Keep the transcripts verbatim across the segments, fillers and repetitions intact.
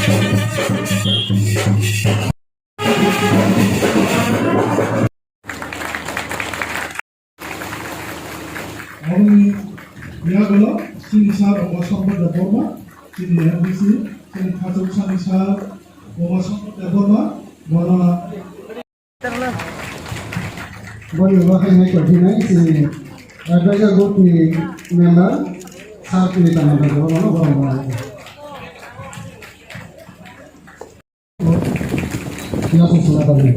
Aboni yagulo chini sir Umashankar Debbarma, chini M D C, chini Khachuk sani sir Umashankar Debbarma, bono Boni ulo khe nai kwthinai chini advisor board ni member sir chini tangma tangma bono borom borom. Yaso suna tangma.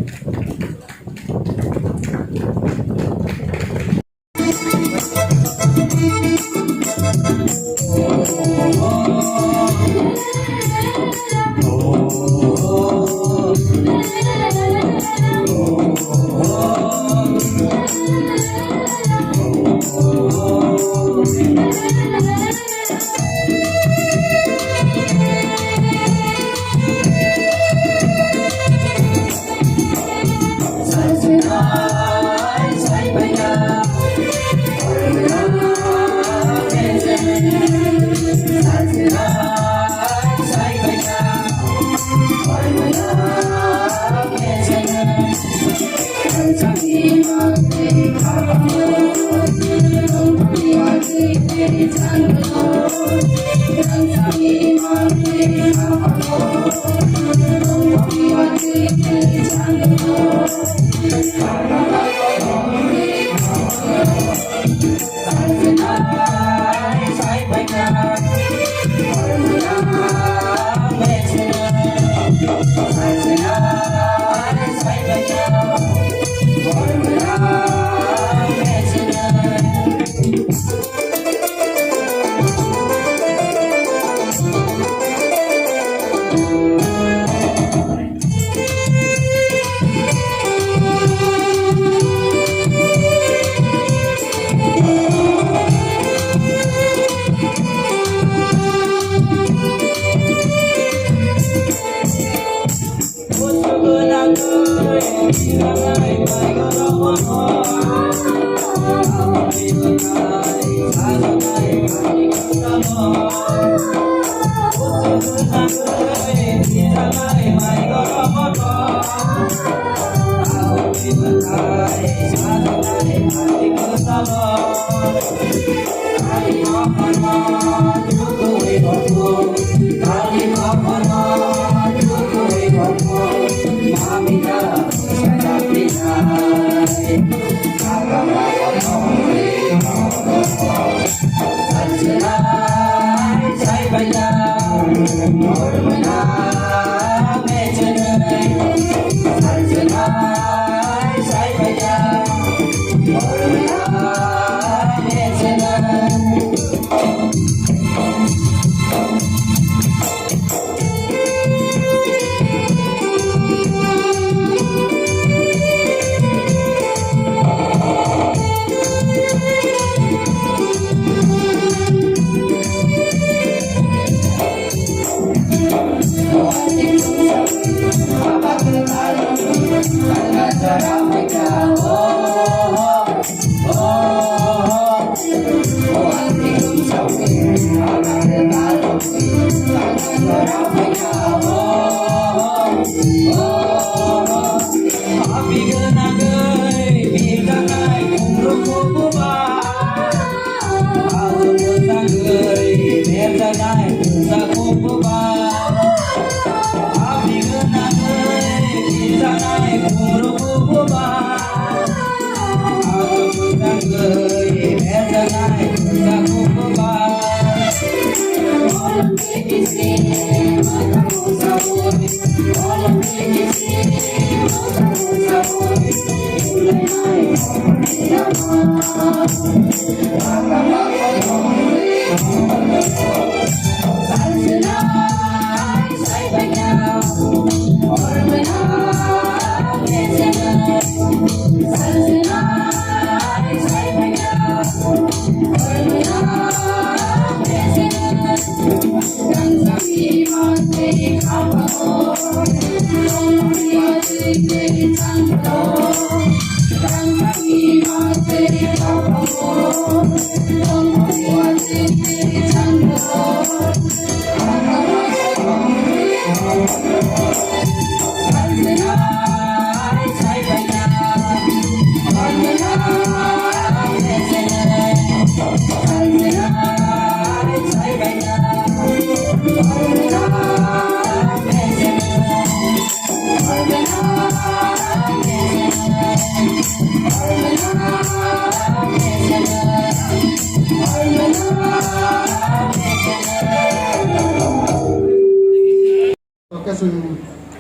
Oke, chwng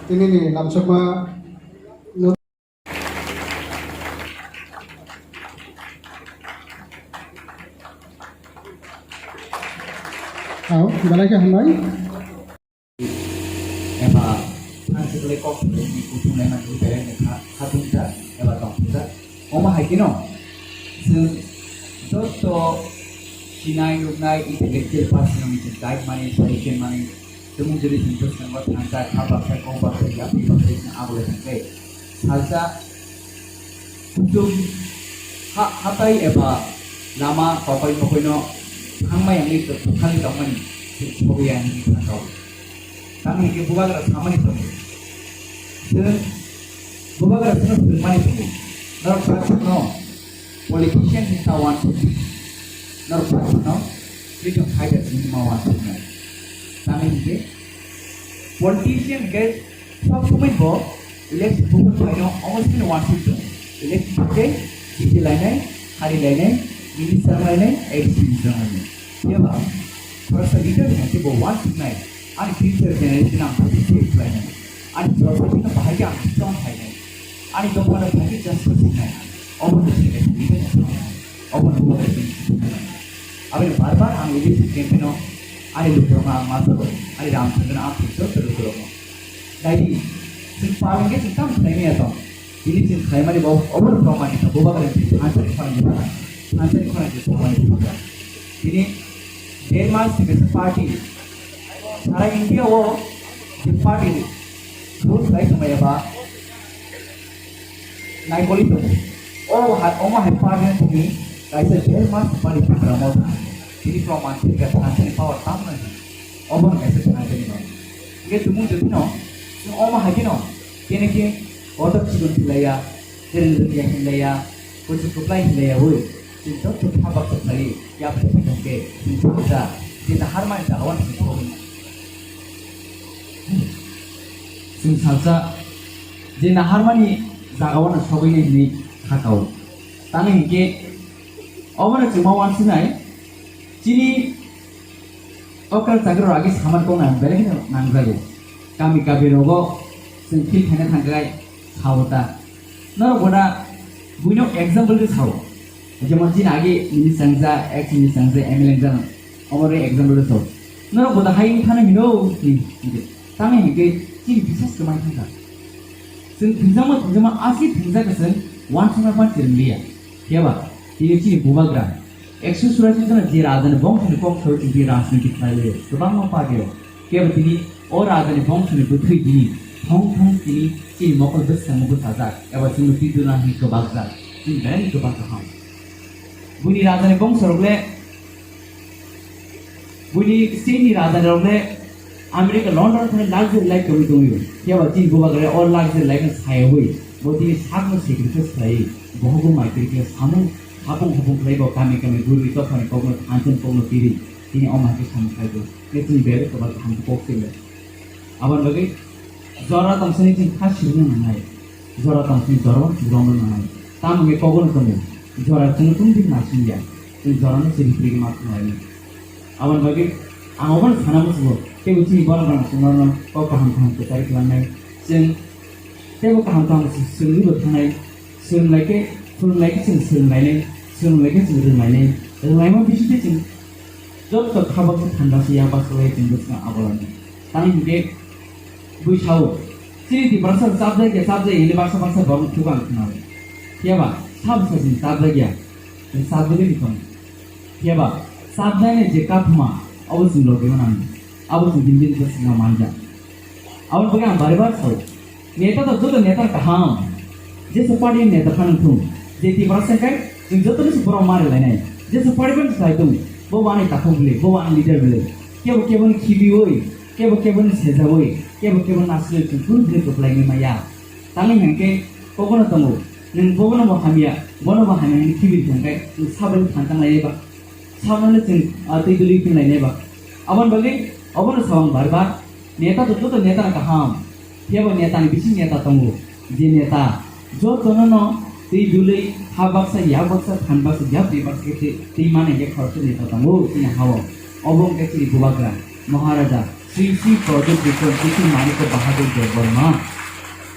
tinini lamsokma. Ao, belai khe hambai. Eba thansiklai kok ni kutung lai mani belai ni kha, khatung ta, eba tong ta. Omo hai khe no, chwng joto sinai nuknai intellectual person ni chwng guide mani, suggestion mani, tumung jodi chwng bwskango thansa, kha baksa, kok baksa, yapri baksa, chwng abo le thangkhe. Salsa kuchuk ha-, hatai eba lama kopai mokoino thangmai wngwi bukhali tongmani chwng sogwi ya hwnwi sakao. Tamni hwnkhe bubagra samani tongo. Chwng bubagra chwngno phwrwngmani tongo. Norok baksa no politician hinwi ta uansukdi. Norok baksa no freedom fighter hinwi ma uansuknai. Tamni hwnkhe politician hwnkhe sob somoi bo election buphang phaino omo sini uansuk tongo. Election hwnkhe jiti lainai, hari lainai, minister lainai, A D C minister lainai. Phiya ba khoroksa leader hwnkhe bo uansuknai, ani future generation ang bahai khe save khlainai, ani society no bahai khe ang strong khlainai, ani dophano bahai khe justice rwnai. Obo no sini kaisa leader ni thangna, obo no bubagra sini thangna. Aboni bar bar ang election campaign o ani lukurokno ang ma sago, ani Ramchandra no ang thangwi joto lukurokno. Naidi, chwng pal hwnkhe chwng tamo khlai manya tong. Tini chwng khlaimani bo obono proman ni kha, bubagra ni thansani khorang ni phatar, thansani khorang ni phatar ni phatar. Tini Dermas ni kaisa party, sara India o je party rule khlai tongmani eba naikoli tongo. O ha-, omo hai party ni tini kaisa Dermas ni party phatar mo tini proman thwikha thansani power tamo nai. Obono kaisa thansani no. Hingke tumung jotino, chwng omo hai kheno, kene khe kotor chikon hinlaiya, dereng dereng ya hinlaiya, kuchuk kwplai hinlaiya oi, chwng joto kha baksa khlaiwi yapri phaikha hwnkhe, chwng salsa, je naharmani jagao no chwng sogwi. Chwng salsa, je naharmani jagao no sogwi nai hinwi kha kao. Tamni hwnkhe, obono chwng ma uansuknai, chini okra chakra rok agi samar kok nang belai kheno nangjago. Kami kami rogo chwng feel khaina thangkhai sao ta. Norok boda buino example de sao. Jemon chini agi minister wngja, ex minister wngja, M L A wngja, omorok example de sao. Norok boda hai wngthana hino, hi, hi. Tamni hwnkhe chini bisas kwmai thangkha. Chwng thwngjakma thwngjakma aswk thwngjak khe chwng uansukna phan chwrwng liya. Phiya ba tini chini bubagra ekso churasi jona je rajani bongsoni kok sawi chwng tini rajniti khlai liya kwbangma party o. Phiya ba tini o rajani bongsoni bwthwi tini thong thong tini chini mokol bwskango bwsajak eba chwngno twi duna hwnwi kwbakjak. Chini belai kwbang kaham. Buini rajani bongsorok le Buini state ni raja rok le America London thani luxury life tongwi tongwi. Phiya ba chini bubagra o luxury life no sayawi bo tini sakno sacrifice khlaiwi bohogo mai kwrwi khe samung hapung hapung khlai bo kami kami gurwi tophani kokno thanchon kokno tiri tini o mai khe samung khlai bo. Khe chini bebak kwbang kaham kok se le. Aboni bagwi jora tong sini chwng kha sirina nangnai. Jora tong sini jora bo sirina nangnai. Tamo hwnwi kogono tongo. Jora chwngno tungdi naisingya. Chwng jorano se hiphri ma thanglainai. Aboni bagwi ang obono sana muchungo. Teibo chini borok rok chwngno kok kaham kaham kwchari kwlangnai. Chwng teibo kaham kaham swngwi bo thangnai. Swrwng lai khe, swrwng lai khe chwng swrwng lainai. Swrwng lai khe chwng rwng lainai. Rwng laima bisingtwi chwng Joto kha baksa thanda se yak baksa lai chwng bwswk abolanai. Tamni hwnkhe bui sao, chini Tiprasa chapjak ya, chapjak ya hinwi baksa baksa borok thugo ang khwnao. Phiya ba, sa bwsa chini chapjak ya, chini chapjagwi tong. Phiya ba, chapjaknai je kaphma, abo chwng logi mano. Abo chwng bini bini bwswk manja. Aboni bagwi ang bari bar sao. Neta to joto neta kaham. Jesa party ni neta phano thung. Je Tiprasa khai, chwng joto ni borok mari lainai. Jesa party phano sai thung. Bo wani takhuk bile, bo wani leader bile. Kebo kebo ni khibiwi. Kebo kebo ni sejawi, kebo kebo nasri chwng kunu bini kwplaini maya. Tangwi hwnkhe kobono tongo, nwng bobono bo hamya, bono bo hamya hwnwi khibir hwnkhe nwng saboni phan tang lainai ba? Saboni chwng, ah, twi duli phin lainai ba? Aboni bagwi obono sabang bar bar, neta to joto neta kaham. Phiya bo neta ni bising neta tongo. Je neta jotono no twi dulwi ha baksa, yak baksa, phan baksa, yapri baksa khe twi, twi mani je khoroksa neta tongo chini hao. Obo wngkha chini bubagra Maharaja Sri Sri Pradyot Bikram Kishore Manikya Bahadur Debbarma.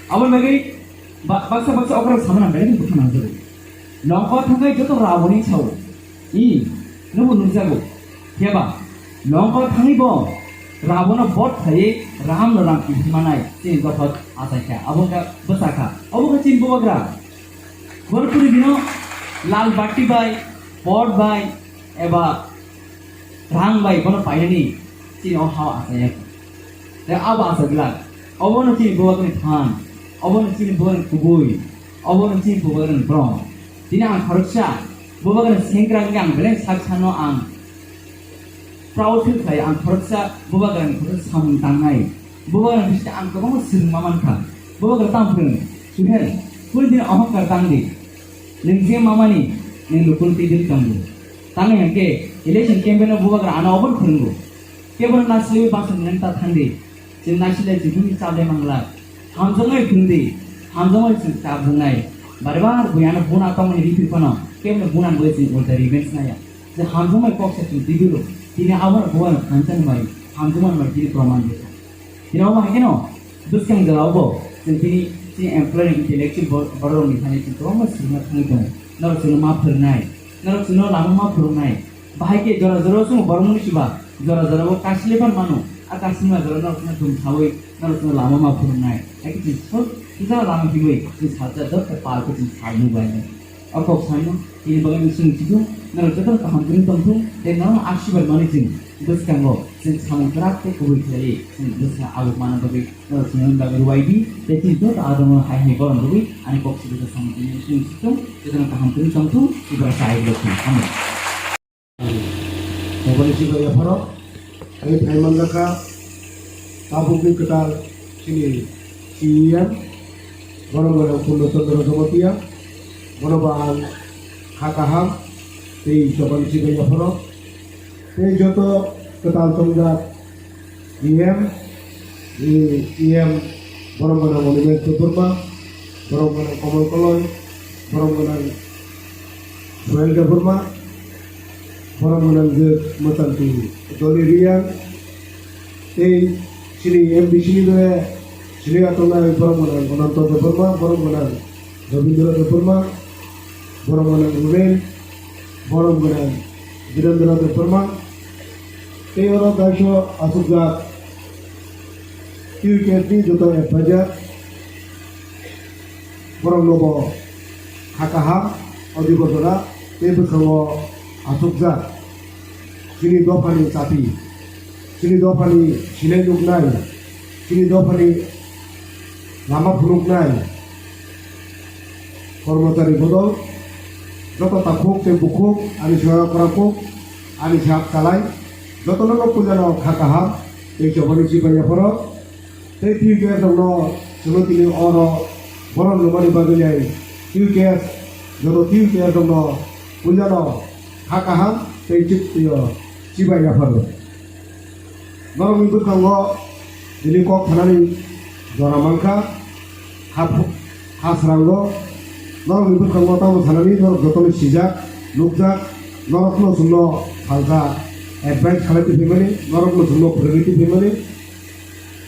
Aboni bagwi ba-, baksa baksa okra samana belai khe bwkha nangjago. Nokha thangwi joto raboni sao. I, nwbo nukjago. Phiya ba, nokha thangwi bo Rabono bot khaiwi Ramno rang kiphilmanai chini dophot achaikha. Abo wngkha bwsakha. Abo wngkha chini bubagra. Borpuri bino lal batti bai, pot bai, eba rang bai bono painani chini o hao achaiya. Tei abo achaglak. Obono chini bubagrani phan. Obono chini bubagrani kubui. Obono chini bubagrani brom. Tini ang khoroksa bubagrani sengkrak wngwi ang belai sak sano ang proud feel khlai. Ang khoroksa bubagrani khoroksa samung tangnai. Bubagrani bisingtwi ang kwbangma swrwngma mankha. Bubagra tamo phwrwng? Suhel, kunu din ohongkar tang di. Nwng je mamani, nwng lukun twi dil tong di. Tangwi hwnkhe election campaign o bubagra ano obono phwrwngo. Kebo no nasliwi baksa nang ta thang di. Chwng nasilai chwng himwi chablai manglak. Hamjaknai phwrwng di. Hamjaknai chwng chapjaknai. Bari bar bui ano buna tongmani riphi phano kebo no buna ni bagwi chwng ulta revenge naya. Je hamjakmani kok se chwng twi dilo. Tini abono bubagra thansa ni bai hamjakmani bai tini proman di. Tini omo hai kheno bwskang jora o bo chwng tini chini employee ni intellectual bo-, borok rok ni thani chwng kwbangma swrwngna thangwi tongo. Norok chwngno ma phwrwngnai, norok chwngno lama ma phwrwngnai. Bahai khe jora jora o chwng borok mwnwi siba, jora jora o kasile phan mano. A kasile ma jora norok chwngno thum sawi, norok chwngno lama ma phwrwngnai. Hakhe chwng sok sijak lama hiwi chwng salsa jot khe pal khe chwng salnwi bai. O kok sano, tini bagwi nwng chwng sijak, norok jotono kaham kwrwng tongthung, tei norokno asirbad manwi chwng bwskango chwng samung kwrak tei kubui khlaiwi chwng bwsa abo manna bagwi norok chwngno bagwi ruai di, tei chini joto adongo hai hai borom rwui ani kok sibisa samung tini chwng sijak, jotono kaham kwrwng tongthung, Tripura sa ai rok thung. Hambai. Bapani sibai yapharo, ani phai manjakha, tabukni kwtal chini C E M, borom gwnang Purno Chandra Jamatia, bono ba ang kha kaham tei Bapani sibai yapharo, tei joto kwtal tongjak E M, E M, borom gwnang Animesh Debbarma, borom gwnang Kamal Koloi, borom gwnang Suhel Debbarma, borom gwnang je Mwchanti Doli Reang, tei chini M D C ni dole chini atongnai borom gwnang Ananto Debbarma, borom gwnang Rabindra Debbarma, borom gwnang Ruben, borom gwnang Birendra Debbarma, tei oro daiso achukjak T U K S ni joto advisor, borok no bo kha kaham, o dui bosora tei bwskango achukjak chini dophani chati, chini dophani sinai nuknai, chini dophani lama phunuknai, kormochari bodol, joto takhuk tei bukhuk, ani saka kwrakhuk, ani sak chalai, jotono no puila no kha kaham tei chobani chibai yapharo, tei T U K S rokno chwngno tini oro borom rwmani bagwi nai T U K S, joto T U K S rokno puila no kha kaham tei chip-, chibai yapharo. Norokni bwskango tini kok thanani jora mankha, ha phu-, ha srango. Norokni bwskango tamo thanani norok jotono sijak, nukjak, norokno chwngno salsa advice khalai tongphaimani, norokno chwngno phwrwngwi tongphaimani,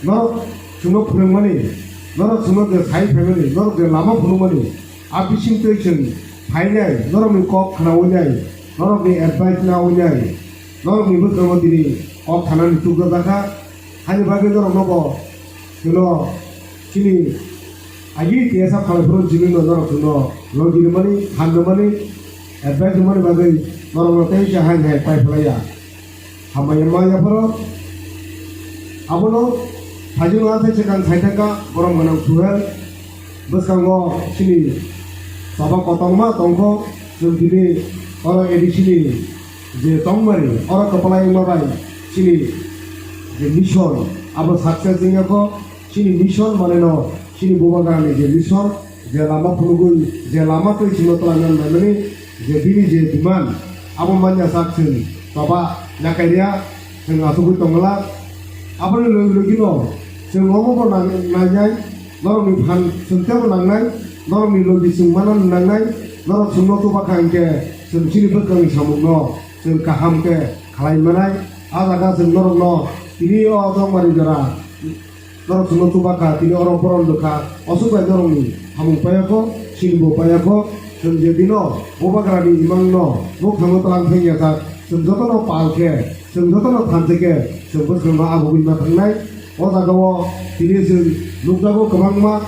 norok chwngno phwrwngmani, norok chwngno je sai phaimani, norok je lama phunukmani, a bisingtwi chwng phainai, norokni kok khnaui nai, norokni advice naui nai, norokni bwskango tini kok thanani chukjak jakha. Haini bagwi norokno bo chwngno chini agi tiyasa phalai phuru jibino norok chwngno logi rwmani, phan rwmani, advice rwmani bagwi norokno tei khe hai hai pai phlaiya. Hambai ma yapharo abono phaijwk nathai swkang saithaka borom gwnang Suhel. Bwskango chini choba kotorma tongkho, chwng tini oro A D C ni je tongmani, oro kwplai wngma bai chini je mission, Abo success wngya kho, chini mission mane no, chini bubagrani je mission, je lama phunugwi, je lama twi chino twlangna naimani, je bini je demand, abo manya sak chwng choba yakarya, chwng asugwi tongla. Aboni logi logi no, chwng omo bo nang-, nangnai, norokni phan chwng tebo nangnai, norokni logi chwng manani nangnai, norok chwngno chuba kha hinkhe, chwng chini bwkhakni samungno chwng kaham khe khlai manai. A jaga chwng norokno tini o Chongmari jora norok chwngno chuba kha, tini oro boron rwkha, osuk bai norokni samung paiya kho, sinibo paiya kho. Chwng je dino bubagrani imangno bukhango twlang thangya kha, chwng jotono pal khe, chwng jotono thansa khe, chwng bwskango abugwi ma thangnai. O jaga o tini chwng nukjago kwbangma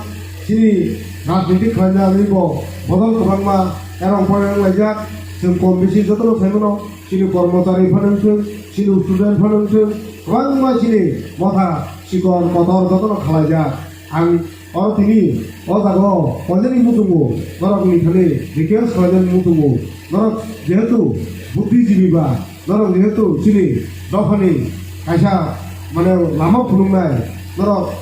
chini rajniti khlaina bagwi bo bodol kwbangma erong pore wng laijak. Chwng kom bisi jotono sai mano, chini kormochari phano wng thung, chini student phano wng thung, kwbangma chini motha sikon kotor jotono khalaijak. Ang oro tini o jaga o poilani muchungo norokni thani request khlainani muchungo, norok jehetu buddhijibi ba, norok jehetu chini dophani kaisa mane lama phunuknai, norok,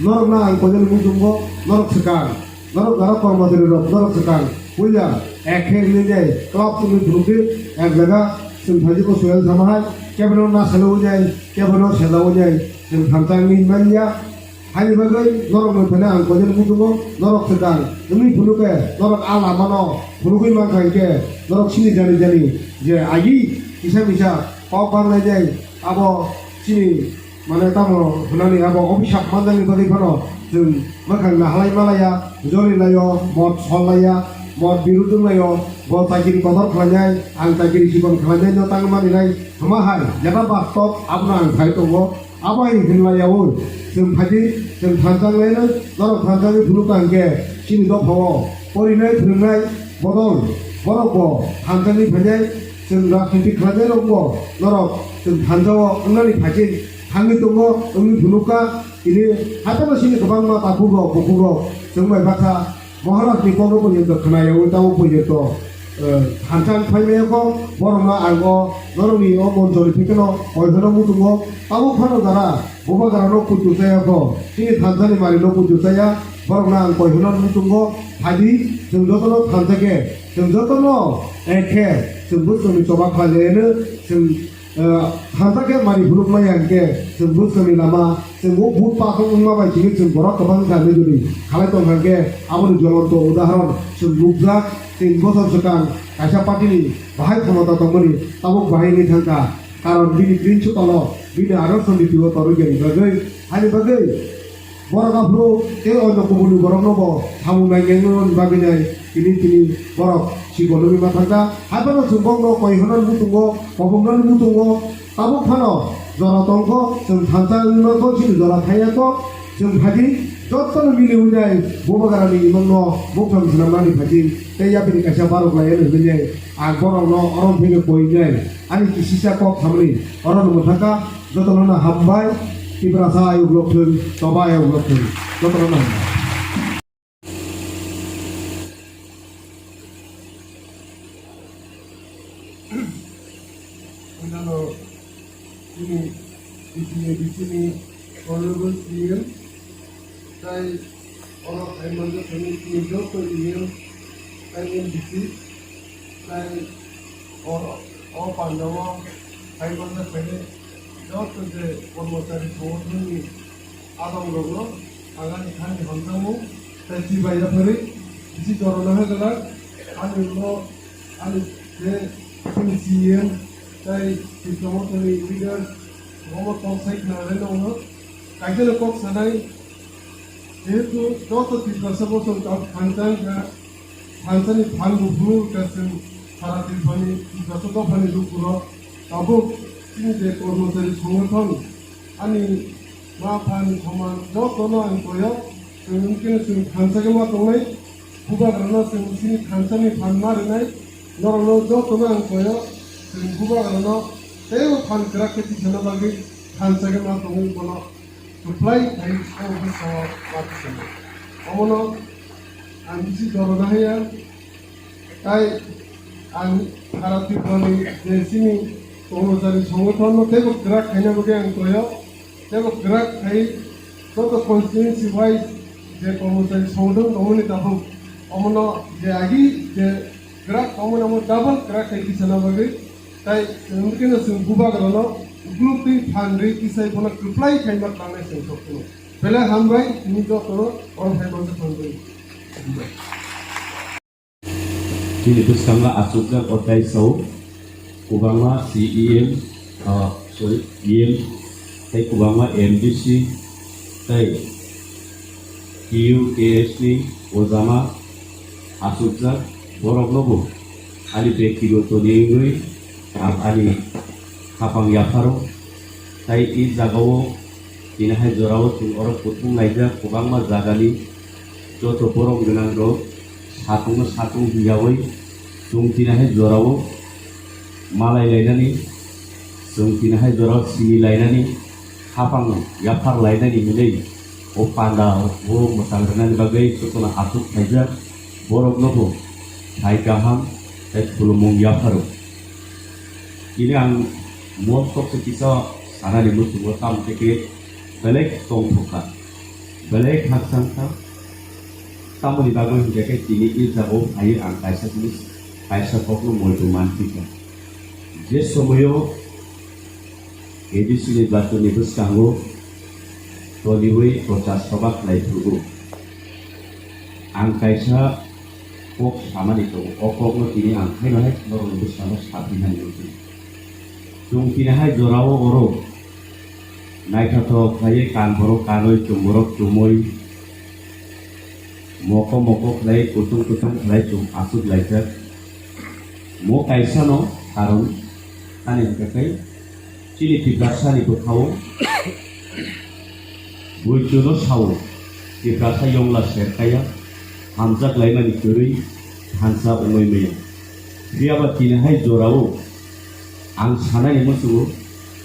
norokno ang poilani muchungo norok swkang, norok jara kormochari rok norok swkang, puila ek khe wngwi jai club wngwi phunukdi, ek jaga chwng phaidi ko soyal sama hai, kebono nasalo wngwi jai, kebono sela wngwi jai, chwng thansa wngwi manya. Haini bagwi norokno phano ang koinani muchungo norok swkang wngwi phunukhe, norok a lamano phunugwi mankha hinkhe, norok sini jani jani je agi kisa misa kok bang lainai, abo chini mane tamo hwnani abo obisap manjakni bagwi phano chwng mwkhang nahalai malaya, joli laio, mot sol laiya, mot birudung laio, bo chakiri kotor khlainai, ang chakiri chikon khlainai no tangmani nai, hwma hai jeta bastob abono ang sai tongo. Abo hai hinlaiyaui chwng phaidi, chwng thansa wnglaino, norok thansa wngwi phunukha hinkhe chini dophao porinai phwrwngnai bodol borok bo thansa wngwi phainai, chwng rajniti khlainai rokbo norok chwng thansa o wngnani phaising thangwi tongo wngwi phunukha. Tini haphano chini kwbangma takhuk rok bukhuk rok chwng bai bakha. Maharajni kokno porjonto khwnayaui tabuk porjonto, eh, thansa wng phaimaya kho, borokno ang o norokni o monchoni thekeno koiphano muchungo, tabuk phano jara bubagrano puitu chaya kho, chini thansani marino puitu chaya, borokno ang koiphano muchungo, phaidi chwng jotono thansa khe, chwng jotono ek khe, chwng bwswkni choba khlai laiyano, chwng Eh, thansa khe mari phunuk maya hinkhe chwng bwswkni lama, chwng o vote pass wngma bai chini chwng borok kwbang kha nujuni khalai tong kha hinkhe aboni jolonto udahoron chwng nukjak. Tin bochor swkang kaisa party ni bahai khomota tongmani tabuk bahai wngwi thangkha, karon bini principle o bini adorsho niti o torwi gani bagwi, haini bagwi Borok aphuru tei oino kubuni borokno bo samung nai nengno bagwi nai tini tini borok sikologwi ma thangkha. Haiphano chwng bokno koi hwnani muchungo, koboknani muchungo, tabuk phano jora tongkho, chwng thansa wngwi mankho, chini jora thaiya kho, chwng phaidi jotono mili wngnai bubagrani imangno buktham swnamnani phaidi tei yapini kaisa barok lai hwnwi nai ang borokno oro phaiwi koi wngnai. Ani kisisa kok samani orono mwthangkha, jotono no hambai, Tiprasa ayuk lokthwng, Toba ayuk lokthwng, jotono no hambai. Nano, ini, ini, ini, Honorable C M, Tai oro hai manjak thani chini joto union tai M D C tai oro o pandao hai manjak thani joto je kormochari songothanni adong rokno ang ani thani hamjakmung tai chibai yaphari bisi jorano hai gwlak ani ulo ani je chini C M tai Tipra Mothani leader omo tong sai khna nai nongno kaisa kok sanai. Jehetu joto Tiprasa bo chwng thansa wngkha, thansani phan bo phuru wngkha chwng sara Tiprani, Tiprasa dophani lukurok tabuk chini je kormochari songothan ani ma phani soman jotono ang koyo, chwng wngkhe chwng thansa khe ma tongnai, bubagrano chwng chini thansani phan ma rwnai, norokno jotono ang koyo, chwng bubagrano teibo phan kwrak khe tisana bagwi thansa khe ma tongwi bono. Kwplai hai o bwskango ma tisana. Omono ang bisi jorona haya. Tai ang sara Tripurani je chini kormochari songothono teibo kwrak khaina bagwi ang koyo. Tebo kwrak khai joto constituency wise je kormochari songdong tongmani tabuk omono je agi je kwrak tongmani omo double kwrak khai tisana bagwi tai wngkhe no chwng bubagrano group twi phan rwi tisai bono kwplai khaima tangnai chwng sokphuru. Belai hambai tini jotono oro phai mansa thangbwi. Chini bwskango achukjak o tai sao, kwbangma C E M, ah, sorry, E M, tei kwbangma M D C, tei T U K S ni ojama achukjak, borokno bo ani bektibotoni wngwi ang ani khapang yapharo, tei i jagao tini hai jorao chwng oro kuthum laijak kwbangma jagani joto borok gwnang rok satung no satung hiyawi chwng tini hai jorao malai lainani, chwng tini hai jorao sini lainani, khapang yaphar lainani hinwi o panda o mwchang rwnani bagwi jotono achuk khaijak, borokno bo thai kaham tei khulumung yapharo. Tini ang mol toksa kisa sanani muchungo tamo tei khe belai tongthokha, belai khakchangkha. Tamoni bagwi hwnkhe khe tini i jagao phaiwi ang kaisa jinis, kaisa kokno moitu manphikha. Je somoio A D C ni bachuni bwskango toniwi prochar soba khlai phuru ang kaisa kok samani tongo. O kokno tini ang haino hai norokni bwskango saphinani muchungo. Chwng tini hai jorao oro naithothok khlaiwi kan borok kanwi, chwng borok chumui, moko moko khlai, kutung kutung khlai chwng achuk laijak. Mo kaisano karon ani hwnkhe tei chini Tiprasani bwkhao buichuno sao, Tiprasa yongla serkaya, hamjak laimani kwrwi thansa wngwi maya. Phiyaba tini hai jorao ang sanani muchungo,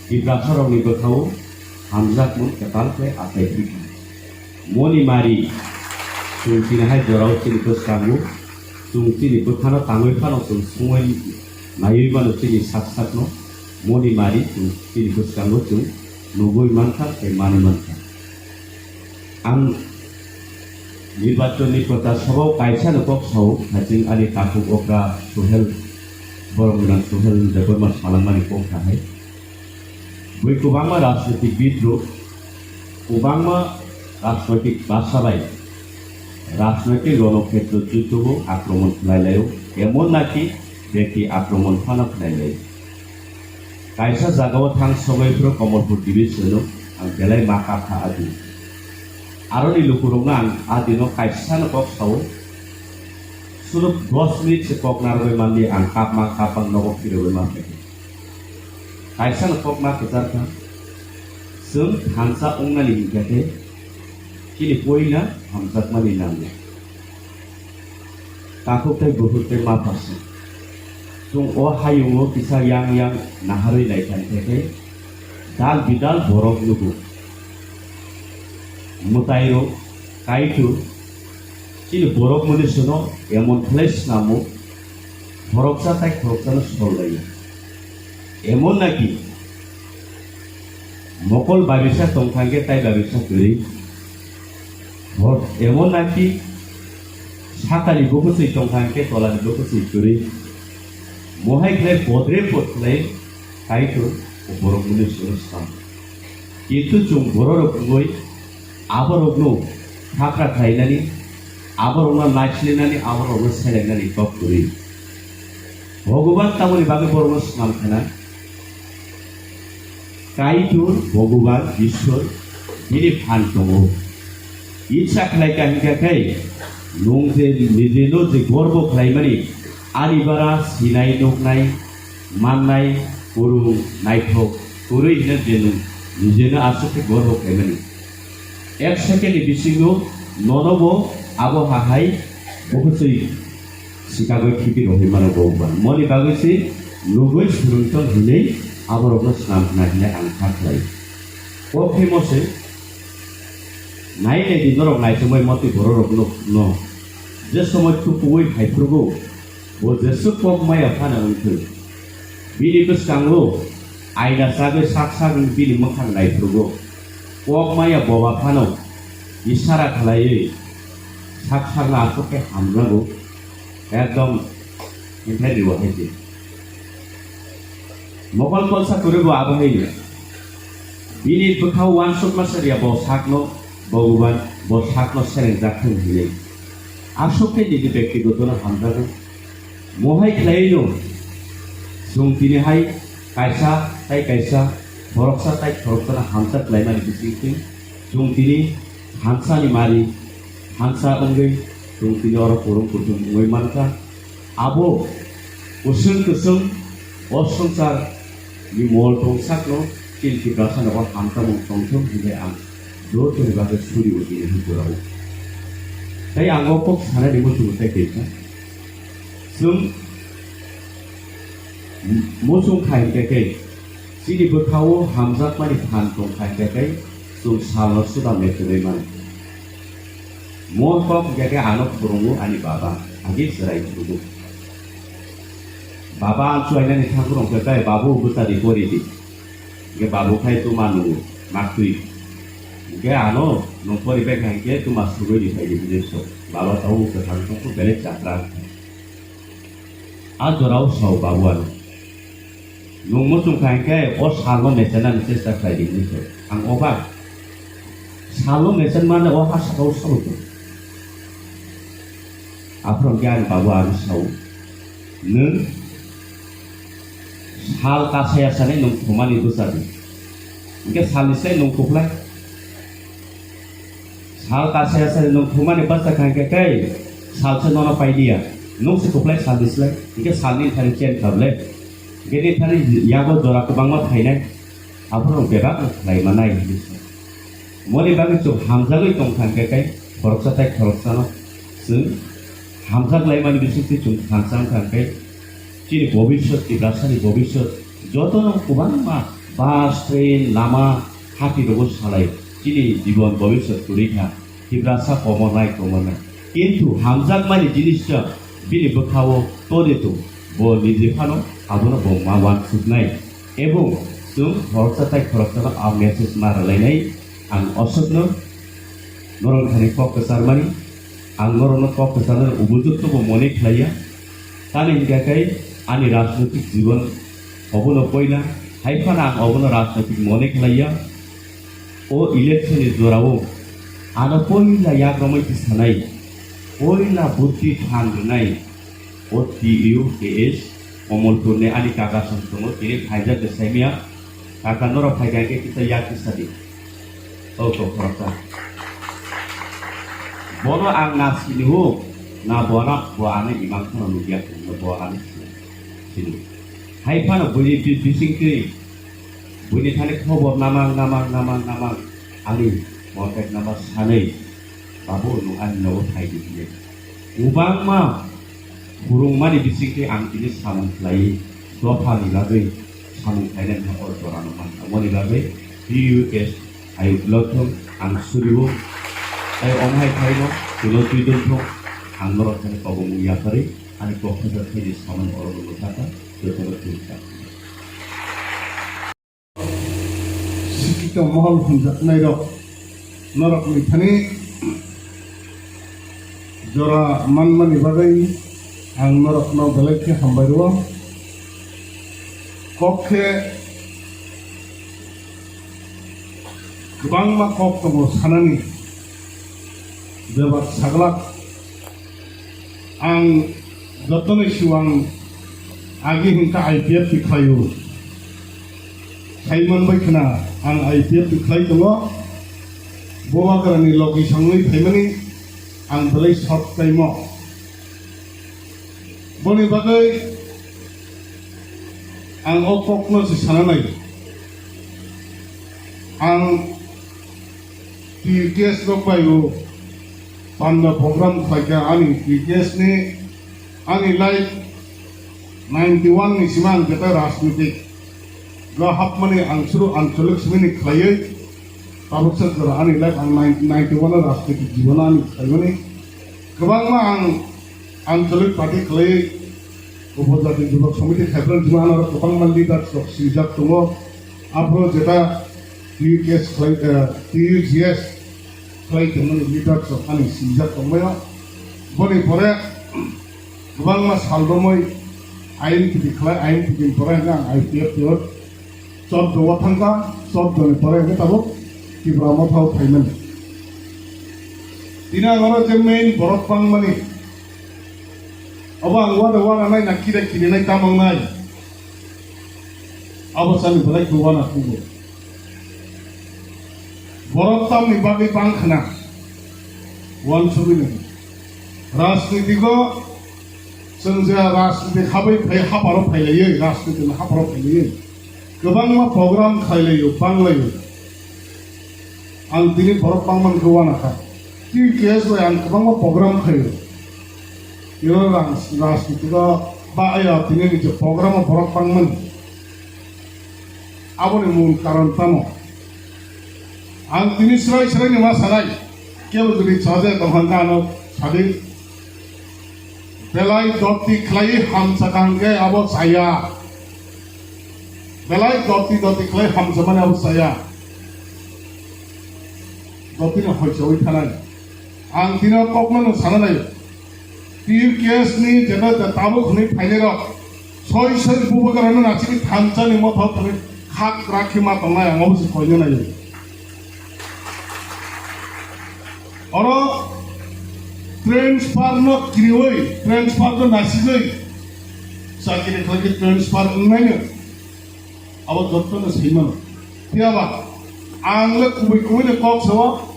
Tiprasarokni bwkhao hamjakmung kwtal khe achai phikha. Moni mari, chwng tini hai jorao chini bwskango, chwng chini bwkhano tangwi phano chwng sungwi naiwi mano chini sak sakno. Moni mari, chwng chini bwskango chwng nugwi mankha tei manwi mankha. Ang nirbachonni prochar sobao kaisano kok sao, haching ani takhuk okra Suhel, borok gwnang Suhel Debbarma salangmani kok kahai. Bui kwbangma rajnitik bidruk, kwbangma rajnoitik basa bai rajnoitik ronokhetro juddhobo akromon khlai laio, emon naki bekti akromon phano khlai laio. Kaisa jagao thang sogwi phuru Kamalpur division-o ang belai ma kapha adi. Aroni lukurokno ang adino kaisano kok sao, suno dos minute se kok narwgwi manli ang kapma kapang nogo phirogwi manphaikha. Kaisano kok ma kwchar kha, chwng thansa wngnani hinkhe khe chini poila hamjakmani nango. Takhuk tei bukhuk tei mapha se. Chwng o hayungo kisa yang yang naharwi naikha hinkhe khe dal bidal borok nugo. Mwtairok, Kaitor, chini borok mwnwi swno emon khlai snamo, khoroksa tai khoroksano sol laio. Emon naki mokol babisa tongthangkhe tai babisa kwrwi. Hor emon naki sakani bukuchwi tongthangkhe tolani bukuchwi kwrwi. Mohai khlai bodre pod khlai Kaitor borok mwnwi swno sam. Kintu chwng bororok wngwi aborokno khakra khlainani, aborokno naislinani, aborokno selengnani kok kwrwi. Bhogoban tamoni bagwi borokno swnam khna? Kaitor Bhogoban Ishwar bini phan tongo. Icha khlai kha hinkha khe nwng je nijeno je gorbo khlaimani ani bara sinai nuknai mannai, kwrwng, naithok, kwrwi hwnwi je nwng nijeno aswk khe gorbo khlaimani. Ek second ni bisingo nono bo abo hahai bukuchwi sikagwi khipi rohoi mano bo ba. Moni bagwi se nugwi swrwngtong hinwi aborokno swnam khna hinwi ang kha khlai. O phimo se nai nai di norok naichomwi motwi bororokno no je somoi tukuwi phaiphrugo. Bo jeswk kok maya phano wngthwi, bini bwskango aina chagwi sak sak wng bini mwkhang naiphrugo. Kok maya boba phano isara khlaiwi sak sakno aswk khe hamjago, ekdom himphai rio hai se. Mokol kolsa kwrwi bo abo hai no. Bini bwkhao uansukma sariya bo sakno Bhagwan, bo sakno serengjak thung hinwi. Aswk khe nini bektigotono hamjago. Mohai khlaiwi no chwng tini hai kaisa tai kaisa, khoroksa tai khoroksano hamjak khlaimani bisingtwi chwng tini thansani mari, thansa wngwi chwng tini oro kwrwng kuthum wngwi mankha. Abo kwswng kwswng o swngchar ni mol tong sakno chini Tiprasano o hamjakmung tongthung hinwi ang joto ni bagwi suri o tini hwnwi pura o. Tai ang o kok sanani muchungo tei kaisa. Chwng muchung kha hinkhe khe, chini bwkhao hamjakmani phan tong kha hinkhe khe, chwng salno suda metunwi mano. Mo kok hinkhe khe ano phwrwngo ani baba, agi chwrai phwrwngo. Baba ang chuainani thangkhor hwnkhe, "Kai babu, bwchadi pori di." Hinkhe babu khai tuma nungo, maktwi. Hinkhe ano nung pori bai kha hinkhe tuma sugwi di phai di bujui so. Baba tau kwthang thangkhor belai chakra. A jorao sao babu ano. Nung muchung kha hinkhe o salno mechenani chesta khlai di hinwi sao. Ang obak. Salno mechen mane o ha sakao sao. Aphuru hinkhe ani babu ano sao. Nwng sal kasaya sani nwng thumani bwchadi. Hinkhe salni sai nwng kuplai. Sal kasaya sani nwng thumani bwchakha hinkhe tei salsa nono paidiya. Nwng se kuplai salni slai. Hinkhe salni thani chen kable. Hinkhe ni thani yago jora kwbangma phainai. Aphuru bebak no khlai manai hinwi sa. Moni bagwi chwng hamjagwi tong thang khe kai khoroksa tai khoroksano chwng hamjak laimani bisingtwi chwng thansa wng thang khe chini bobiswt, Tiprasani bobiswt jotono kwbangma bus, train, lama, hati rogo salai chini jibon bobiswt kwrwi kha. Tiprasa komornai komornai. Kintu hamjakmani jinisno bini bwkhao toni tong, bo niji phano abono bo ma uansuknai. Ebong chwng khoroksa tai khoroksano a message ma rwlainai. Ang osokno norok thani kok kwcharmani, ang norokno kok kwcharnani ubujuktobo mone khlaiya. Tani hinkha khe ani rajnoitik jibon obono poila, hai phano ang obono rajnoitik mone khlaiya. O election ni jorao ano poila yakromwi tisanai, poila buddhi phan rwnai, o T U K S Komolpur ni ani kaka song tongo, tini phaijak de saimya, kaka norok phaikha khe kisa yak kisa di. O to khoroksa. Bono ang na sini o, na bono bo ani imang kheno nukya, bo ani sini. Hai phano buini bi-, bisingtwi Buini thani khobor namang, namang, namang, namang. Ani contact number sanwi, "Babu, nwng ani nogo phai di," hinwi. Kwbangma phwrwngmani bisingtwi ang tini samung khlaiwi dophani bagwi samung khlainani o jorano mankha. Aboni bagwi T U S ayuk lothung ang suriwo. Tai omo hai khlaino, kuno twi dwngthung, ang norok thani kobongmung yapharwi, ani kok thajak khaini samung oro nungwi thangkha, jotono twi thang. Sikito mohol hwnjaknairok norokni thani jora manmani bagwi ang norokno belai khe hambai rwo. Kok khe kwbangma kok tongo sanani, bebak saglak. Ang jotono siwang agi hwnka I P F T khlaio. Saiman bai khna ang I P F T khlai tongo. Bo wagrani logi sangwi phaimani ang belai short time o. Boni bagwi ang o kokno se sana nai. Ang T K S rok bai o panda program khlaikha ani T K S ni, ani life ninety one ni sima ang keta rajnitik o hapmani ang suru ancholik simi ni khlaiwi tabuk sa jora ani life ang nine-, ninety one o rajnitik jibon ani khlaimani kwbangma ang ancholik party khlaiwi Upojati Jubak Samiti Khaipran jima ano kwbangma leaders rok sijak tongo. Aphuru jeta T U K S khlai, eh, T U G S khlai tongmani leaders rok ani singjak tongbaio. Boni pore kwbangma sal romwi I N P T khlai, I N P T ni pore hwnkhe ang I P F T o chordo o thangkha, chordo ni pore hwnkhe tabuk Tipra Motha o phaimani. Tini ang oro je main borok bangmani, obo ang uana uana nai na kira kirinai tamang nai. Abo sani belai khe uana kugo. Borok tamni bagwi bang khna. Uansugwi nai. Rajnitigo chwng je rajniti habai phai haparo phailaiwi, rajnitini haparo phailaiwi. Kwbangma program khlailaio, banglaio. Ang tini borok bangmani khe uana kha. T U K S bai ang kwbangma program khlaio. Iro rang, rajnitiko ba aya tini ni je program o borok bangmani. Aboni mul karon tamo? Ang tini srai srai ni ma sanai. Kebo jodi chaja tongkha hwnkhe ano sadi. Belai doti khlai hamsa kangkhe abo chaya. Belai doti doti khlai hamsa mani abo chaya. Doti no hoichawi thanai. Ang tino kokno no sana nai. T U K S ni jeba da tabuk hwnwi phainai rok. Soi soi bubagra no nachini thansa ni motha thani khak rakhi ma tongnai ang obo se koina nai. Oro transfer no kiriwi, transfer no nasigwi, chakiri khlai khe transfer wngnaino abo joto no swi mano. Phiya ba ang le kubui kubui ni kok sao,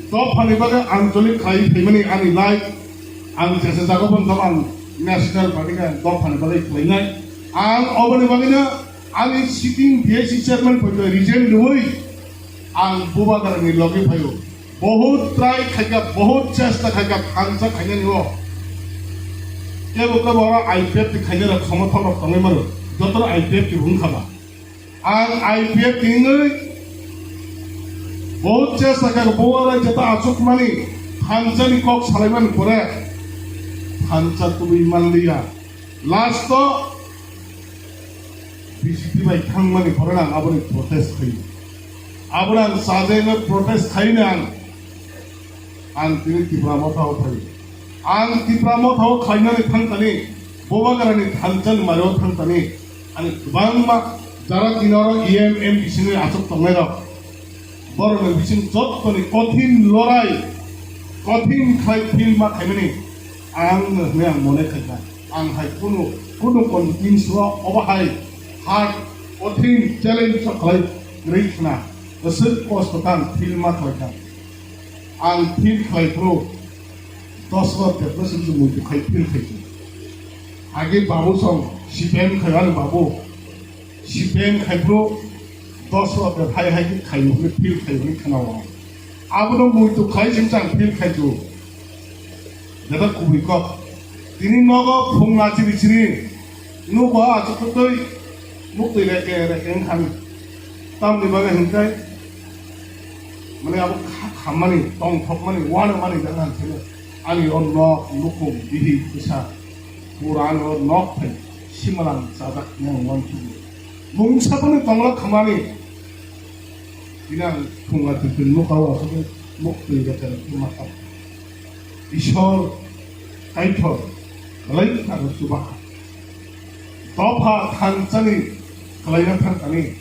dophani bagwi anchalik khlai phaimani ani life, ang jesa jaga bo wng tong ang national party khe dophani bagwi khlainai. Ang oboni bagwi no ani sitting B S C chairman poito resign rwui ang bubagra ni logi phaio. Bohut try khaikha, bohut chesta khaikha, thansa khainani o. Kebo kebo oro I P F T khainai rok somothok rok tongwi mano. Jotono I P F T wngkha ba. Ang I P F T wngwi bohut chesta khaikha, bo oro jeta achukmani thansa ni kok salaimani pore thansa tubui manliya. Last o B J P bai thangmani pore ang aboni protest khaio. Aboni ang sajagwi protest khaino ang, ang tini Tipra Motha o khaio. Ang Tipra Motha o khainani thangtani, Bubagrani thansa ni mari o thangtani, ani kwbangma jara tini oro E M, M P C ni aswk tongnai rok. Borokni bising jottoni kothin lorai, kothin khlai phil ma khaimani ang no hwnwi ang mone khaikha. Ang hai kunu, kunu convince o obo hai hard, kothin challenge o khlai rwi khna, bwswk kosto kha ang phil ma khlaikha. Ang phil khlai phuru dos bar depression se muitu khai phil khaikha. Age babu song C P M khai ani babu. C P M khai phuru dos bar de hai hai khe khai hwnwi phil khai hwnwi khna o. Abono muitu khai sing chang phil khai tu. Jeta kubui kok. Tini nogo phung na chiri chiri. Nugo achuk twi nuk twi reke reke wng kha. Tamni bagwi hwnkhe mane abo kha-, khammani, tongthokmani, uanamani jagha hwnkhe ani o nok, nukhung, bihik, bwsa, pura ani o nok phai simalang chajak hwnwi ang uansukgo. Mungsa phano tongla khamani. Bini ang thunga twi twi nukha o aswk nuk twi reka reka ma kha. Ishwar Kaitor belai kha chubaha. Dopha thansani khlaina thangkani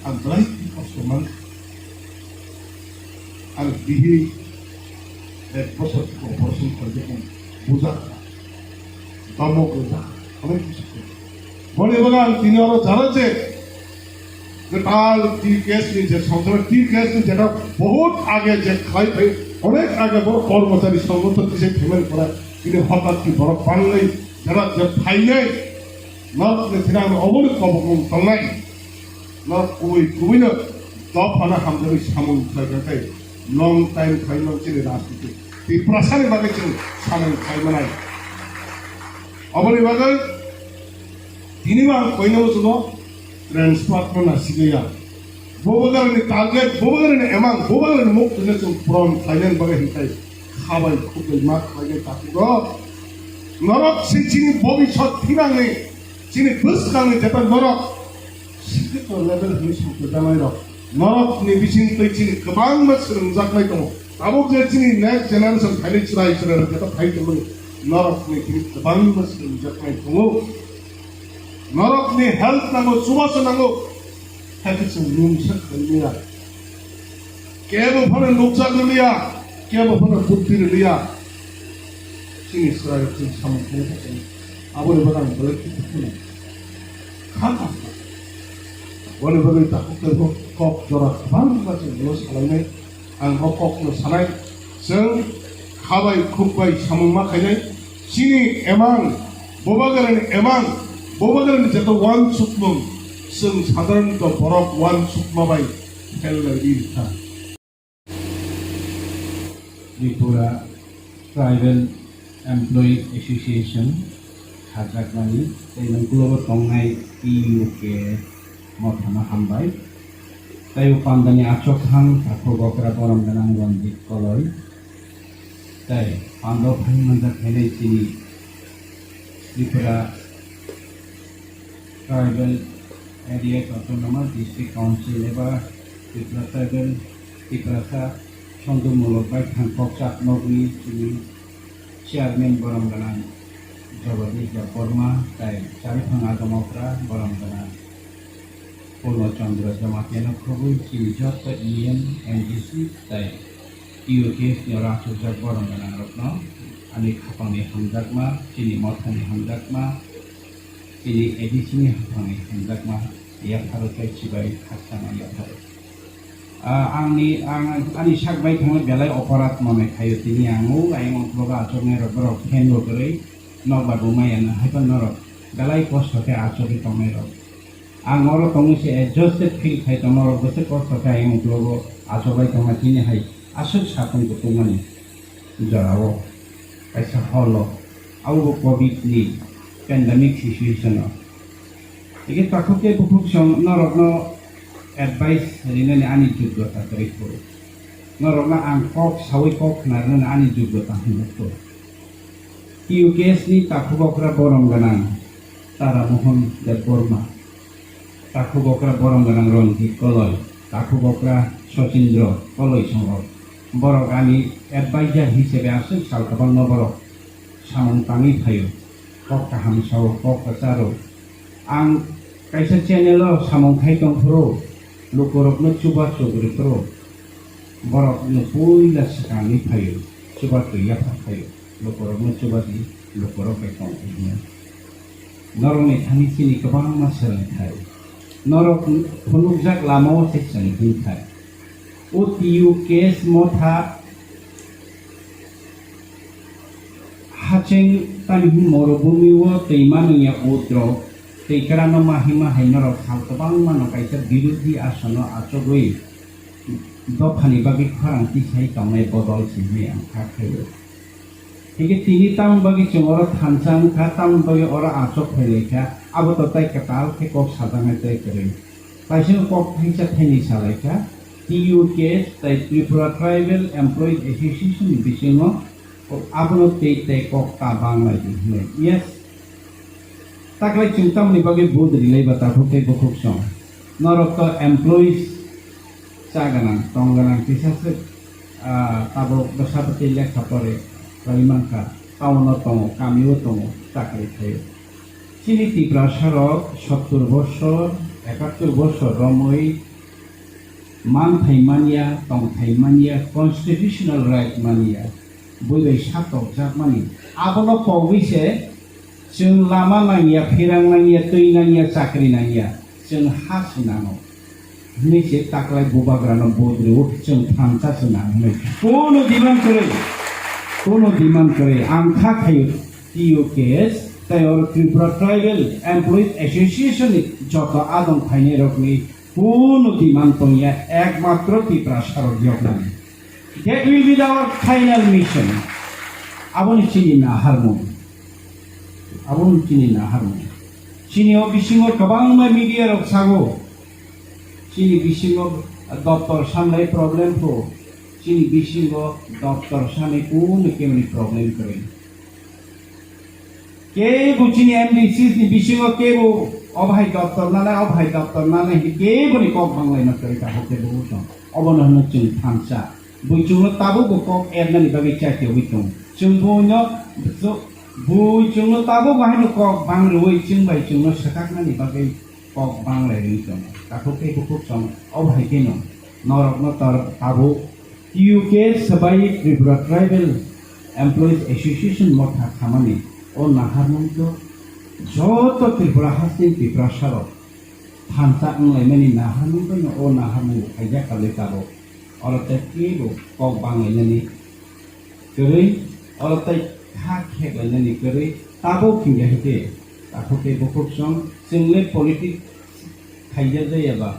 ang belai kosto mankha. Ang bihik ek bosor operation khlaijak ang bujakha. Domok rijak, onek kisu khe. Boni bagwi ang tini oro jara je kwtal T K S ni je songkrak, T K S ni jeta bahut age je khlai phai, onek age borok kormochari songbothor kisa phaimani pore tini hotat ki borok bangwi jeta je phainai norok ni thani ang oboni kobokmung tongnai. Norok kubui kubui no dophano hamjagwi samung khlai kha khe long time khlai no chini rajniti. Tiprasa ni bagwi chwng samung khlai manai. Oboni bagwi tini bo ang koino muchungo transfer no nasigwi ya. Bubagrani target, Bubagrani emang, Bubagrani muk tini chwng puron khlainani bagwi hinkhai khabai khukbai ma khlainai takhuk rok. Norok se chini bobisot thinangni, chini bwskangni jeta norok sikito level hwnwi samkhe janai rok. Norokni bising twi chini kwbangma swrwngjaknai tongo. Tabuk je chini next generation phainai chwrai chwrai rok jeta phai tongmani norokni chini kwbangma swrwngjaknai tongo. Norokni help nango, chubachu nango. Hakhe chwng mungsa khailiya. Kebo phano nukjak rwliya, kebo phano buddhi rwliya. Chini chwrai rok chini samung khaina thangwi aboni bagwi ang belai khe dukhu nang. Kha kha. Boni bagwi takhuk tei kok jora kwbangma chwng ulo salainai. Ang o kokno sanai, chwng kha bai khuk bai samung ma khainai. Chini emang, Bubagrani emang, Bubagrani joto uansukmung, chwng sadharanto borok uansukma bai pherlaiwi rwkha. Tripura Tribal Employees Association khajakmani tei nokologo tongnai T U K mothano hambai. Tei o pandani achukthang takhuk okra borom gwnang Ranjit Koloi. Tei pando phai manjak khainai chini Tripura Tribal Areas Autonomous District Council eba Tripura Tribal Tiprasa Songdormulok Baithang Kokchap Nokni chini Chairman borom gwnang Jagadish Debbarma tei Chariphang Adamokra borom gwnang Purno Chandra Jamatia no khobwi chini joto E M, M D C tei T U K S ni oro achukjak borom gwnang rokno ani khapangni hamjakma, chini mothani hamjakma, chini A D C ni haphangni hamjakma yapharo tei chibai khakchangma yapharo. Ah, angni, ang, ani sak bai thangwi belai oporat manwi khaio, tini ang o ayang ukhlogo achuknai rok borok fan bo kwrwi nokbar bo maya no, haiphano norok belai kosto khe achugwi tongnai rok. Ang oro tongwi se exhausted feel khai tong, norok bwswk kosto khe ayang ukhlogo achugwi tongma chini hai aswk satung kutung mani jorao kaisa hall o, abo bo covid ni pandemic situation o. Hingke takhuk tei bukhuk song norokno advice rinani ani jogyota kwrwi phuru. Norokno ang kok sawi kok khna rinani ani jogyota hwnwi phuru. T U K S ni takhuk okra borom gwnang Tara Mohan Debbarma, takhuk okra borom gwnang Ranjit Koloi, takhuk okra Sachindra Koloi songok. Borok ani advisor hisabe aswk sal kwbangma borok samung tangwi phaio, kok kaham sao, kok kwcharo. Ang kaisa channel o samung khai tong phuru, lukurokno chubachu rw phuru, borokno puila swkangwi phaio, chubachu yaphar phaio, lukurokno chubadi, lukurok bai tong phai hwnwi. Norokni thani chini kwbangma swrwngthai, norok phunukjak lamao se chwng hwnthai. O T U K S motha hacheng tani hwn morobhumi o twi manwngya udro twi kwrano mahi mahai norok sal kwbangma no kaisa birodhi asono achugwi dophani bagwi khorang tisai tongnai bodol se hwnwi ang kha khaio. Hingke tini tamoni bagwi chwng oro thansa wngkha, tamoni bagwi oro achuk phailaikha, abo to tei kwtal khe kok sajaknai tei kwrwi. Kaisa kok thaisa thaini salaikha, T U K S tei Tripura Tribal Employees Association ni bisingo abono tei tei kok ta banglai di hwnwi. Yes, taklai chwng tamoni bagwi vote rilai ba takhuk tei bukhuk song. Norok to employees cha gwnang, tong gwnang kisa se, ah, tabuk bwsa bwtwi lekha pore rwui mankha, town o tongo, kami o tongo, chakri khaio. Chini Tiprasa rok sottur bosor, ekattor bosor romwi manthai manya, tongthai manya, constitutional right manya, bui bai satokjakmani. Abono pogwi se chwng lama nangya, phirang nangya, twi nangya, chakri nangya, chwng ha se nango. Hwnwi se taklai bubagrano vote rwo, chwng thansa se nang hwnwi. Kono demand kwrwi, kono demand kwrwi. Ang kha khaio T U K S, tei oro Tripura Tribal Employees Association ni joto adong phainai rokni kono demand tongya, ekmatro Tiprasa rok yoknani. That will be our final mission. Aboni chini naharmung. Aboni chini naharmung. Chini o bisingo kwbangma media rok sago. Chini bisingo doptor sanai problem pho. Chini bisingo doptor sanai kuno kemni problem kwrwi. Kebo chini M D C ni bisingo kebo Obo hai doptor nanai, obo hai doptor nanai hinwi keboni kok banglaima kwrwi tabuk khe bubuchung. Obono hwno chwng thansa. Buichungno tabukbo kok ernani bagwi chatiogwi tongo. Chwng buino, buichungno tabukbo haino kok bangrwui chwng bai chwngno swkaknani bagwi kok banglai rwui tongo. Takhuk tei bukhuk song obo hai kheno norokno tor-, tabuk T U K Swbai Tripura Tribal Employees Association motha khamani o naharmung to joto Tripura hasteni Tiprasarok thansa wnglaimani naharmung to o naharmung khaijak kali tabuk. Oro tei kebo kok banglainani kwrwi, oro tei kha kheklainani kwrwi tabuk hingya hwnkhe takhuk tei bukhuk song chwngle politics khaijak jaya ba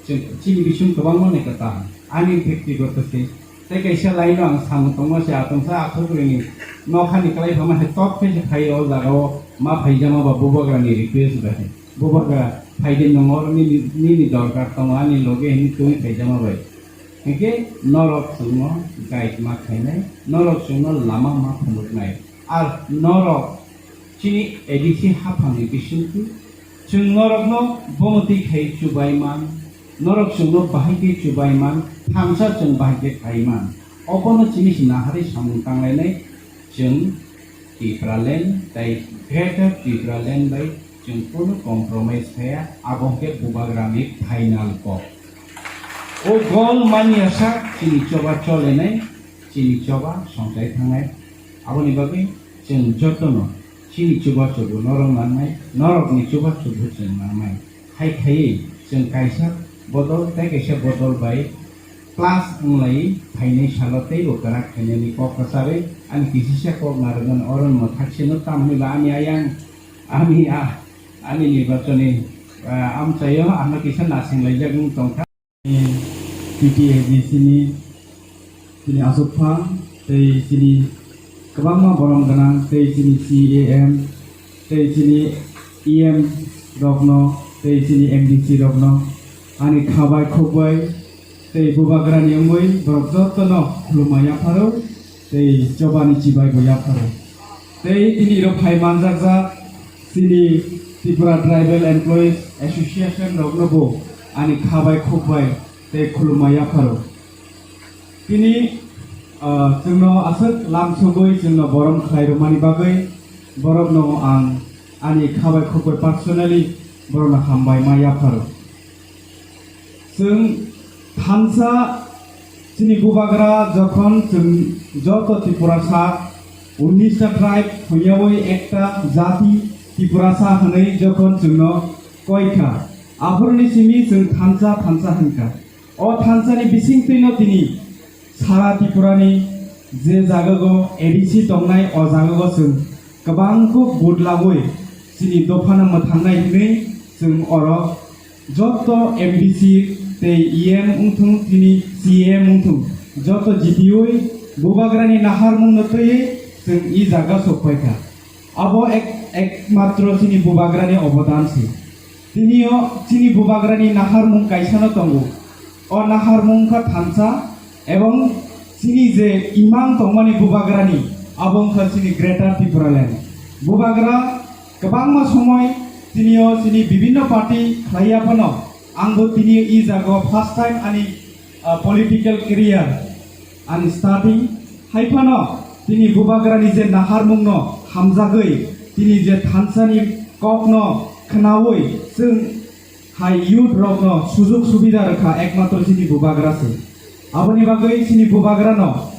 chwng chini bising kwbangma nai kwtal ani byaktigoto se tei kaisa line o ang samung tongma se atongsa athok rini nokhani kwlai phama hai top khe se phai o jaga o ma phaijama ba bubagra ni request bai hai bubagra phaidi nongor nini nini dorkar tongo ani loge hini twi phaijama bai. Hingke norok chwngno guide ma khainai, norok chwngno lama ma phunuknai. Ar norok chini A D C haphangni bisingtwi chwng norokno bono twi khai chubai man, norok chwngno bahai khe chubai man, thansa chwng bahai khe khai man. Obono chini se naharwi samung tanglainai chwng Tipraland tei Greater Tipraland bai chwng kunu compromise khaya, abo hwnkhe bubagrani final kok. O gol manya sak chini choba cholenai, chini choba songchai thangnai. Aboni bagwi chwng jotono chini chubachubu norok nangnai, norokni chubachubu chwng nangnai. Hai khaiwi chwng kaisa bodol tei kaisa bodol bai plus wnglai phainai salo teibo kwrak khainani kok kwcharwi ani kisisa kok narwknani oro mwthak sino, tamni ba ani ayang, ani a-, ani nirbachoni, ah, amchaio ano kisa nasinglaijakmung tongkha. T T A D C ni chini aswk pha tei chini kwbangma borom gwnang tei chini C E M tei chini E M rokno tei chini M D C rokno ani kha bai khuk bai tei bubagrani wngwi borok jotono khulumma yapharo tei chobani chibai bo yapharo. Tei tini iro phai manjakjak chini Tripura Tribal Employees Association rokno bo ani kha bai khuk bai tei khulumma yapharo. Tini, ah, chwngno aswk lam sogwi chwngno borom khlai rwmani bagwi borokno ang ani kha bai khuk bai personally borokno hambai ma yapharo. Chwng thansa chini bubagra jokhon chwng joto Tripurasa unista tribe hwnyawi ekta jati Tripurasa hwnwi jokhon chwngno koikha, aphuruni simi chwng thansa thansa hwnkha. O thansani bisingtwino tini sara Tripurani je jagago A D C tongnai, o jagago chwng kwbang kuk vote lagwi chini dophano mwthangnai hwnwi chwng oro joto M D C tei E M wngthung, tini C E M wngthung, joto jitiui bubagrani naharmungno twiwi chwng i jaga sokpaikha. Abo ek-, ekmatro chini bubagrani obodan se. Tinio chini bubagrani naharmung kaisano tongo. O naharmung wngkha thansa ebong chini je imang tongmani bubagrani, abo wngkha chini Greater Tipraland. Bubagra kwbangma somoi tinio chini bibinno party khlaiya phano, angbo tinio i jago first time ani, ah, political career ani starting. Hai phano tini bubagrani je naharmungno hamjagwi, tini je thansani kokno khnaui chwng hai youth rokno sujuk subida rwkha ekmatro chini bubagra se. Aboni bagwi chini bubagrano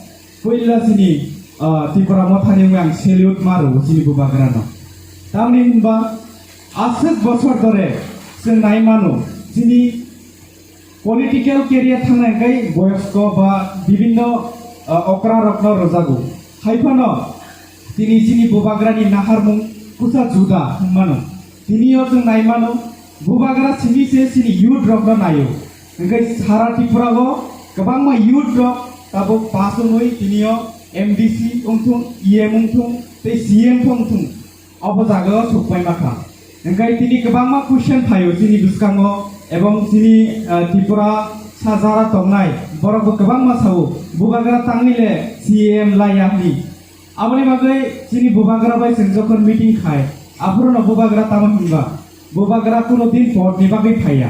puila chini, ah, Tripura mothani wngwi ang salute ma rwo chini bubagrano. Tamni hwnba aswk bosor dore chwng nai mano chini political career thangnai hwnkhe boyosko ba bibinno, ah, okra rokno rwjago. Hai phano tini chini bubagrani naharmung kusa juda hwnmano. Tinio chwng nai mano, bubagra simi se chini youth rokno naio. Hwnkhe sara Tripura o kwbangma youth rok tabuk pass wngwi tinio M D C wngthung, E M wngthung, tei C M wngthung. Obo jagao sokpai makha. Hwnkhe tini kwbangma question phaio chini bwskango, ebong chini, ah, Tripura sa jara tongnai borokbo kwbangma sao, bubagra tangwi le C M laiya hwnwi. Aboni bagwi chini bubagra bai chwng jokhon meeting khai, aphuruno bubagra tamo hwnba, Bubagra kuno din podni bagwi phaiya.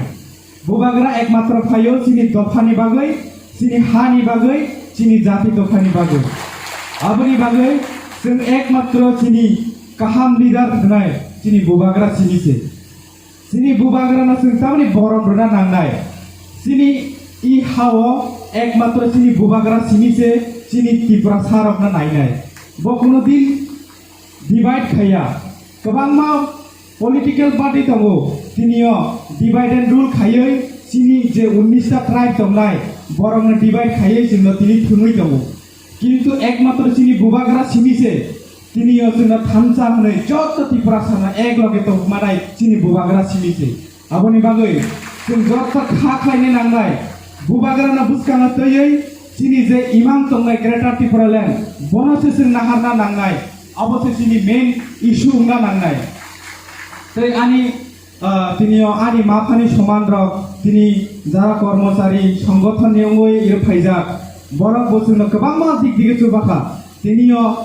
Bubagra ekmatro phaio chini dophani bagwi, chini hani bagwi, chini jati dophani bagwi. Aboni bagwi chwng ekmatro chini kaham leader hwnai chini Bubagra simi se. Chini Bubagrano chwng tamni borom rwna nangnai. Chini i hao ekmatro chini Bubagra simi se chini Tiprasa rokno nainai. Bo kuno din divide khaiya. Kwbangma political party tongo, tinio divide and rule khaiwi chini je unnish ta tribe tongnai, borokno divide khaiwi chwngno tini thwngwi tongo. Kintu ekmatro chini Bubagra simi se, tinio chwngno thansa hwnwi joto Tiprasano ek loge tongmanai chini Bubagra simi se. Aboni bagwi chwng joto kha khlaina nangnai, Bubagrano bwskango twiwi chini je imang tongnai Greater Tipraland, bono se chwng naharna nangnai, abo se chini main issue wngna nangnai. Tei ani, ah, tinio ani maphani soman rok, tini jara kormochari songothon ni wngwi iro phaijak, borok bo chwngno kwbangma dik dige chubakha, tinio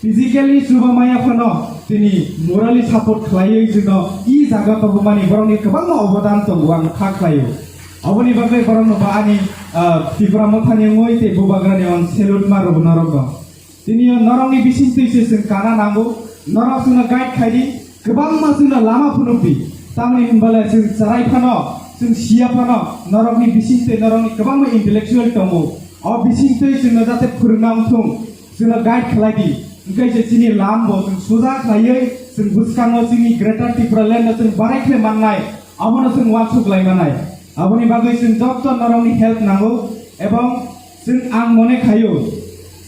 physically chuba maya phano tini morally support khlaiwi chwngno i jaga tongmani borokni kwbangma obodan tongo, ang kha khlaio. Aboni bagwi borokno ba ani, ah, Tipra Mothani wngwi tei Bubagrani ang salute ma rwbo norokno. Tini o norokni bisingtwi se chwng kana nango, norok chwngno guide khaidi, kwbangma chwngno lama phunukdi. Tamoni hinbale chwng chwrai phano, chwng siya phano, norokni bisingtwi norokni kwbangma intellectual tongo. O bisingtwi chwngno jate phwrwngna wngthung. Chwngno guide khlai di. Hwnkhe se chini lam bo chwng suja khlaiwi chwng bwskango chini Greater Tipraland no chwng barai khlai mannai, abono chwng uansuk lai manai. Aboni bagwi chwng joto norokni help nango, ebong chwng ang mone khaio,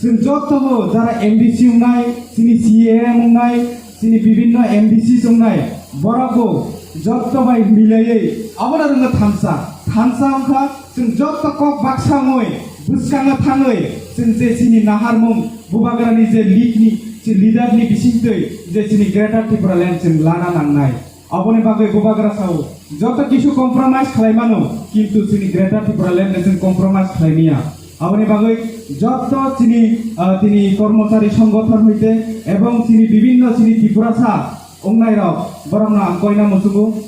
chwng joto bo jara M D C wngnai, chini C E M wngnai, chini bibinno M D C wngnai, borok bo joto bai milaiwi abono rwngno thansa. Thansa wngkha chwng joto kok baksa wngwi bwskango thangwi chwng je chini naharmung Bubagrani je lead ni, je leader ni bisingtwi je chini Greater Tipraland chwng lana nangnai. Aboni bagwi Bubagra sao, joto kisu compromise khlai mano, kintu chini Greater Tipraland no chwng compromise khlai manya. Aboni bagwi joto chini, ah, tini kormochari songothon hoite ebong chini bibinno chini Tiprasa wngnai rok borokno ang koina muchungo.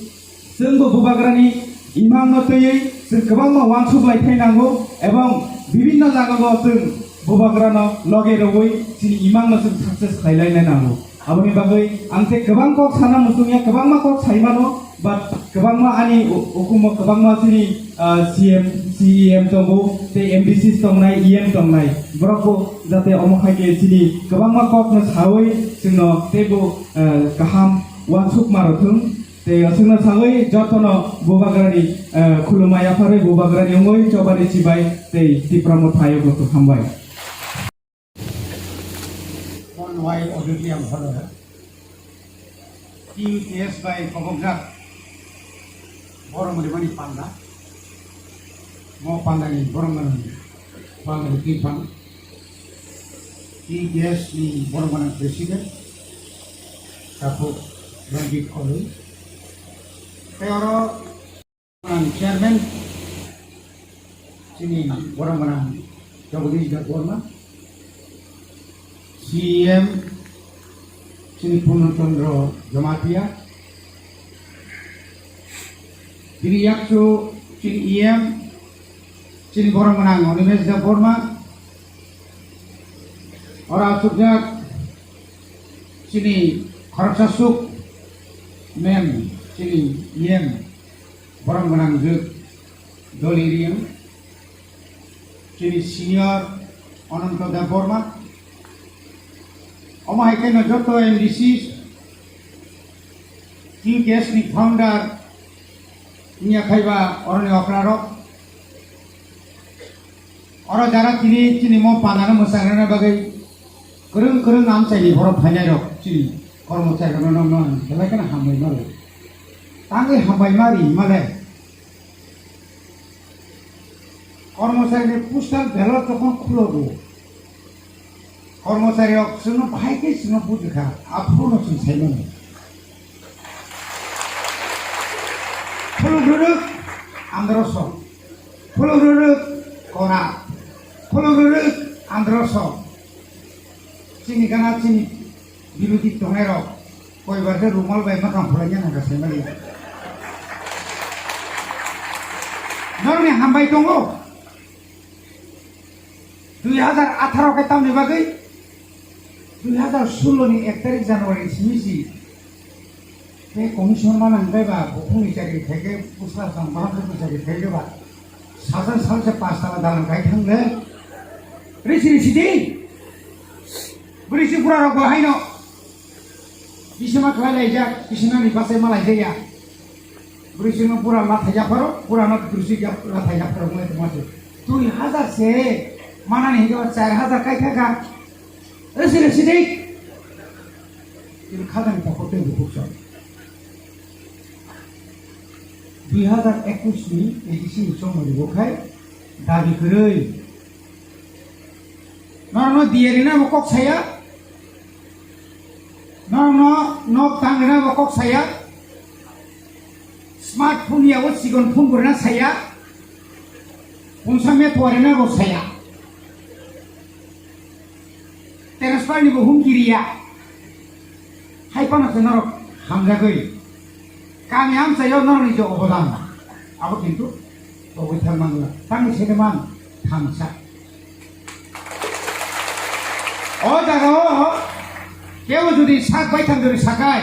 Chwngbo Bubagrani imangno twiwi chwng kwbangma uansuk lai phai nango ebong bibinno jagao chwng Bubagrano loge rwui chini imangno chwng success khlai laina nango. Aboni bagwi ang tei kwbang kok sana muchungya, kwbangma kok sai mano, but kwbangma ani u-, ukumo kwbangma chini, ah, C M, C E M tongo, tei M D Cs tongnai, E M tongnai. Borokbo jate omo hai khe chini kwbangma kokno saui chwngno teibo, ah, kaham uansukma rw thung. Tei aswkno sagwi jotono Bubagrani, eh, khulumma yapharwi Bubagrani wngwi chobani chibai tei Tipra Motha ayukno kwtham bai. One Y auditorium hall o T U T S bai kobokjak borok rimani panda. Mo pandani borok mani pandani twi phano. T P S ni borok mani president, Takhuk Ranjit Koloi. Tei oro ang chairman, chini borok mani Jagadish Debbarma, C E M, chini Purno Chandra Jamatia, bini yakchu chini E M, chini borok mani Animesh Debbarma, oro achukjak chini khoroksa suk ma'am, chini E M, borok mani jwk Doli Riang, chini senior Ananto Debbarma, omo hai khe no joto M D C, T U T S ni founder, wngya khaiba oroni okrarok. Oro jara tini chini mo pandano mwchang rwna bagwi kwrwng kwrwng amchaini borok phainairok chini kormocharirokno nokno ang belai kheno hambai mano. Tangwi hambai ma ri male. Kormocharini postal ballot jokhon khulogo, kormocharirok chwngno bahai khe chwngno bujikha, aphuru no chwng sai mano. Khuluk rwrwk andro song, khuluk rwrwk kona, khuluk rwrwk andro song. Chini gana chini birodhi tongnairok koibar khe rumal bai mwkhang phulaina nangkha saimani. Norokni hambai tongo. Dui hazar atharo khe tamni bagwi dui hazar sullo ni ek tarik January simi si tei commission mana hwnkhe ba bukhukni chakri khaikhe bwsla chwng bahai bukhukni chakri khaikhe ba sajak salsa pas tala dalan khai thang le. Risi risi di. Bwrwi si bura rok bo haino. Bisima khlai laijak, bisinani bachai ma laijak ya. Bwrwi sino bura ma thaijak pharo, bura no bwrwi si ya ma thaijak pharo, mo tongma se. Dui hazar se manani hingke ba char hazar kai thaka. Resi resi dei. Ini khadang ta kote bukuk sa. Dui hazar ekus ni A D C ni chongmani bo khai dabi kwrwi. Norokno diyarina bo kok saya. Norokno nok tangrina bo kok saya. Smartphone yago sikon phone borina saya. Pungsa me tuarina bo saya. Transfer ni bo hum kiriya. Hai pano se norok hamjagwi. Kami amchayo norokni je obodan. Abo kintu togwi thang mangla. Tangni sede man thamsa. O jaga o kebo jodi sak bai thang jodi sakai.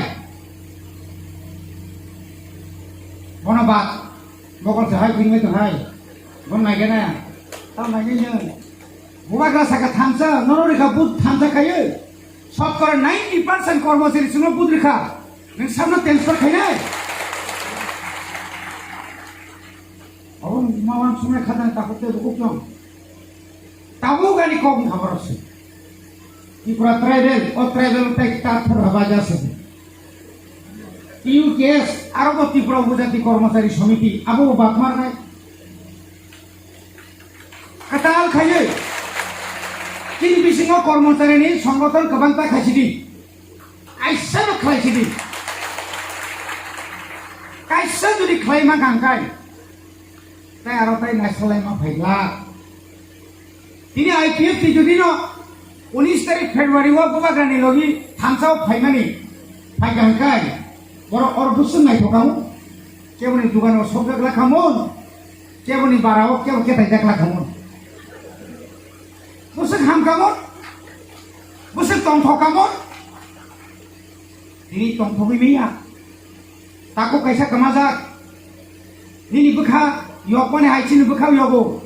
Bono bad. Mokol se hai bini mai tong hai. Bon nai gana. Tam nai ni nung. Bubagra saka thamsa, nono rikha but thamsa khayo. Sotkora ninety percent kormochari chwngno but rikha. Nwng sabno transfer khainai. Abo ma wan sumai khajang takhuk tei bukhuk chwng. Tabuk ani kok wngkha borok se. Tripura tribal, o tribal tei ta thor haba ja se. T U K S, aro bo Tripura Upajati Kormochari Somiti, abo bo bakmar nai. Kwtal khaiwi chini bisingo kormocharini songgothon kwbangta khaisidi. Kaisa no khlaisidi. Kaisa jodi khlai ma kangkai, tai aro tai naisalai ma phaila. Tini I P F T jodi no unis tarik February o Bubagrani logi thansa o phaimani phai kangkai, borok oro buswk naithok kamo. Keboni dugano sokjak lakhamun, keboni barao kebo ketaijak lakhamun. Bwswk hamkamun, bwswk tongthokkamun, tini tongthogwi manya. Takhuk kaisa kwmajak, nini bwkha yokmani hai chini bwkha yogo.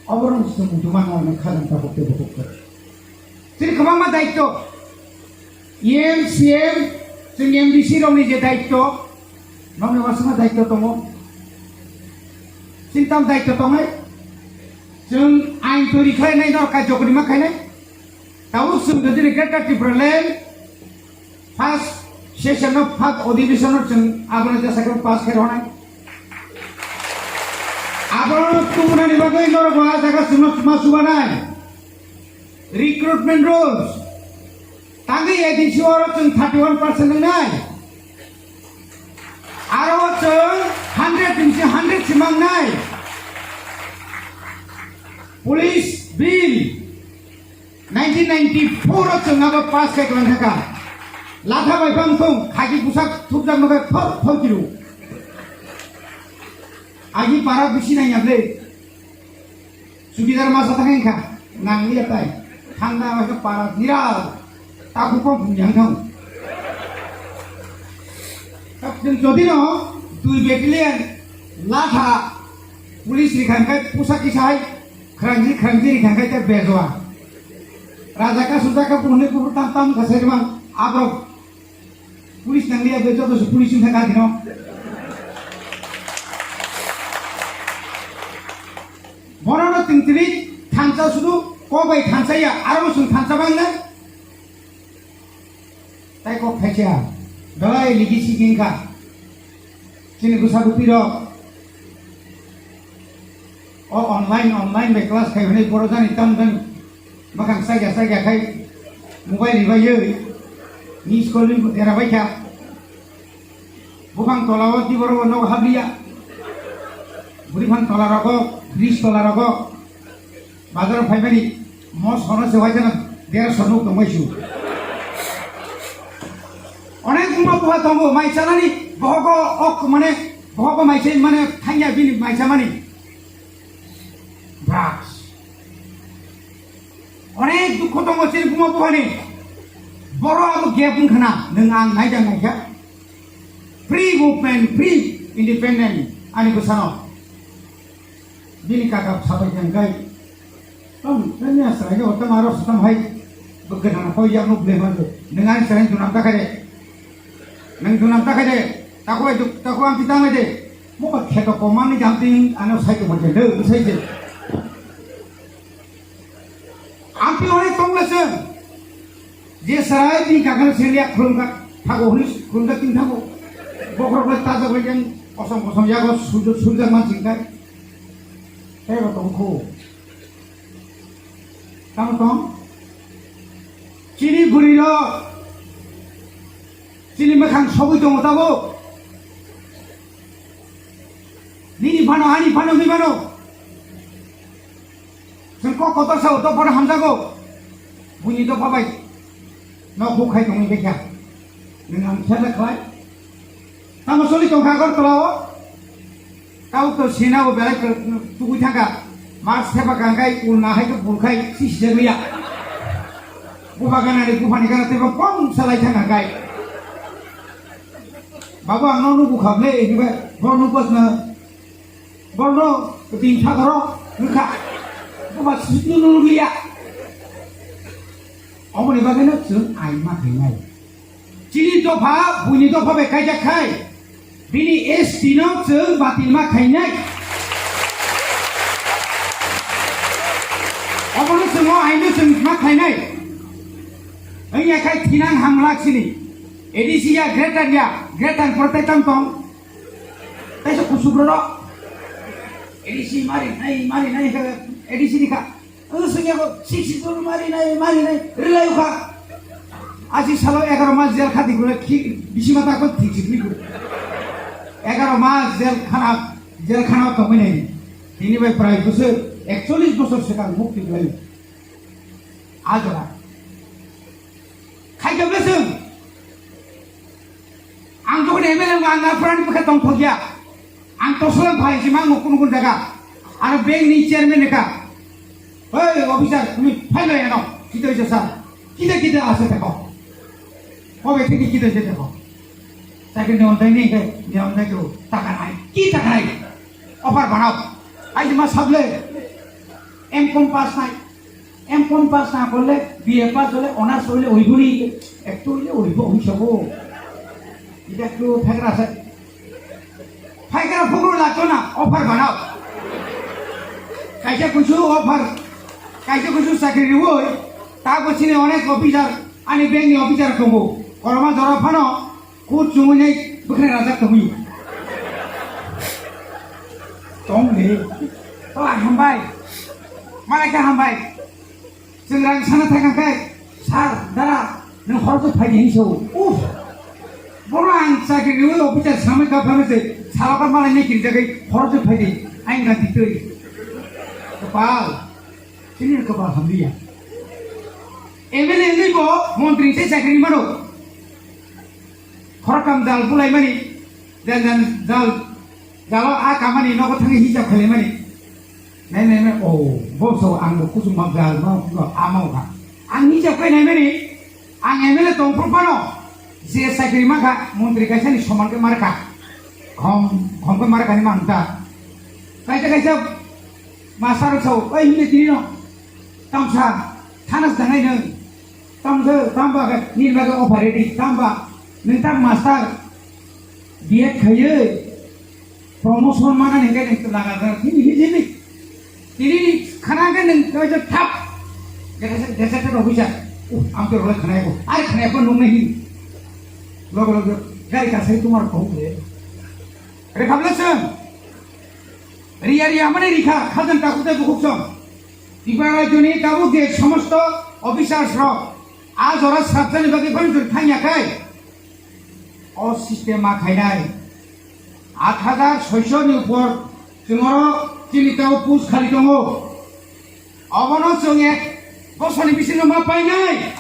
Oborok se muchungma nangni khajang tabuk tei bukhuk khe. Chini kwbangma daityo. E M, C M, chwng M D C rokni je daityo, nokni wasima daityo tongo. Chini tam daityo tongnai. Chwng ain twi khlainai, norok kaijakgwi ma khainai. Tabuk chwng jodi Greater Tipraland first session no, first adhibeshon no chwng abono jesa khe pass khe rwnai. Abono tubunani bagwi norok bo ah jaga chwngno ma chubanai. Recruitment rules. Tangwi A D C oro chwng thirty one percent wngnai. Aro chwng hundred ni si hundred si mangnai. Police bill nineteen ninety-four o chwng abo pass khe kwlang kha. Latha bai phang thung, khaki bwsak thupjak no khe thor thor kiru. Agi para bisi nai ya ble. Chukidar masa thang kha, nang liya tai. Thangna bai khe para niral. Takhuk pong phung yang thang. Jodi no dui battalion latha police ri khan kai pusa kisai. Khrangji, khrangji ri khan kai ta bejwa. Raja ka suja ka buhne buhur tam tam ka sai mang abrok. Police nang liya be joto se police wngkha ka dino. Bono no ting tini thansa sudu ko bai thansa ya aro sung thansa bang na. Tai kok thaisa, belai ligi si gingkha. Chini bwsa bwtwi rok. O online, online bai class khai hwnwi boro jani tam jani. Makhang saikya saikya khai mobile ribai oi. Miss call ni era bai kha. Buphang tola o tiboro o nogo habliya. Buriphang tola rogo, bridge tola rogo. Bazar phaimani mo sono se waijana dera sono tongmai su. Onek buma buha tongo, mai chanani bohogo ok mane Bohogo maisa mane thangya bini maisa mani. Drugs. Onek dukho tongo chini buma buphani. Boro abo gap wngkha na, nwng ang naijak naikha. Free movement, free independent ani bwsano. Bini kaka sabai khe hwnkhai, "Tong, tanya sarai no, tang aro satam hai, bwkha na koi yak nuk le man, nang ani sarai dunam ta kare, nang dunam ta kare, tako ai, tako ang titang le de, mo ka kheto ko mani jam tin, ano sai ko man de, sai de." Ang tin hore tong le se. Je sarai bini kakano seliya khulumkha, thago hwnwi khulumkha tin thago. Bokhorok bai tajak bai yang kosom kosom yago surjak, surjak man singkha. Tei bo tongkhu. Tamo tong? Chini bwrwi rok, chini mwkhang sogwi tongo tabuk. Nini phano, ani phano, hwnwi phano. Chwng kok kotor sao, dopha no hamjago. Buini dopha bai nok bukhai tongwi bekha. Nwng ang khe khlai. Tamo soli tongkha Agartala o. Tabuk to sina bo belai tugui thangkha. Mas thepa kangkai ulna hai khe bulkhai sisi jagriya. Buba gana ni buphani gana tebo kong salai thangkha kai. Babu ang no nugu kha ble, hiba bo nugu na. Borno tin thagaro wngkha. Boba sitno nukliya. Oboni bagwino chwng ain ma khainai. Chini dopha, buini dopha bai kaijak khai. Bini S T no chwng batil ma khainai. Obono chwng o ain no chwng ma khainai. Wngya khai thinang hamlak sini. A D C ya greater ya, greater protect tong. Kaisa kusuk rok. A D C mari nai, mari nai, A D C ni kha. Ang sengya ko six zero mari nai, mari nai, rilai kha. Asi salo egaro mas jel khati gule ki, bisi mata ko thik thik ni gule. Egaro mas jel khana, jel khana tongwi nai. Tini bai prai bosor, ekchollis bosor sekang mukti gulai. Ajora. Khaikhe bwswng. Ang jokhon M L A wngkha, ang Nagarpurani bwkha tongthokya. Ang tosolang phai si mango kunu kunu jaga. Ano bank ni chairman ni ka. Hei, officer, tumi phai lai ano. Kita bisa sir. Kita kita ase thako. Kobe thiki kita kita thako. Sakri ni ontai ni ke, ni ontai tu takanai. Ki takanai? Offer banao. Ai ma sable. M com pass nai. M com pass na korle, B A pass hole, honours hole, oiboni, ektu hole, oibo, oi sabo. Ita ektu phegra se. Phegra phugro lagto na, offer banao. Kaisa kusu offer, kaisa kusu chakri riwoi, ta bo chini onek officer, ani bank ni officer tongo. Korma jora phano, Kut chumui nai bwkhwnai rajak tongwi. Tong le. To ang hambai. Malai kha hambai. Chwng rang sana thang kha kai. Sir, dara, nwng hor to phai di hinso. Uff. Bono ang chakri riwi officer samai ka phano se. Sala ka malai nai kiri jagai hor to phai di. Aing ganti twi. Kapal. Chini kapal hamliya. M L A ni bo montri se chakri mano. Khoroktham jal bulaimani, jal, jal, jal, jalo a kamani nogo thangwi hisab khailaimani. Nai, nai, nai, o, bo so ang bo kusuma jal ma, ma, ama kha. Ang hisab khai naimani, ang M L A tongphuru phano, je chakri ma kha, montri kaisa ni soman khe mar kha. Khom, khom khe mar kha ni man ta. Kaisa, kaisa, master so, oi, hindi tini no. Tamsa, thanas dangai nung. Tamsa, tamba, nirbaga operating, tamba, nung tam master, B Ed khaye, promotion mana nung kai nung laga dar, tini hi jini. Tini khana kai nung kai thap. Gazette, gazette officer. Uh, ang to role khana ko. Ai khana ko nung nahi. Logo logo, gari ka sai tumar ko le. Republic sir. Riya riya mane rikha, khajan takutai bukhuk song. Tripura rajyoni tabuk je somosto officers rok a jora sabjani bagwi phano chwng thangya khai, o system ma khainai. Aat hajar soisho ni upor chwng oro chini tabuk post khali tongo. Obono chwng ek bosoni bisingo ma painai.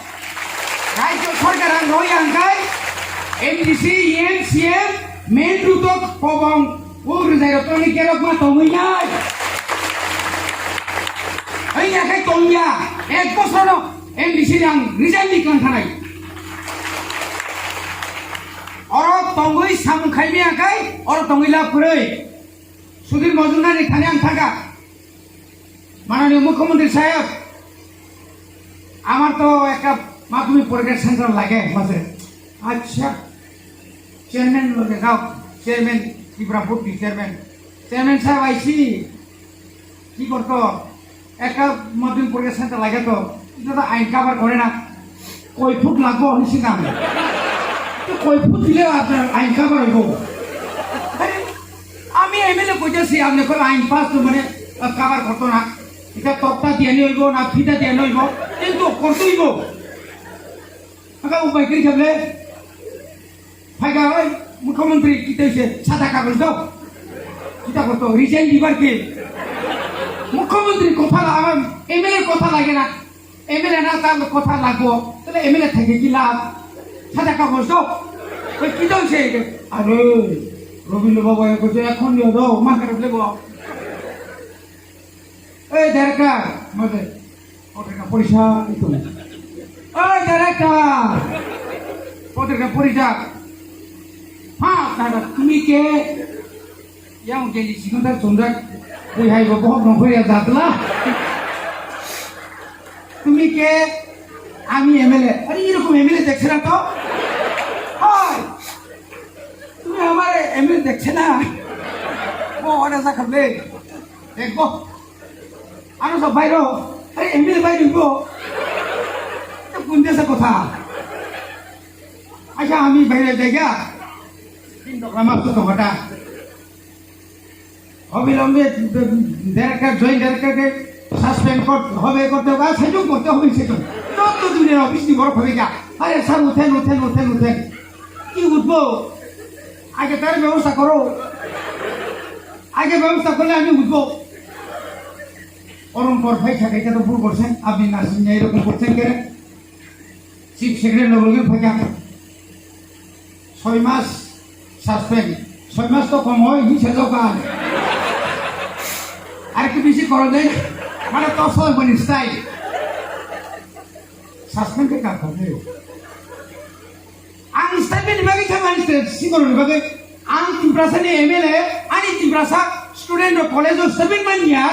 Rajyo sorkar ang roi ang khai M D C, E M, C M, main road o kobong Bo rwjai rok tongni kerok ma tongwi nai. Ai ya khai tong ya. Ek bosor no M D C ni ang resign ni kang thanai. Oro tongwi samung khai mi akai, oro tongwi lab kwrwi. Sudhir Majumdar ni thani ang thaka. মাননীয় মুখ্যমন্ত্রী সাহেব, আমার তো একটা মাধ্যমিক পরীক্ষার সেন্টার লাগে মাঝে। আচ্ছা, চেয়ারম্যান লগে যাও, চেয়ারম্যান, ত্রিপুরা বোর্ড চেয়ারম্যান। চেয়ারম্যান সাহেব আইছি, কি করতো? একটা মাধ্যমিক পরীক্ষার সেন্টার লাগে তো, এটা তো আইন কভার করে না। কয় ফুট লাগবো আমি সিদ্ধান্ত। তো কয় ফুট দিলে আপনার আইন কভার হইব? আরে, আমি এমএলএ কইতেছি, আপনি কই আইন পাস তো মানে কভার করতো না। এটা তক্তা দিয়ে নিয়ে হইব না ফিতা দিয়ে নিয়ে হইব, কিন্তু করতে হইব। Aga upai kiri kable. Phaika oi, মুখ্যমন্ত্রী কিতা হইছে? সাদা কাগজ দাও। কিতা করতো? রিজাইন দিবার কি? মুখ্যমন্ত্রীর কথা লা-, আমার এমএলএর কথা লাগে না। এমএলএ না, তার কথা লাগবো। তাহলে এমএলএ থেকে কি লাভ? সাদা কাগজ দাও। ওই কিতা হইছে? আরে, রবীন্দ্র বাবু এখন নিয়ে দাও, মা খারাপ লেবো। এই ডাইরেক্টর, মাঝে পত্রিকা পরিষদ, এই তো। এই ডাইরেক্টর, পত্রিকা পরিষদ। হ্যাঁ, দাদা, তুমি কে? ইয়াং গেলি সিকুন্দার চন্দ্রা, ওই হাই বাবা, হক নখরিয়া জাতলা। তুমি কে? আমি এমএলএ। আরে, এরকম এমএলএ দেখছে না তো? হয়। তুমি আমার এমএলএ দেখছে না? ও, ওরা যা খাবে। দেখবো। আরো সব বাইরো, আরে এমএলএ বাইরে হইব। তো কোন দেশে কথা? আচ্ছা, আমি বাইরে জায়গা। তিন টকা মাত্র তো হঠাৎ। অবিলম্বে ডাইরেক্টর, জয়েন্ট ডাইরেক্টরকে সাসপেন্ড করতে হবে, করতে হবে, আর সেটাও করতে হবে, সেটা। যত দিনের অফিস নিয়ে বড় হবে গা। আরে স্যার, উঠেন, উঠেন, উঠেন, উঠেন। কি উঠবো? আগে তার ব্যবস্থা করো। আগে ব্যবস্থা করলে আমি উঠবো। অরুণ কর ভাই থাকে, এটা তো ভুল করছেন, আপনি নার্সিং নিয়ে এরকম করছেন কেন? চিফ সেক্রেটারি লোক লোকের ফাঁকা ছয় মাস সাসপেন্ড, ছয় মাস তো কম হয়, হিংসা দোকান। আর কি বেশি করা যায়? মানে তো ছয় মাস স্টাইল। সাসপেন্ড কে কার করবে? Ang statement ni bagwi khe mani state singoroni bagwi ang Tiprasa ni M L A, ani Tiprasa student rok college o statement manya.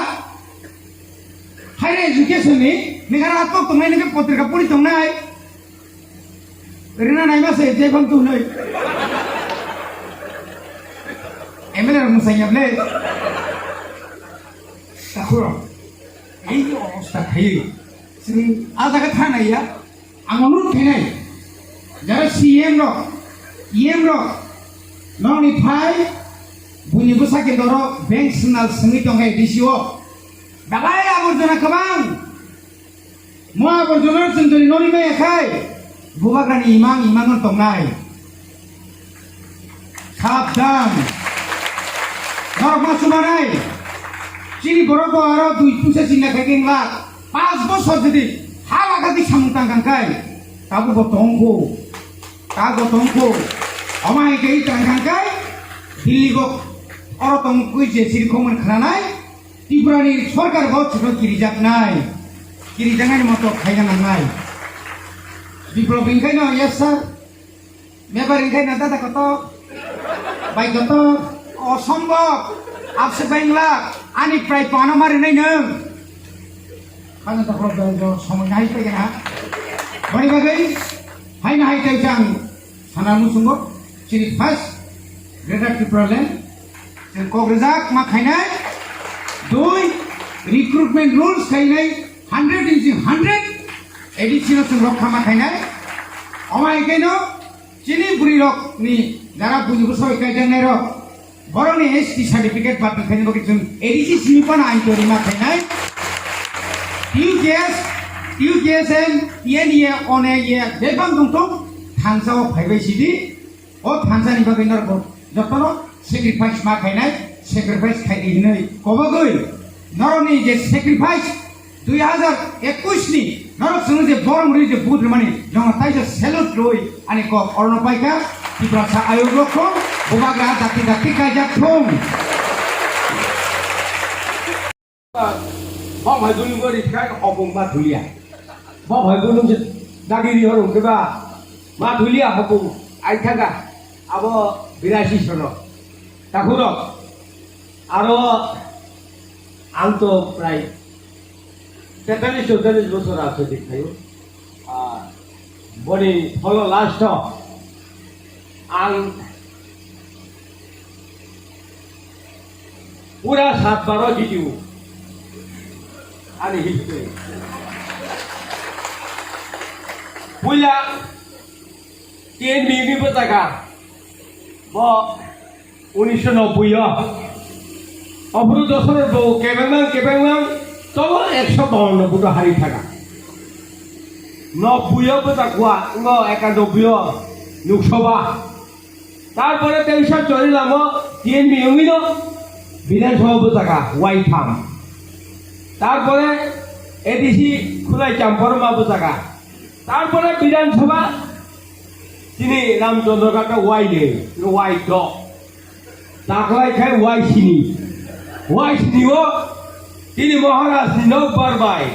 Higher education ni nigara atok tongnai nigwi potrika puri tongnai. Rina naima se je bang tu noi. M L A rok musai yable. Takhuro. Ei je obosta khai. Sini a jaga thana ya. Ang onurot khainai, jara C M rok, E M rok, nokni phai, buini bwsa khe norok bank signal swngwi tongkha D C o. Belai aborjona kwbang. Mo aborjona chwng jodi noni maya khai, bubagrani imang imang no tongnai. Sabdan! Norok ma chubanai. Chini borok bo aro dui puisa chingla khai khe wngla. Panch bosor jodi ha laga di samung tang kang khai, tabuk bo tongkho. Tabuk bo tongkho. Omo hai khe tang kang khai, Delhi bo oro tongkho je siri khomon khananai. Tripura ni sorkar bo chwngno kirijaknai. Kirijaknai moto khaina nangnai. Biplop hinkhai no, yes sir. Mebar hinkhai na dada kotor, bai kotor, osombhob, abse bengla, ani prai pano mari nai nung. Khana ta khoro bel jo somoi nai pai gana. Bani bagai, hai na hai tai jang, sana musungo, chini first, Greater Tipraland, chini kok rijak ma khainai, dui, recruitment rules khainai, hundred into hundred, A D C no chwng rok khama khainai, omai keno, Chini bwrwi rok ni jara buini bwsai kaijaknai rok, borok ni S T certificate ba tongkhaini bagwi chwng A D C simi phano ain twi rima khainai. T U K S, T U K S N, T N E A, one ye bebak tongthok, thansa o phaibai sidi, o thansa ni bagwi norok jotono sacrifice ma khainai, sacrifice khai di hinwi kobogwi norok ni je sacrifice, Dui hazar ekwis ni norok chwngno je borom rwi je vote rwmani, jono taisa salute rwi ani kok orono paikha, Tiprasa ayuk rok thung, bubagra dakti dakti kaijak thung. Bo hai bwlwng bo rikha hopung ma thulia. Bo hai bwlwng se dagi ri horo khe ba ma thulia hopung ai thaka. Abo birasi sono. Takhurok. Aro ang to prai tetalis chutalis bosor aswk di khayo. Ah, boni pholo last o ang pura sat baro jitio. Ani history. Puila T N B ni bwsaka. Bo unisho nobboi o. Ophuru dosonor bo kebengmang kebengmang tobo ekso bawanno vote o hari thaka. Nobboi o bwsakwa, ngo ekanobboi o Lok Sabha. Tarpore teisa chori lamo T N B wngwi no Bidhan Sabha bwsaka, wai tham. Tarpore A D C Khulai Champorma bwsaka. Tarpore Bidhan Sabha chini Ramchandra Kaka wai le, wai do. Taklai khai wai sini. Wai sini o tini Maharaj ni nok bar bai.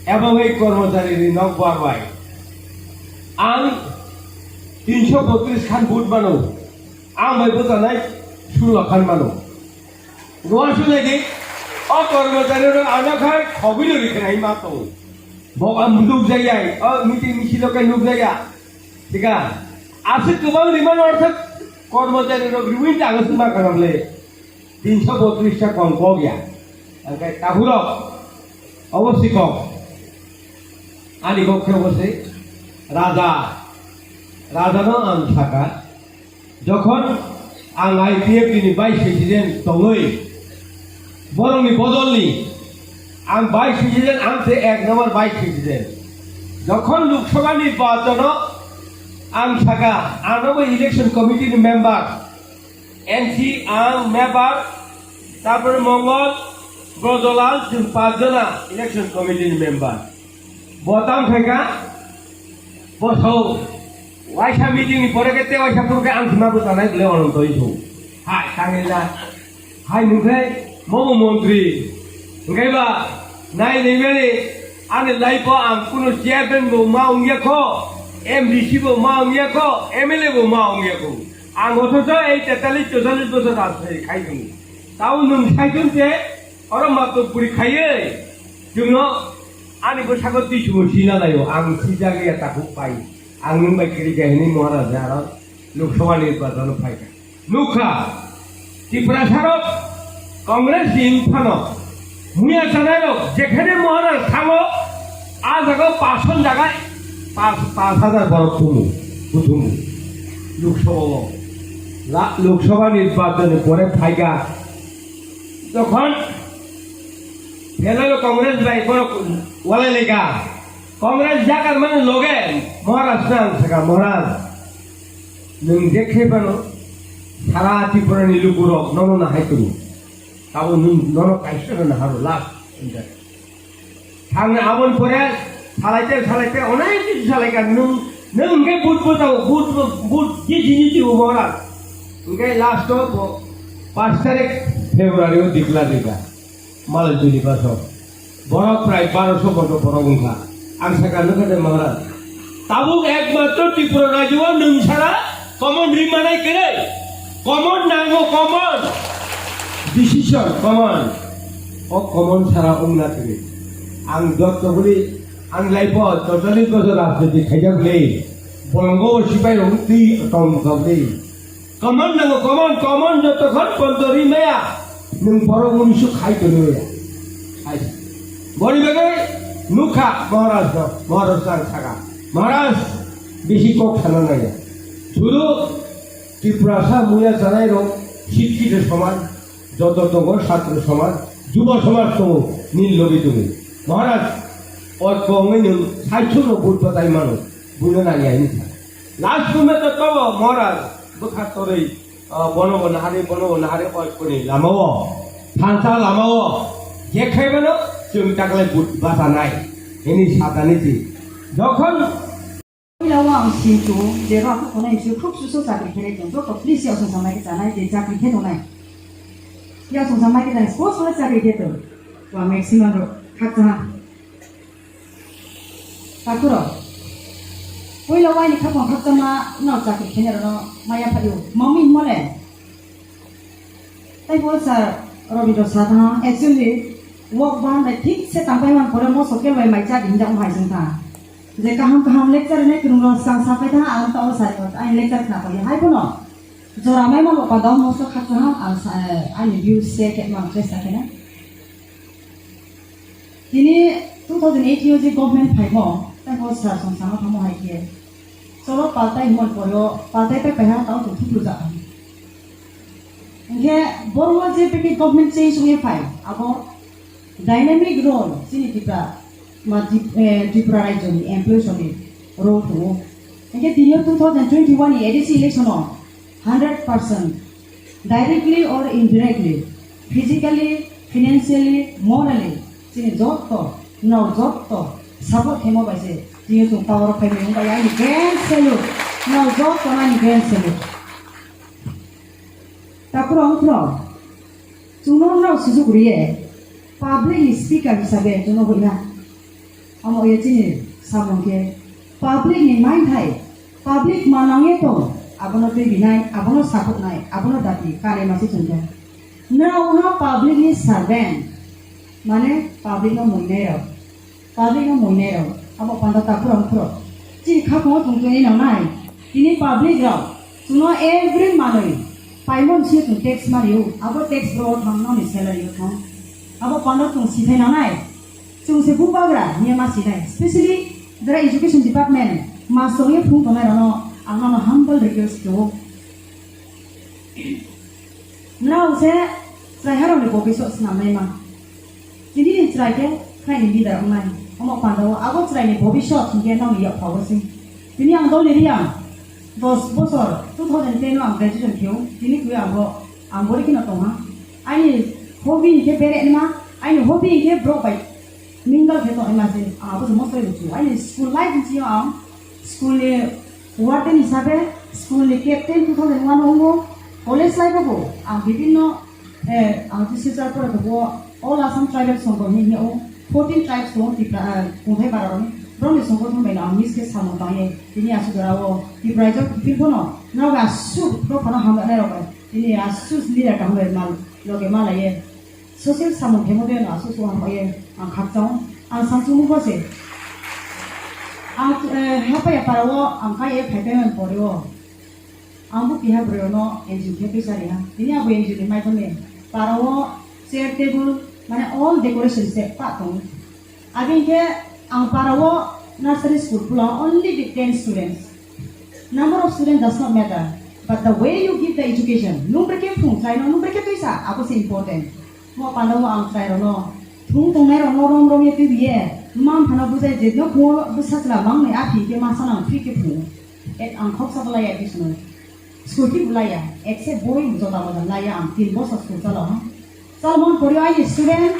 Ebong ei kormochari ni nok bar bai. Ang tinso botris khan vote mano. Ang bai bwchanai sulo khan mano. Goa sunai di, o kormochari rok ano khai khogwi no rikhnai ma tong. Bo ang nuk jaya, o meeting misil o kai nuk jaya. Thika, aswk kwbang rima no ortho kormochari rok riwi ta ang suma kanam le. Tinso botris ta kong kok ya. Ang kai tahurok, obo si kok. Ani kok khe obo si raja, raja no ang saka. Jokhon ang I P F T ni vice president tongwi, borokni bodolni ang vice president, ang se ek number vice president. Jokhon Lok Sabha ni nirbachon o ang saka, ano bo election committee ni member, N C ang member, tarpore Mongol, Brojolal, chwng pach jona election committee ni member. Bo tam khaikha, bo sao, waisa meeting ni pore khe te waisa phuru khe ang thima bwchanai bwle Ononto hinwi sao. Hai, tangwi la. Hai, nwng khe mobo montri. Hwnkhe ba, nai nai mani, ani life o ang kunu chairman bo ma wngya kho, M D C bo ma wngya kho, M L A bo ma wngya kho. Ang othocho ei tetalis chotalis bosor rajniti khai tongo. Tamo nwng sai tong khe, oro matro puri khaiwi, chwngno ani bwsako twi chumui sina laio, ang sijak ya takhuk pai, ang nwng bai kwrwi kha hinwi Maharaj aro Lok Sabha nirbachon phai kha. Nukha, Tiprasa rok Congress ni phano muya chanai rok jekhane Maharaj thango, a jaga pason jaga pas, pas hajar borok tumu, buthumu. Lok Sabha o, la, Lok Sabha nirbachon ni pore phai kha. Jokhon Hello Congress bai borok walai lai kha. Congress jakar mani loge Maharaj nang saka Maharaj. Nwng je khe phano sara Tripura ni lukurok nono nahai tongo. Tabo nwng nono kaisa no naharo last. Thang abon pore salaite salaite onek kichu salaikha nwng, nwng hwnkhe but bwtao, but, but jiji jiji o Maharaj. Hwnkhe last o bo pash tarik February o declare rikha. Malai tuni baso. Borok prai baroso boto borok wngkha. Ang sakha nukha de Maharaj. Tabuk ekmatro Tripura rajyo o nwng sara common ri manai kwrwi. Common nango, common. Decision common. O common sara wngna kwrwi. Ang jotto bwli ang life o chorchallis bosor rajniti khaijak le. Bolongo o sipai rok twi tong kha bwli. Common nango, common, common jotokhon ponto ri maya, nwng borok unisho khai tongwi maya. Hai. Boni bagwi nukha Maharaj no, Maharaj no ang sakha. Maharaj bisi kok sana nangya. Sudu Tiprasa muya chanai rok, sikkito somaj, joto tongo, satro somaj, jubo somaj tongo, nini logi tongwi. Maharaj, oi kongwi nwng saichung no but batai mano, buino nangya hinwi sa. Last moment o tobo Maharaj bwkha torwi, ah, bono bo naharwi, bono bo naharwi, oi kuni lama o, thansa lama o, je khaibano chwng taklai but bachanai, hini satani di. Jokhon Puila o ang sinto, je rok khonai si khub susu chakri khe tong, joto please yasung samai khe chanai, je chakri khe tongnai. Yasung samai khe chanai, sports wala chakri khe tong. Wa maximum rok khakchangma. Takuro. Puila waini khakchangma khakchangma no chakri khenai rokno maya phaio. Mami mole. Tei bo sir Robindra sir ha, actually, wok bahan bai thik se tangpai man pore mo sokel bai mai cha din jang hai jeng tha. Je kaham kaham lecture ne krung rok sang sa pai tha, ang ta o sir ko, ai lecture khna pai hai bono. Jora mai ma lopa dong mo so khat kaham, ang sa, ani views share khe ma ang sa khe na. Tini two thousand eighteen o je government phaimo, tei bo sir song sama thamo hai khe. Cholo paltai himon pore o, paltai pai pai ha tao tu thuplu ja ang. Hingkhe borok je peki government change wngwi phai, abo dynamic role chini Tripura, ma Trip-, eh, Tripura rajyoni employees rokni role tongo. Hingkhe tini o two thousand twenty-one ni A D C election o hundred percent directly or indirectly, physically, financially, morally, chini jotto, no jotto support khemo bai se tini o chwng power o phai mani wngkha, ani grand salute, no jotto ani grand salute. Takhurok wngkhorok, chwngno wngkhorok sujuk rwiye, public ni speaker hisabe chwngno hoina. Omo ye chini samung khe, public ni manthai, public manangye tong, abono twi rinai, abono sakhoknai, abono dabi kanai masi chwngkhe. Nrao wngha public ni servant, mane public no muinai rok. Public no muinai rok, abo panda takhurok wngkhorok. Chini khakung o tongtwini nangnai. Tini public rok, chwngno every manwi paimon sini chwng tax mario, abo tax bro thang noni salary o thang. Abo panda chwng sithai nangnai. Chwng se bubagra niya ma sinai. Specially jara education department, ma songye phung tongnai rano ang nono humble request khaio. Nrao se chwraiharokni bobiswt swnamnaima. Tini ni chwrai khe khwlaini leader wngnai. Omo pandao abo chwraini bobiswt hinkhe nokni yapha o se. Tini ang dol ni riyang dos bosor two thousand ten o ang graduation kheo. Tini khe ang bo, ang bori kheno tongha. Aini hobby hinkhe bere nima, aini hobby hinkhe borok bai mingle khe tongnaima se. Ang abo se mostly rwchio. Aini school life ni sio ang school ni warden hisabe school ni captain two thousand one o wngo, college life o bo ang bibinno, eh, ang teacher pore bo All Assam Tribal Songho ni hino fourteen tribes tongo Tripura, ah, Kunthai Bara rok ni, borok ni songho thang bai no ang miss khe samung tang ye tini aswk jora o Tripura jok phil bono nogo aswk dophano hamjaknai rok bai tini aswk leader kaham bai mal loge malai ye. Social samung khe mode no aswk swng hambai ang khakchang ang samsung bo se. Ang, eh, hapaya para o ang kai e phai phai man pore o. Ang bo keha bwrwi no N G O khe pisa ri ha. Tini abo N G O ni maitom ni para o chair table mane all decoration se pa tong. Abin khe ang para o nursery school pulo only with ten students. Number of students does not matter, but the way you give the education. Nung brekhe phung khlai no, nung brekhe tuisa, abo se important. Mo panda o ang chwrai rok no, thung tongnai rok no rom rom ye twi ye, mma mpha no bujai je no phung o bwsa chwla mang nai aphi khe masa nang free khe phung o. Et ang khoksa bo lai ya khe swnwi. School twi bo lai ya, except boi jota moja lai ya ang tin bosor school chalo ha. Chalo mon pori o aini student,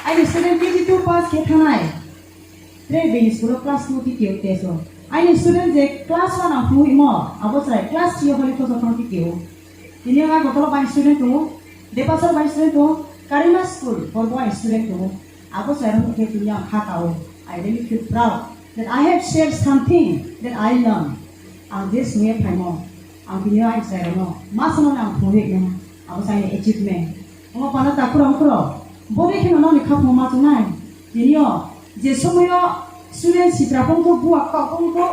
aini student K G two pass khe thanai. Tre bini school o class two twi keo teso. Aini student je class one ang phunwi mo, abo chwrai class three o holi koso phano twi keo. Tini o Agartala bai student tongo, Debasar bai student tongo, Karima school borbo bai student tongo. Abo chwrai rok khe tini ang kha kao. I really feel proud that I have shared something that I learned. Ang je swnwi phaimo, ang tini o aini chwrai rokno ma sano ang phunwi no, abo chwrai achievement. Omo pano takhurok khurok, boni kheno noni khapung ma tongnai. Tini o je somoyo student sitra pongkho, buak kok pongkho,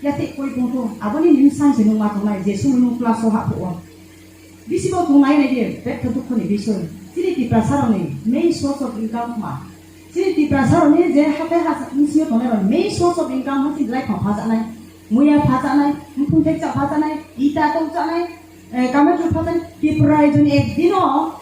yate koi pongkho, aboni nini sanse nung ma tongnai, je somoy nung class o haphuo. Bisi bo tong nai nai di, betha dukho ni bisoi. Chini Tiprasa rokni main source of income ma. Chini Tiprasa rokni je hathai hasa bisi o tongnai rok main source of income ma chini lai khong phajaknai, muya phajaknai, mphung thekcha phajaknai, ita tong chanai, eh, kamai chuk phajaknai. Tripura rajyoni ek dino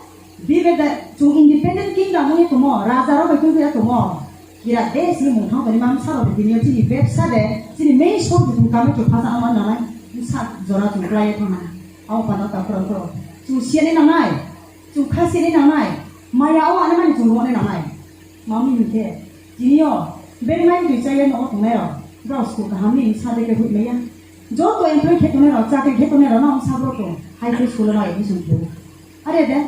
bibe da chung independent kingdom wngwi tomo, raja rok bai tongwi tomo. Kira de sini mungthang tani mam saro de bini chini bebsa de, chini main source de tong kamai chuk phajaknai ma nanai, sa jora chung klai thangna. Abo pano takhurok khurok. Chwng siyani nangnai, chwng kha siyani nangnai, maya o anamani chwng rwmani nangnai. Mami hinkhe, tini o, beri mai twi chaya no o tongnai rok, brao school kaham ni sa de khe hoi maya. Joto employee khe tongnai rok, chakri khe tongnai rok no sa bro to, high school o nai admission khe. Are de,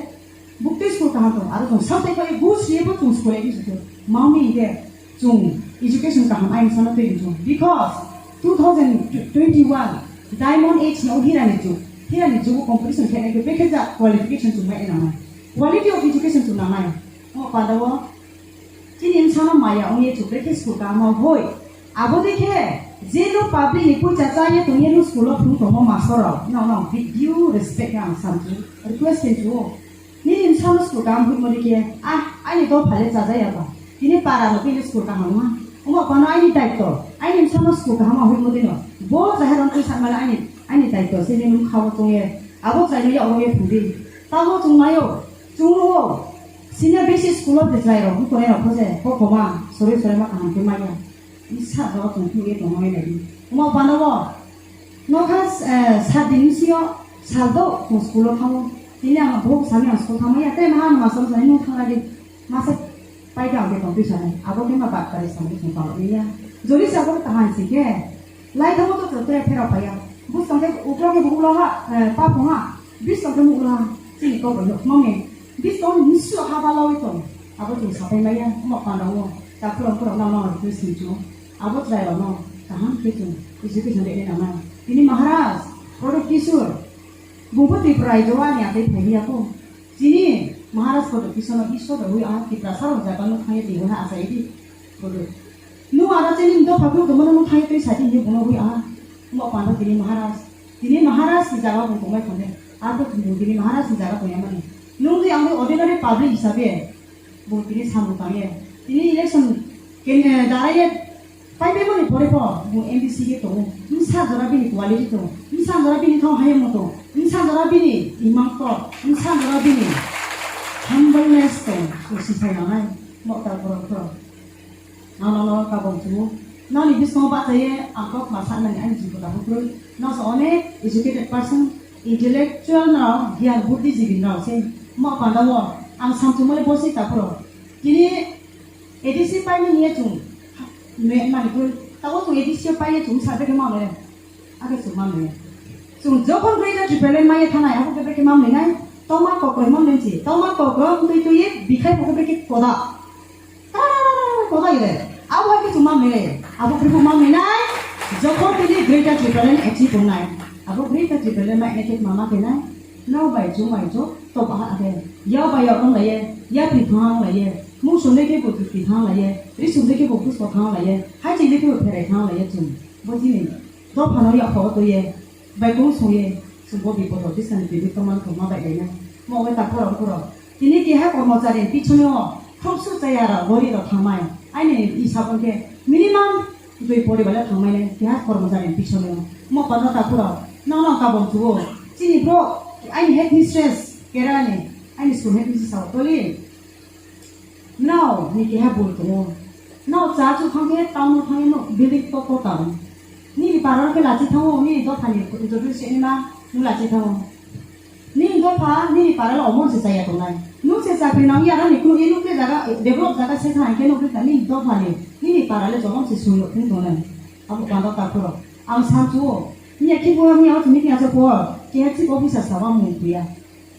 Buktwi school kaham tong, aro tong. South Africa gus ye bo tong school ai gus. Mauni ide chung education kaham ai sana tei chung. Because two thousand twenty-one Diamond Age no hira ni jug. Hira ni jug competition khe nai khe bekhe ja qualification chung mai nang nai. Quality of education chung nang nai. O pada o Chini bwsano maya wngwi chukre khe school kaham hoi. Abo de khe je no public ni poisa cha ye tong ye no school o phung tongmo master rok. No, no, with due respect ang samchu, request khe chuo. Nini bwsano school kaham hoi mo de khe, ah, ani dopha le cha jaya ba. Tini para no khe school kaham ma. Omo pano ani daitto. Ani bwsano school kaham hoi mo de no. Bo jahe ron khe sakmala ani, ani daitto se nini khawo tong ye. Abo chai no ya oro ye phung di. Tamo chung mayo. Chwngno senior basic school o bwchwlairok, bukurerok khe se kokhoma sori sori ma kaham khe manya. Bwsa jora tong phuru ye tongma nai di. Omo bana bo nokha, eh, sat din bisi o sal do tong school o thango. Tini ang bo sami ang school thangma ya, tei maha master sani nung thangna di. Masa pai ka ang tong twi sanai. Abo khe ma bak kari sami tong palo ya. Jori sa bo kaham si khe. Lai thango to to te phero paya. Bus tong khe uklo khe buklo ha, eh, pa phunga. Bis tong khe mukla chini kok bai mangni. Bis tong nisu ha ba lawi tong. Abo chwng sapai maya, omo panda o. Ta khurang khurang nang nang rok twi sing chu. Abo chwrai rok no kaham khe chwng education de nang nai. Tini Maharaj, Product Kishore, bungbo Tripura raijo ani atai phai ya ko. Chini Maharaj Product Kishore no Ishwar rwi a Tripura sar rok jaga no thangya di ha asai di. Bodo. Nung ara chini dopha bwrwi tongmano nung thangwi twi sadi hinwi bono hui aha. Omo panda tini Maharaj. Tini Maharaj ni jaga bo tongbai thangde. Arbo tini tini Maharaj ni jaga tongya mani. Nung di ang ordinary public hisabe bo tini samung tangye. Tini election ken, eh, daraye pai pai mani pore po bo M D C ke tongo. Msa jora bini quality tongo. Msa jora bini thong hayam tongo. Msa jora bini imang tok. Msa jora bini humbleness tongo. Bo sisai nanai. Mokta borok borok. Ang nono kabong chungo. Nani biskango bachaye ang kok ma saknani ani jibon da hukrwi. Nasa onek educated person, intellectual no, giyan buddhijibi no se. Mo panda o ang samchumale bosi tapuro. Tini A D C paimani ye chung me mani koi. Tabo chung A D C paiye chung sa beke male. Ake chwng mamle. Chwng jokhon Greater Tipraland maya thanai, abo khe beke mamle nai. Tongma kok koi mamle chi. Tongma kok koi twi twi ye bikhai bo khe beke koda. Koda ire. Abo khe chwng mamle. Abo khe bo mamle nai. Jokhon tini Greater Tipraland achieve wngnai. Abo Greater Tipraland ma achieve mama khe nai. Nao bai chwng bai chwng to ba ha khe. Ya bai ya wnglaiye. Ya pri thang laiye. Mung sumde khe bo pri thang laiye. Ri sumde khe bo pusko thang laiye. Hai chingde khe bo pherai thang laiye chwng. Bo chini. Dophano yakho twi ye, baikung song ye, chwngbo bipodo bisani twi tongmani tongma bai lainai. Mo wngwi ta khorok khorok. Tini keha kormochari ni pisongo khoroksa chaya rok gori rok thangmai. Aini hisab hwnkhe minimum dui poribar le thangmai nai keha kormochari ni pisongo. Mo pano ta khorok. Nono kabong chuo. Chini bro, aini headmistress Kerala ni, aini school headmistress sao toli. Nao ni keha bul tongo. Nao cha chu thang khe town o thang no building to to town. Nini para khe lachi thango, nini dopha ni joto se ma nung lachi thango. Nini dopha nini para lo omon se chaya tongnai. Nung se chakri nang ya ni kunu ye nung khe jaga develop jaga se thang khe nung khe nini dopha ni nini para le jomon se sung thung tongnai. Abo panda ta khoro. Ang san chu o. Ni akhi bo ni auto meeting acha po. Keha chief officer saba mung kuya.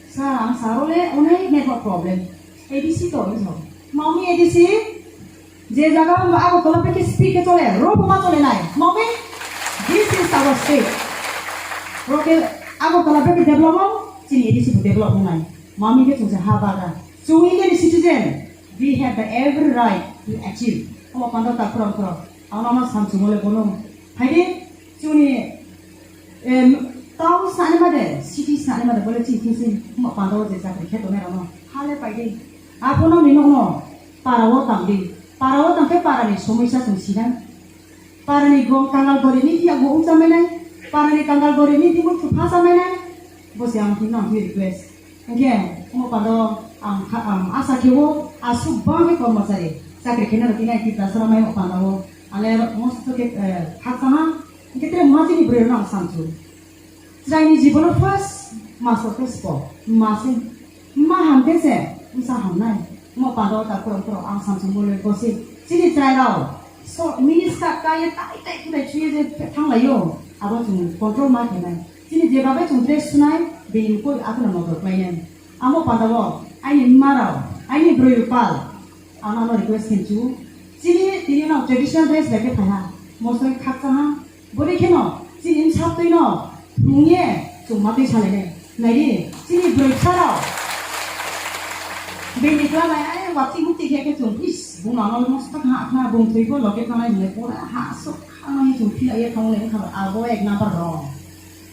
Sir, ang sir ole onek network problem. A D C to oi so. Mami A D C? Je jaga ang Agartala peke speed ke chole, ro ma chole nai. Mami, this is our state. Ro ke Agartala peke develop ong, chini A D C bo develop ong nai. Mami ke chungsa ha baga. Chung Indian citizen, we have the every right to achieve. Omo panda ta khorang khorang. Ang no samsung ole bono. Phaidi, chuni, em, town sani made, city sani made, bole chini thing sini, ma panda o je chakri khe tongnai rano. Hale paidi. Apono ni nokno, para o tangdi. Para o tangkhe para ni somosya chwng sinai. Para ni gong kangal gori ni iya go umsa mainai. Para ni kangal gori ni timo chu phasa mainai. Bo se ang thing nang request. Hingke, omo pando ang kha-, ang asa khe o, aswk bangni kormochari chakri khaina rwgwi nai Tiprasa rok mai o panda o, ale mosto khe, eh, khakchangma, hingke tere muha chini bwrwi rok no ang samchu. Chwraini jibono first master khe spo, mma se, mma ham khe se, bwsa hamnai. Omo panda o ta khorang khorang ang samchu mole bosi. Chini chwrai rok, so, mini skirt kaiye tai tai khutai chuye je thanglaio, abo chwng control ma khenai. Chini je babai chwng dress sunai, bini koi abono nodor khlainai. Amo panda o Aini mma rok, aini broi rok pal, ang no request khe chu. Chini tini no traditional dress bai khe phai ha. Mosoi khakcha ha. Bori kheno chini bwsa twi no thung ye chwng ma twi salai nai. Nai di, chini broi bwsa rok. Bini kla bai ai wati mukti khe khe chwng is bung ano mosok ha khna bung twi bo loge thanai hwnwi pura ha sok khna chwng phila ye thang le kha abo ek number rok.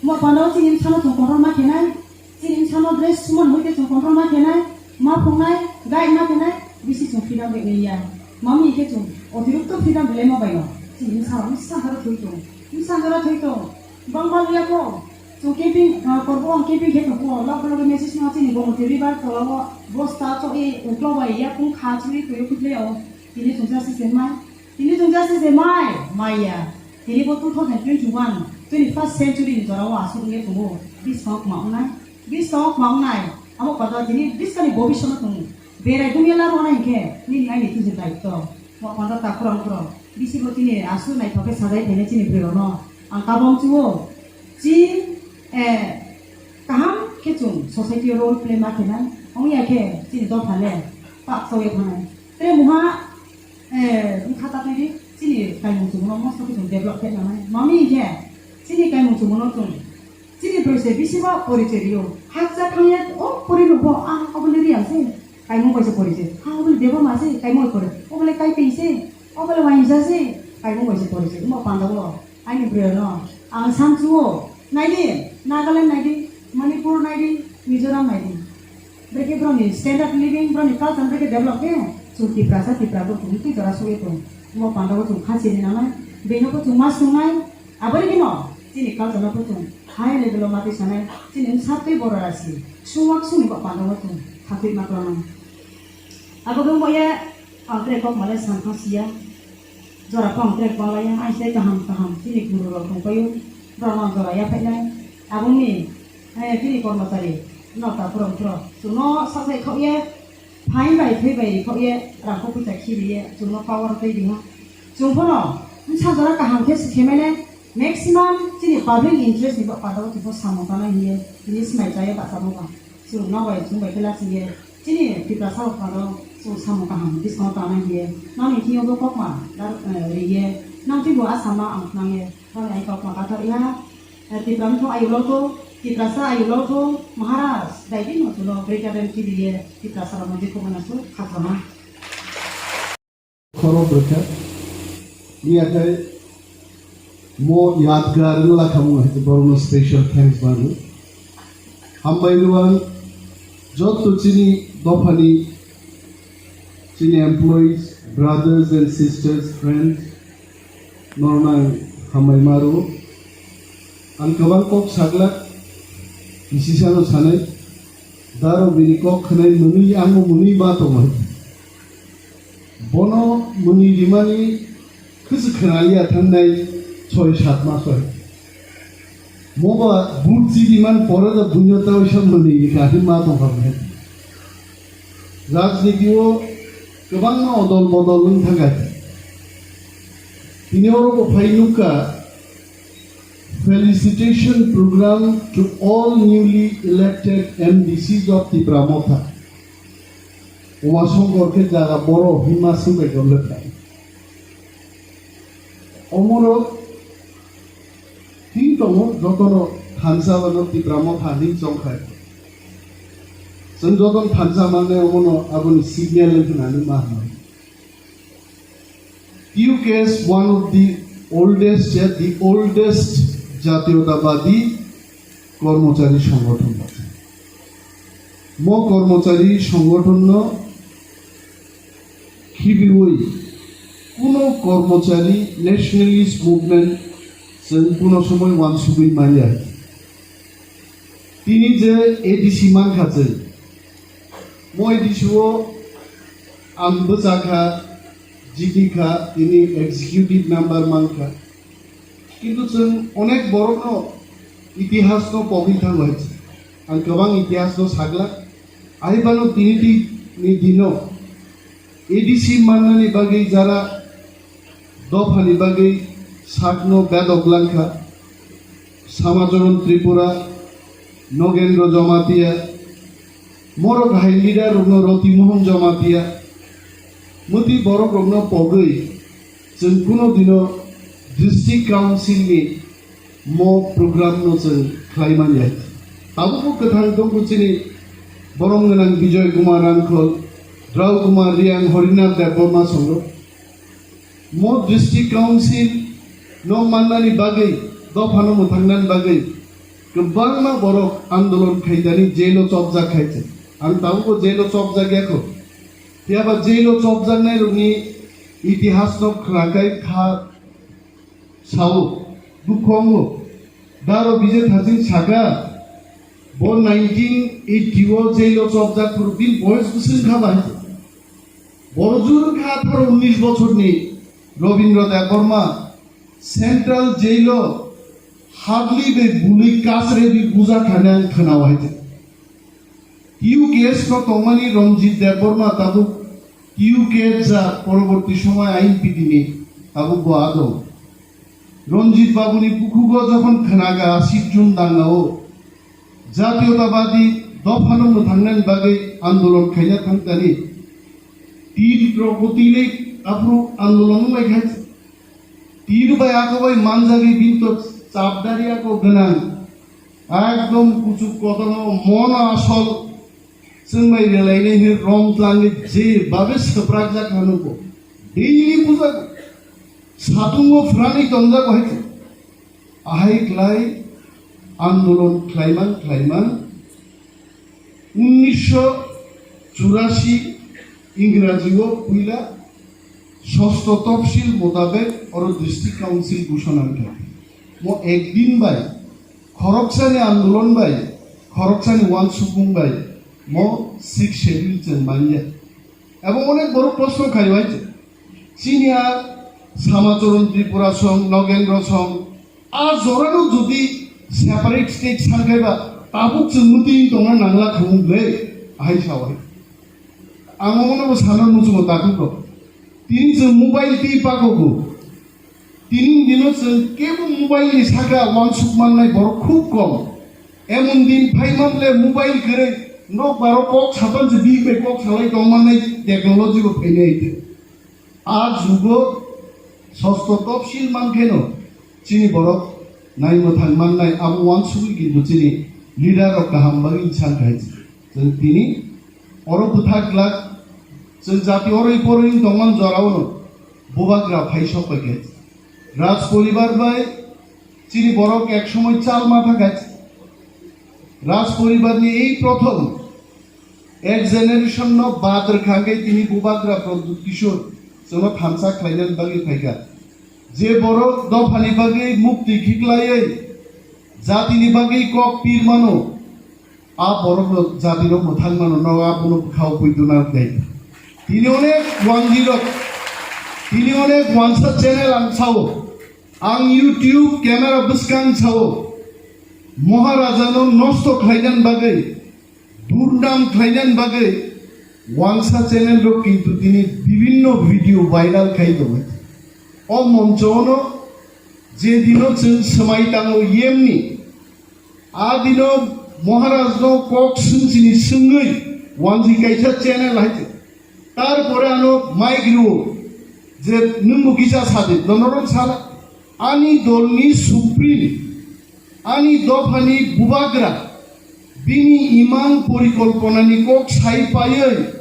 Mo pano chini bwsa no chwng kotor ma khe nai. Chini bwsano dress sumon hoi khe chwng control ma khenai, ma phungnai, guide ma khenai, bisi chwng freedom bai ya. Mami khe chwng otirokto freedom belai ma baino. Chini bwsarok bwsa jora thoi tong, bwsa jora thoi tong. Bangma liya ko, chwng camping, ah, korbo ang camping khe tong ko, lok lok message ma chini bo motiri bar tola o, bosta chok e, uklo bai ya kung kha churi toyo kutle o. Tini chwng sa se se mai, tini chwng sa se se mai, mai ya. Tini bo two thousand twenty-one, twenty-first century ni jora o aswk wngya tongo. Bwskango kwma wngnai, bwskango kwma wngnai. Amo kotor tini bwskangni bobiswt no tongo. Berai dungya labo nai hinkhe nini aini tiji daitto. Mo panda ta khorang khorang. Bisi bo tini aswk naithok khe sajai phainai chini bwrwi rokno. Ang kabong chuo. Chi, eh, kaham khe chwng society o role play ma khenai. Wngya khe chini dopha le pak chawya thanai. Tre muha Eh, wngkha ta twi di, chini kaimung chumungno mosto khe chwng develop khe nangnai. Mami hinkhe, chini kaimung chumungno chwng, chini broi se bisi ba porichoi rio. Hakcha thangya, o pori rwbo, ang obole Reang se, kaimung bai se porichoi. Ha, obole Debbarma se, kaimung bai pori. Obole Kaitwi se, obole Wainsa se, kaimung bai se porichoi. Omo panda bo. Aini broi no ang samchuo, naidi, Nagaland naidi, Manipur naidi, Mizoram naidi. Brekhe boroni standard living, boroni culture brekhe develop khe, chwng Tiprasa, Tipra bo tong, twi jora sugwi tong. Omo panda bo chwng kha sini nangnai, bini bo chwng ma swngnai, aboni bino chini culture no bo chwng high level o ma twi sanai, chini wngsa twi bora rasi, sungwak sungni bo panda bo chwng kha twi ma tongmani. Abo wngbo ye, ang tere kok malai sankha siya. Jora phang trek balaya, ai sai kaham kaham, chini guru rok tongpaio, borok no jora yaphainai, aboni, eh, chini kormochari, nota phurung phurung, chwngno sakhai khokye, phain bai thwi bai khokye, rangkho puisa khiriye, chwngno power twi diha. Chwng phano, bwsa jora kaham khe se khemanai, maximum chini public interest ni panda o chwngno samung tanai hiye, tini swmai chaya bachamo ba. Chwng nobai chwng bai khe lasingye. Chini Tiprasa rok phano chwng samung kaham bwskango tangnai hiye. Nangni thwiyo bo kokma dar, eh, riye. Nang twibo a sama ang khnangye. Nangni ai kokma kathar ya. Eh, Tipra wngkha ayuk lokho, Tiprasa ayuk lokho, Maharaj, daidi no chulo, greater than kiriye, Tiprasa rok mojik kokma nasu khatrama. Khorok rwkha. Miyakhai mo yadgar wngla khamu hai borokno special thanks mano. Hambai rwang jotto chini dophani, chini employees, brothers and sisters, friends, norokno ang hambai maro. Ang kwbang kok saglak, kisisano sanai, daro bini kok khwnai mwnwi, ang mwnwi ma tongo. Bono mwnwi rimani khwswk khwnaliya thangnai soi sat mas bai. Moba butsi riman pore da bunya ta oisa mwnwi rikha hinma tongkha bini. Rajniti o kwbangma odol bodol wng thangkha. Tini oro bo phai nukha felicitation program to all newly elected M D Cs of Tipra Motha. Uma Songkor khe jaga boro hinma swngbai tongkha. Omorok thing tongo, jotono thansa wano Tipra Motha hin chongkhai. Chwng jotono thansa mannai omono aboni signal hinani ma hwnwi. T U K S one of the oldest, the oldest jatiyotawadi kormochari songothon. Mo kormochari songothonno khibiwi kuno kormochari nationalist movement chwng kuno somoi wansugwi manya. Tini je A D C mankha chwng, mo A D C o ang bwchakha, jitikha, tini executive member mankha. Kintu chwng onek borokno itihasno pogwi thango hai se. Ang kwbang itihasno saglak. Aibano tini ni dino A D C mannani bagwi jara dophani bagwi sakno bedok langkha. Samacharan Tripura, Nogendra Jamatia, Morok hai leader rokno Roti Mohon Jamatia, muti borok rokno pogwi chwng kuno dino district council ni mo program no chwng khlai manya. Tabukbo kwthang tongo chini borom gwnang Bijoy Kumar Rangkhol, Drau Kumar Riang, Horinath Debbarma songo. Mo district council no mannani bagwi, dophano mwthangnani bagwi kwbangma borok andolon khaidani jailo chopjak khai se. Ang tabukbo jailo chopjak yakho. Phiya ba jailo chopjaknai rokni itihas no khwnakhai kha sao, dukho wngo. Daro Bijay Thaching saka, bo nineteen eighty o jailo chopjak phuru bini boyos bwswng kha bai. Boro juru kha atharo unnish bochorni Robindra Debbarma Central Jailo hagli bai bului kasre bi buja khane ang khwnao hai. T U K S no tongmani Ranjit Debbarma tabuk T U K S ja poroborti somoy I N P T ni tabuk bo adong. Ranjit Babuni bukhugo jokhon khwnaga Sitjun Dangao jatiyotabadi dophano mwthangnani bagwi andolon khaina thangkani tin rokbo twilik aphuru andolon wnglaikha. Tir bai ako bai manjagwi bini to chapdari ako gwnang. Ekdom kuchuk kotorno mono asol chwng bai relainai hwnwi rom tlangwi je babe swprakjak hwnwi bo. Daily bujago. Satungo phwrani tongjago hai khe. Ahai klai andolon khlaimang khlaimang unnisho churasi Ingraji o puila sosto topsil motabek oro district council ghoshona wngkha. Mo ekdin bai khoroksani andolon bai khoroksani wansukmung bai mo six schedule chwng manya. Ebong onek borok proshno khai bai chini a Samacharan Tripura song, Nogendra song, a jorano jodi separate state sankaiba tabuk chwng muti tongna nangla khumung ble ahai sawai. Ang omono bo sana muchungo takhuk rok. Tini chwng mobile twi pakogo. Tini dino chwng kebo mobile ni saka wansuk mannai borok khub kom. Emon din phai manle mobile kwrwi nok baro kok sapan se big bai kok salai tong mannai technology bo phainai te. A jugo sosto topsil mankheno chini borok naimwthang mannai abo wansugwi kintu chini leader rok kaham bagwi sankha hai. Chwng tini oro bwthak glak chwng jati oroi poroi tongman jorao bubagra phai sok bai khe Raj poribar bai chini borok ek somoi chal ma thangkha. Raj poribar ni ei prothom ek generation no bad rwkha hwnkhe tini bubagra Pradyut Kishore chwngno thansa khlainani bagwi phaikha. Je borok dophani bagwi mukti khiklaiwi jatini bagwi kok pir mano, a borok no jati rok mwthang mano no abono bwkhao poito narwknai. Tini onek wanjwi rok, tini onek wansa channel ang sao, ang YouTube camera bwskang sao, Maharaja no nosto khlainani bagwi, durnam khlainani bagwi wansa channel rok kintu tini bibinno video viral khai tongo. O moncho no je dino chwng swmai tango yemni, a dino Maharaj no kok swngchini swngwi wanjwi kaisa channel hai. Tarpore ano mic rwo je nwng bo kisa sadi, donorok sala. Ani dolni supreme, ani dophani bubagra, bini imang porikolponani kok sai paiwi,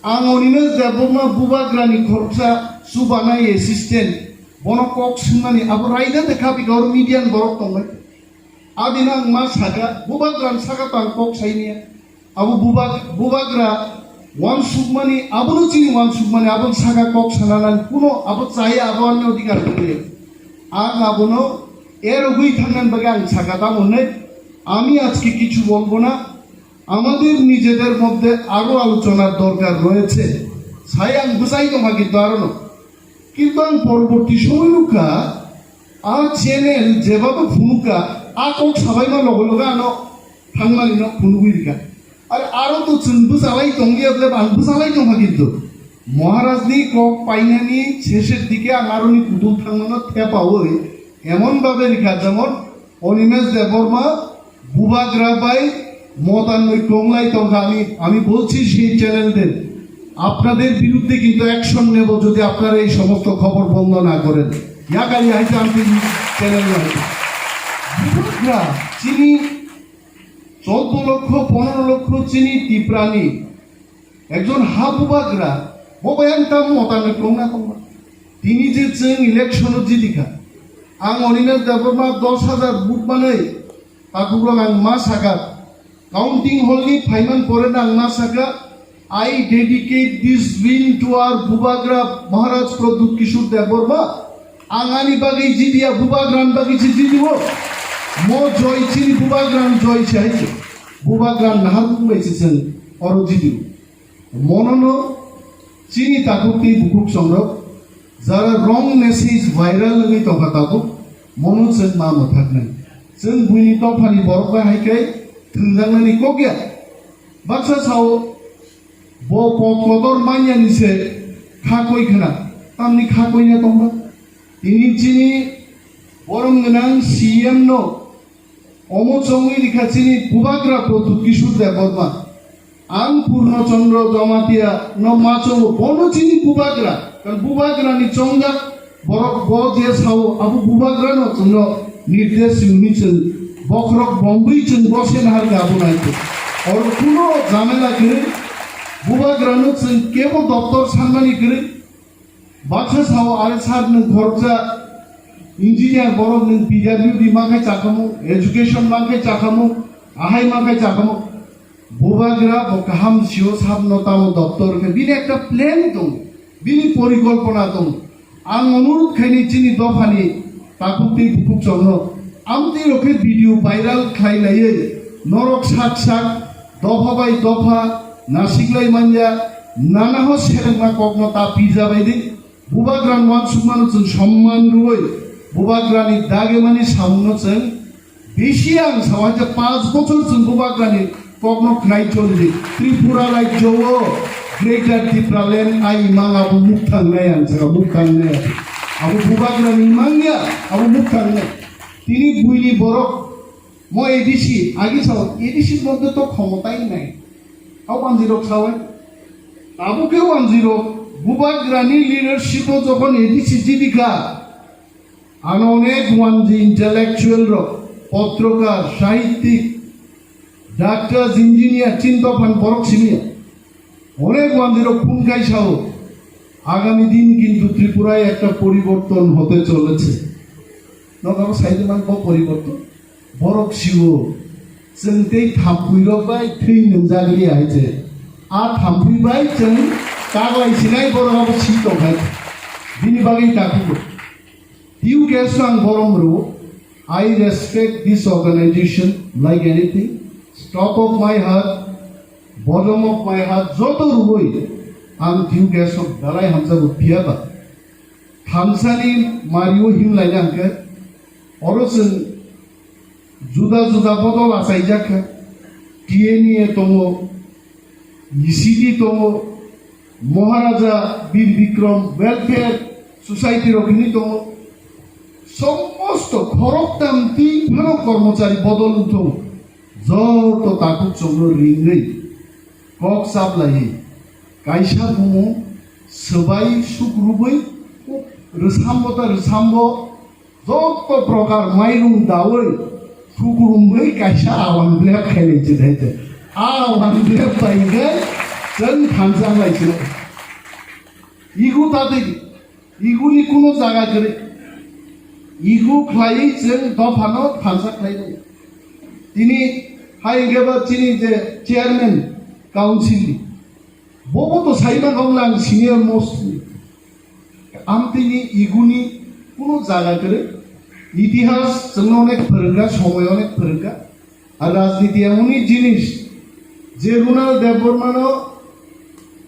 ang Animesh Debbarma bubagrani khoroksa chubanai assistant, bono kok swngmani abo raida de kha bika oro media ni borok tongbai. Adina ang ma saka, bubagrani saka to ang kok sai niya. Abo bubag-, bubagra wansukmani, abono chini wansukmani, aboni saka kok sananani kuno abo chaya, abo ani odhikar kwrwi. Ang abono erogwi thangnani bagwi ang saka, tamo hwnwi, আমি আজকে কিছু বলবো না, আমাদের নিজেদের মধ্যে আরো আলোচনার দরকার রয়েছে. Sai ang bwsai tongkha kintu arono. Kintu ang porborti somoy nukha, a channel jebaba phunukha, a kok sabaima loge loge ano thangmani no phunugwi rikha. Ar aro to chwng bwchalai tongya ble, ang bwchalai tongkha kintu. Maharaj ni kok painani sesher dike ang aroni putul thangmano thepawi emon babe rikha jemon Animesh Debbarma bubagra bai মতানৈক্য অংলাই তখন আমি আমি বলছি সেই চ্যানেলদের, আপনাদের বিরুদ্ধে কিন্তু অ্যাকশন নেব যদি আপনারা এই সমস্ত খবর বন্ধ না করেন। ইয়াকালি হাইতে আমি চ্যানেল, বুবাগ্রা চিনি চোদ্দ লক্ষ পনেরো লক্ষ চিনি টিপ্রানি একজন হা বুবাগ্রা ববায়াং tam motano tongna tongma. Tini je chwng election o jidikha, ang Oninas Debbarma dos hajar vote manwi takhuk rok ang ma sakha, counting hall ni phaiman pore ang ma sakha, "I dedicate this win to our Bubagra Maharaj Pradyut Kishore Debbarma." Ang ani bagwi jidiya, Bubagra ni bagwi se jidiwo. Mo joy chini Bubagra ni joy se hai se. Bubagra ni nahar bai se chwng oro jidiwo. Monono chini takhuk tei bukhuk songrok jara wrong message viral wngwi tongkha tabuk, mono chwng ma mwthaknai. Chwng buini dophani borok bai hai khe thwngjaknani kok ya. Baksa sao, bo kot kotor manyani se kha koi khna, tamni kha koi ya tongba. Tini chini borom gwnang C M no omo chongwi rikha chini Bubagra Pradyut Kishore Debbarma. Ang Purno Chandra Jamatia no macho bono chini Bubagra. Kan Bubagra ni chongjak borok bo je sao abo Bubagra no chwngno nirdesh simi chwng bokhorok bombwi chwng bo se nahar ga abo nai. Oro kuno jamela kwrwi Bubagra no chwng kebo doptor sanmani kwrwi. Baksa sao are sir nwng khoroksa engineer borok nwng P W D ma khe chakhamu, education ma khe chakhamu, ahai ma khe chakhamu. Bubagra bo kaham sio sabno tamo doptor khe bini ekta plan tong, bini porikolpona tong. Ang onurut khaini chini dophani takhuk tei bukhuk chongno amtwi rok khe video viral khlai laiwi norok sak sak dopha bai dopha nasiklai manya nana ho selengma kokno ta pija bai di. Bubagra ni wansukmano chwng somman rwui, Bubagra ni dagimani samungno chwng bisi ang sao hai khe panch bochor chwng Bubagra ni kokno khnai choli di. Tripura rajyo o Greater Tipraland ai mang abo mukthang nai ang saka mukthang nai. Abo Bubagra ni mang ya, abo mukthang nai. Tini buini borok mo A D C, agi sao A D C moddhe to khomotai nai. Abo panji rok sao hai. Tabuk khe wanjwi rok Bubagra ni leadership o jokhon A D C jidikha, ano onek wanjwi intellectual rok, potrokar, sahittik, doctors, engineer, chini dophan borok simi ya. Onek wanjwi rok phone khai sao, "Agami din kintu Tripura ekta poriborton hote choleche." Nokaro saide man bo poriborton. Borok siwo, chwng tei thampui rok bai thwi nwngjak liya hai se. A thampui bai chwng kaglai sinai borok abo si tong hai. Bini bagwi takhuk. T U K S no ang borom rwo. I respect this organization like anything. Top of my heart, bottom of my heart, joto rwui ang T U K S no belai hamjago phiya ba. Thansani mario himlai ang khe. Oro chwng juda juda bodol achaijak kha. T N E tongo, E C D tongo, Maharaja Bir Bikram Welfare Society rok hwnwi tongo. Somosto khoroktam twi phano kormochari bodol wngthung. Joto takhuk chwngno ringwi kok chaplaiwi kaisa bumung swbai sukrubwi rwsambo ta rwsambo. Joto prokar mairung dawi sukrumwi kaisa awan blep khailai chwng hai. Awan blep bai hwnkhe chwng thansa lai chwng. Igu ta twi, iguni kuno jaga kwrwi. Igu khlaiwi chwng dophano thansa khlai lai. Tini hai hwnkhe bo chini je chairman council ni. Bobo to saiman ong lang senior most ni. Amtini iguni kuno jaga kwrwi. Itihas chwngno onek phwrwngkha, somoi onek phwrwngkha. Ar rajniti emoni jinis je Runal Debbarmano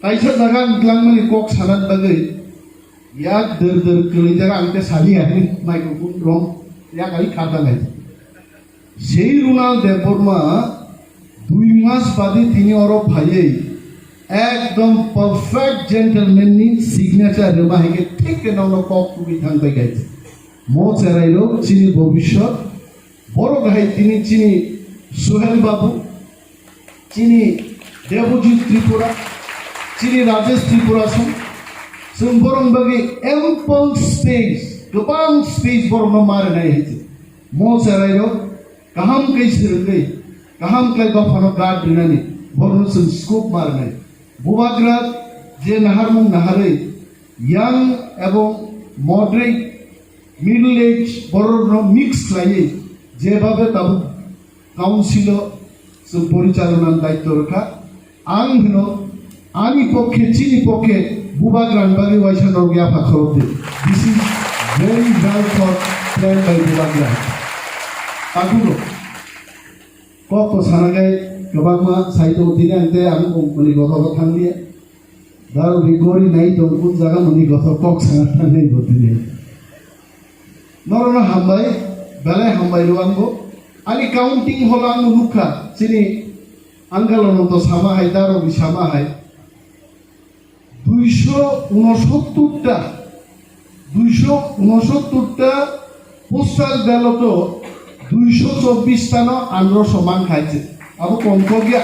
kaisa jaga ang twlangmani kok sanani bagwi yak dwr dwr kwlwijak ang khe sani ani microphone rong yak ai khata nai. Sei Runal Debbarma dui mas badi tini oro phaiwi ekdom perfect gentleman ni signature rwma hai khe thik khe nono kok tubui thang bai khe. Mo cherai rok chini bobiswt borok hai tini chini Suhel babu, Chini Debojit Tripura, chini Rajesh Tripura song, chwng borok bagwi ample space, kwbang space borokno ma rwnai hai se. Mo cherairok kaham khe swrwngwi, kaham khlai dophano guard rwnani, borokno chwng scope ma rwnai. Bubagra je naharmung naharwi, young ebong moderate, middle age borokno mix khlaiwi, jebabe tabuk council-o chwng porichalonani daityo rwkha. Ang hino, ani pokhe, chini pokhe Bubagrani bagwi waisa norok yapha khorokdi. This is very well thought plan by Bubagra. Takhuk rok, kok to sana gai kwbangma sai tongo, tini ang tei ang bo mani gotho bo thang liya. Daro bi gori nai tong kun jaga mani gotho kok sana thang nai bo tini. Norokno hambai, belai hambai rw ang bo. Ani counting holo ang nukha, chini Angkalo no to sama hai, daro bi sama hai. Duisho unosottor ta, duisho unosottor ta postal ballot o duisho chobbish ta no andro soman khai se. Abo kom kok ya.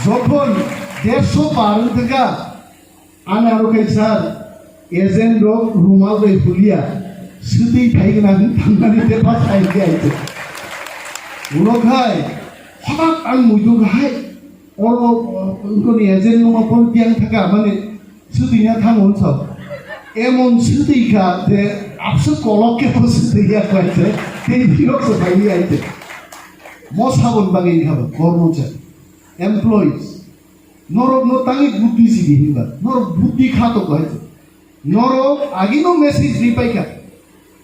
Jokhon dersho par wng thaka, ani aro khai sir, agent rok rumal bai hulia, swtwi phai gana hwn thangnani te pass khai khe aite. Ulo khai, hothat ang muitu khai, Oro, uh, wngkoni agent numa pon tiang thaka, mane, swtwi na thang hwn sa. Emon swtwi kha je, abse kolok khe bo swtwi ya khlai se, tei phirok se phai ya ite. Mo sabon bagwi wngkha bo, kormochari, employees. Norok no tangwi buddhi sidi hinba, norok buddhi kha to khlai se. Norok agino message ripai kha.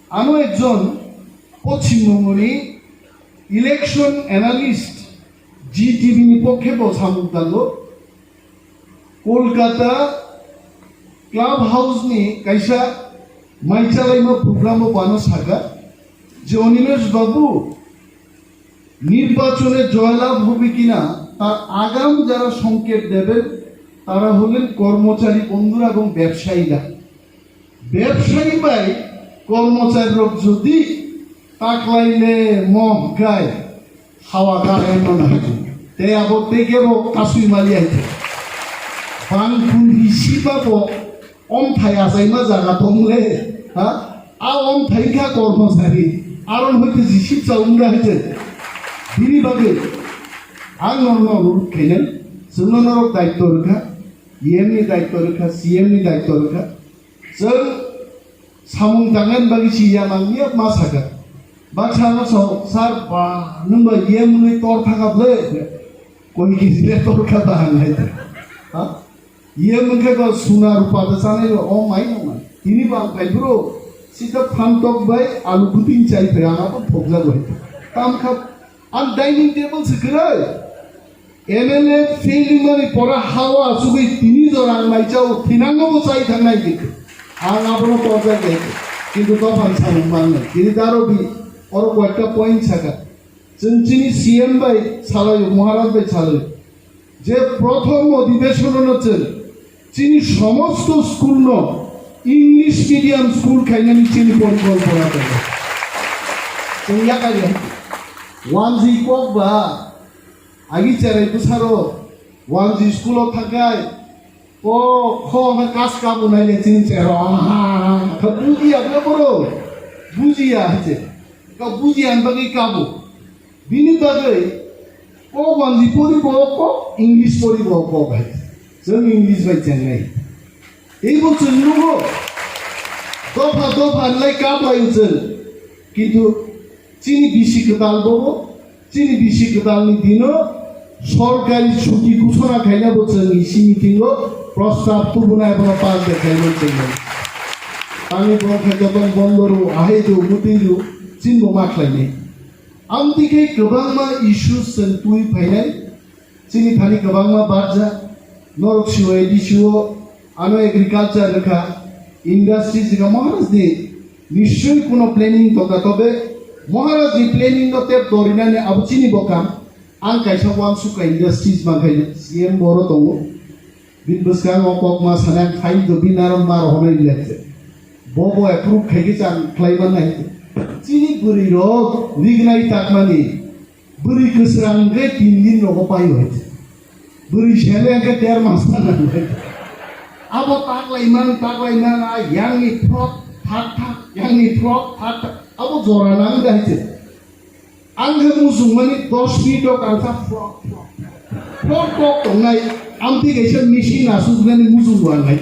Ano ekjon Poschim Bongoni election analyst G T V ni pokhe bo samung tango. Kolkata Club House ni kaisa maichalaima program o bano saka je Animesh Babu, নির্বাচনে জয়লাভ হবে কিনা তার আগাম যারা সংকেত দেবেন তারা হলেন কর্মচারী বন্ধুরা এবং ব্যবসায়ীরা। ব্যবসায়ী ভাই কর্মচারী রোগ যদি তাকলাইলে মহ গায় হাওয়া গায় মনে হয় তে আবার তে গেব কাসুই মালি আইতে বাংকুন হিসিবাবো Omthai achaima jaga tong le, ha? A omthai kha kormosari, aron hoite jisip cha wng da hoite. Bini bagwi ang norokno onurodh khainai, chwngno norok daityo rwkha, E M ni daityo rwkha, C M ni daityo rwkha. Chwng samung tangnani bagwi si ya nang ya ma sakha. Baksa no sa, sir, ba, nwng ba E M wngwi tor thangkha ble? Koi kisi le tor kha ta hang hai ta. Ha? Iye mungkhe ko suna rupa ta chanai lo, o mai no mai. Tini ba ang phai bro, sita phantok bai alu kuting chai phai ang abo phokjak bai. Tam kha ang dining table se kwrwi. M L A fail wngmani pora hawa asugwi tini jora ang mai chao, thinango bo chai thangnai khe. Ang abono torjak bai. Kintu dophani samung mangnai. Tini daro bi oro koyekta point saka. Chwng chini C M bai salaio, Maharaj bai salaio. Je prothom odhibeshon no chwng chini somosto school no English medium school khainani chini porikolpona tongo. Chwng yakarya. Wanji kok ba agi cherai bwsaro wanji school o thangkhai O, kho, ha, kas kabu nai le chini chero. Ha, ha, ha. Kha bujiya, bro, bro. Bujiya, ha, che. Ka bujiya, ang bagwi kabu. Bini bagwi, o, wanji pori bo, ko, English pori bo, ko, bhai. Chwng English bai chengnai. Tei bo chwng nugo. Dopha, dopha, lai kap lai chwng. Kintu, Chini bisi kwtal bobo, chini bisi kwtalni dino sorkari chuti ghosona khaina bo chwng E C meeting o prostab tubunai bono pass de khaima chwng. Tangwi bo khe joton bondo rw, ahai rw, mwtwi rw, chini bo ma khlainai. Amtwi khe kwbangma issues chwng twi phainai. Chini thani kwbangma barja, norok siwo A D C o, ano agriculture rwkha, industries rwkha, Maharaj ni nischoi kuno planning tongkha, tobe Maharaj ni planning no tep dorinani abo chini bo kam. Ang kaisa wansukha industries mankhaino C M boro tongo, bini bwskango kokma sanai ang khai do bini aro mar honai lekhe. Bo bo approve khaikhe chang khlai mannai. Chini bwrwi rok rignai takmani. Bwrwi kwsrang khe tin din rogo pai hoi. Bwrwi sele khe der mas ta nang hoi. Abo taklai man, taklai man, a yang ni throk, thak thak, yang ni throk, thak thak. Abo jora nang da hoi. Ang khe mujung mani dos minute o kang kha frok, frok, frok, frok tongnai. Amtwi kaisa machine asuk nani mujung wang hai.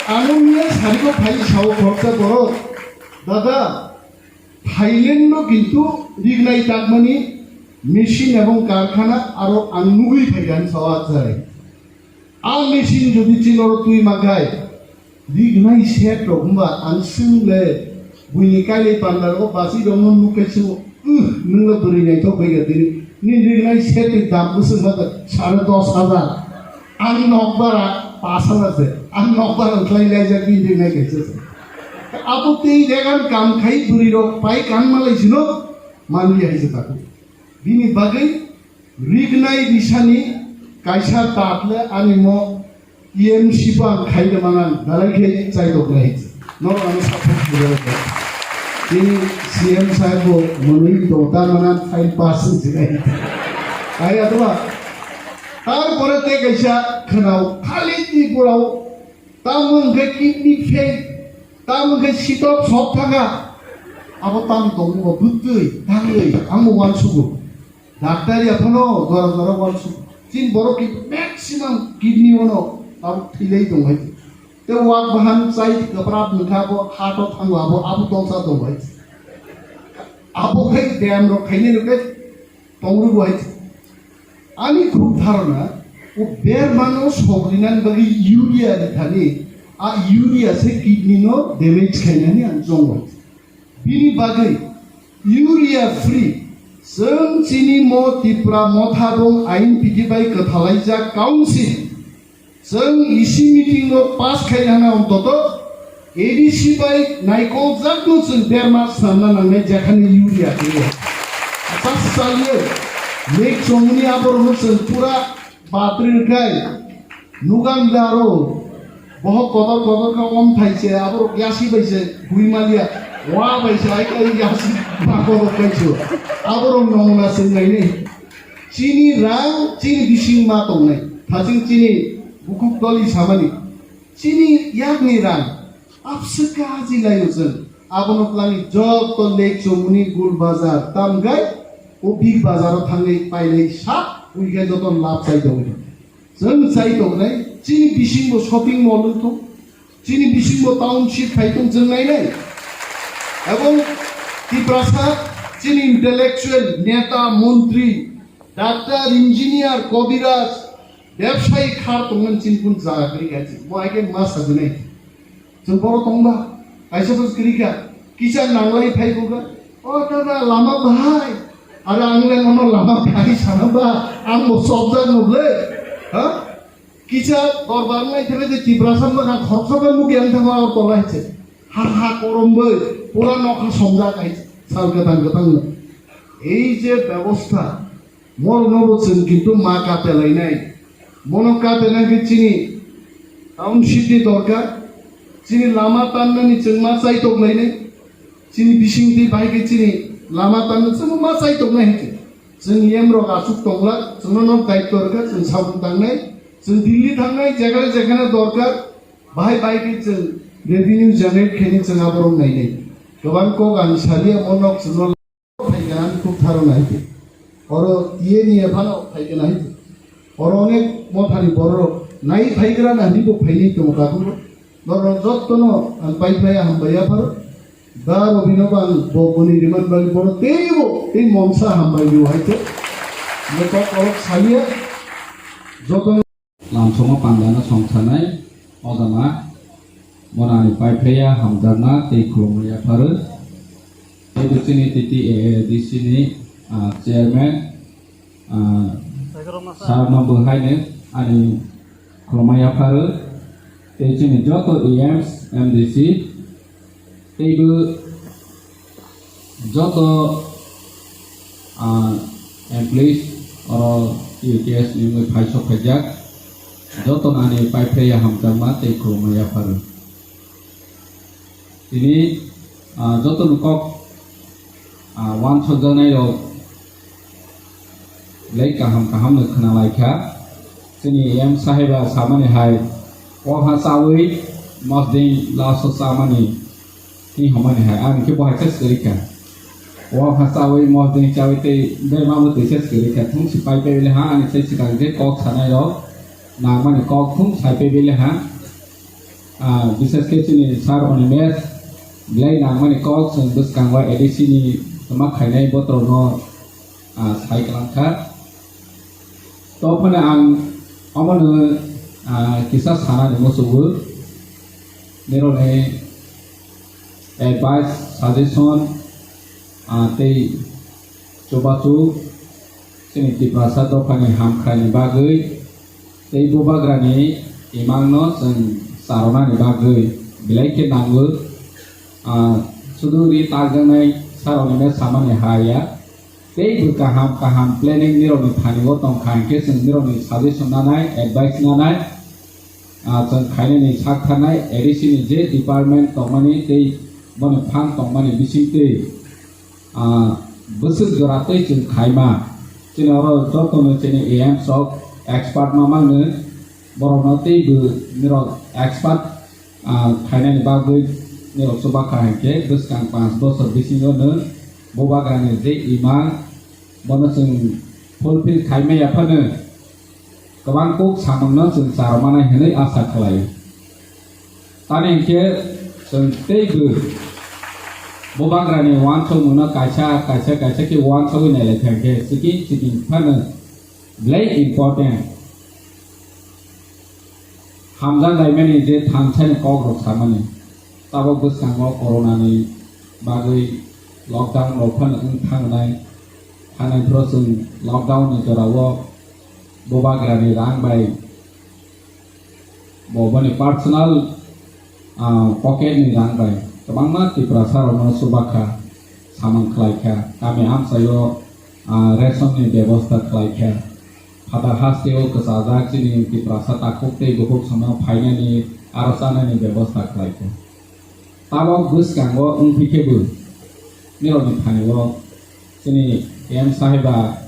Ano niya sari ko phai sao khoroksa borok. Dada, Thailand no kintu rignai takmani machine ebong karkhana aro ang nugwi phaikha hinwi sao achai. A machine jodi chini oro twi mankhai, rignai set rok hwnba ang swng le buini kailai panda rogo basi rokno nukhe swngo, "Uh, nwng le bwrwi naithok bai kha tini, nini rignai set ni dam bwswk ma sare dos hajar." Ang nokbar a pas hajar se. Ang nokbar ang khlai laijak bini ringnai kaisa se. Abo tei regan kam khai bwrwi rok pai kan malai sino manli hai se taku. Bini bagwi rignai bisani kaisa tatle ani mo E M C bo ang khai de manan dalai khe chai tok lai. Norok ano support khlai. Bini C M sahib bo monwi to ta manan file pass se nai. Ai atwa Tarpore tei kaisa khwnao, khali Tripura o tamo hwnkhe kidney fail, tamo hwnkhe sitok sok thangkha. Abo tamo tongmung bo bwtwi, tangwi, ang bo uansugo. Doctor ya phano jora jora uansugo. Chini borok ki maximum kidney ono abo thwilai tong hai. Tei wak bahan chai kwprap wngkha abo heart o thango abo, abo tongsa tong hai. Abo khai beyam rok khainai rok khai Tongru bo hai. Ani khuk dharona, o bermano sogrinan bagwi urea rithani, a urea se kidney no damage khainani ang chongo. Bini bagwi urea free, chwng chini mo Tipra Motha Rong Ain piti bai kwthalaijak council. Chwng E C meeting o pass khai hana ontoto A D C bai naikol jakno chwng berma swnamna nangnai jekhani urea twiwi. Achas chalio lake chongmani aborokno chwng pura batri rwkhai nugan daro bohok kodor kodor kha om thai se aborok yasi bai se hui malia wa bai se ai kai yasi ba kodor kai se aborok nongna chwng nainai. Chini rang chini bising ma tongnai. Thaching chini bukhuk toli samani. Chini yakni rang abswk kaji laio chwng. Abono twlangni joto lake chomuni gul bazar tamgai o big bazar o thangwi pailai sak wi khe joto lab chai tongwi. Chwng chai tongnai chini bisingo shopping mall wng thung. Chini bisingo township khai tong chwng nainai. Ebong Tiprasa chini intellectual, neta, montri, doctor, engineer, kobiraj, bebsayi khar tongmani chini kun jaga kwrwi kha chini. Bo hai khe ma sajwnai. Chwng boro tongba, kaisa bwswk kwrwi kha. Kisa nanglai phai buga. O dada lama bahai. Are ang le nono lama bahai sana ba. Ang bo sobjak no ble. Ha? Kisa dorbar nai thele je Tiprasa bwkha khoroksa bai mugi ang thangma Agartala hai se. Ha ha korom bai pura nokha somjak hai sal kwtang kwtang no. Ei je bebostha, morokno bo chwng kintu ma kate lainai. Mono kate nangkhe chini township ni dorkar, chini lama tannani chwng ma chaitok lainai. Chini bising twi bahai khe chini lama tanno chwngno ma chai tongnai hai khe. Chwng yem rok aswk tongla, chwngno nok daityo rwkha, chwng sabung tangnai, chwng Delhi thangnai, jekhane jekhane dorkar, bahai bahai khe chwng revenue generate khainai chwng aborok nainai. Kwbang kok ang salia mo nok chwngno phaikha ang thuk tharo nai khe. Oro tiyeni ephano phaikha nai khe. Oro onek mothani borok nai phaigra na hinwi bo phainai tongo takhuk. Norok jottono ang paiphlai hambai yapharo. Da Robino bo ang bo boni riman bagwi bono teibo tei mongsa hambai rio hai khe. Bo kok kolok salia jotono. Lamsongo pandano songsanai odama bono ani paiphlaiya hamjakna tei khulumwi yapharo. Tei bo chini T T A A D C ni, ah, chairman, ah, sir no bo haino ani khulumma yapharo, tei chini joto E Ms, M D C, tei bo joto, ah, employees oro U T S ni wngwi phai sok khaijak, joto no ani paiphlaiya hamjakma tei khulumma yapharo. Tini, ah, joto ni kok, ah, uansukjaknai rok Belai kaham kaham no khna lai kha. Chini M saheba samani hai, o ha chawi mosdeng laso chamani, tini homani hai, ani khe bo hai se swrwi kha. O ha chawi mosdeng chawi tei berma bo twi se swrwi kha. Thung si pai pai bile ha, ani sai swkang je kok sanai rok, nangmani kok thung sai pai bile ha. Ah, bises khe chini sir Animesh, belai nangmani kok chwng bwskango A D C ni tama khainai botrok no, ah, sai kwlang kha. To phano ang omono, ah, kisa sanani muchungo, nirokni advice, suggestion, ah, tei chubachu chini Tiprasa dophani hamkraini bagwi tei bubagrani imangno chwng charonani bagwi belai khe nango. Ah, sudu ri takjaknai sir Animesh samani ha ya. Tei bo kaham kaham planning nirokni thani o tongkha, hinkhe chwng nirokni suggestion nanai, advice nanai, ah, chwng khainani sak tharnai, A D C ni je department tongmani tei boni phan tongmani bisingtwi, ah, bwswk jora tei chwng khaima. Chini oro jotono chini A M sok expert ma mangno, borokno tei bo nirok expert ah, khainani bagwi nirok chuba kha hinkhe bwskang panch bosor bisingo nwng bubagrani je imang bono chwng fulfill khaimaya phano kwbang kuk samungno chwng charwmani hinwi asa khlaio. Tani hinkhe chwng teibo bubagrani uansukmungno kaisa kaisa kaisa khe uansugwi nailai kha hinkhe chiking chiking phano belai important. Hamjak laimani je thansani kokrok samani, tabok bwskango corona ni bagwi lockdown rok phano wng thangnai, thangnai phoro chwng lockdown ni jorao bubagrani rang bai bo boni personal, ah, pocket ni rang bai kwbangma Tiprasa rokno chuba kha, samung khlai kha, kami amchaio, ah, ration ni bebosta khlai kha. Phatar hasteo kwchajak chini Tiprasa takhuk tei bukhuk sono phainani aro chanani bebosta khlai kha. Tabok bwskango wngphi khe bo nirokni thani-o chini M saheba,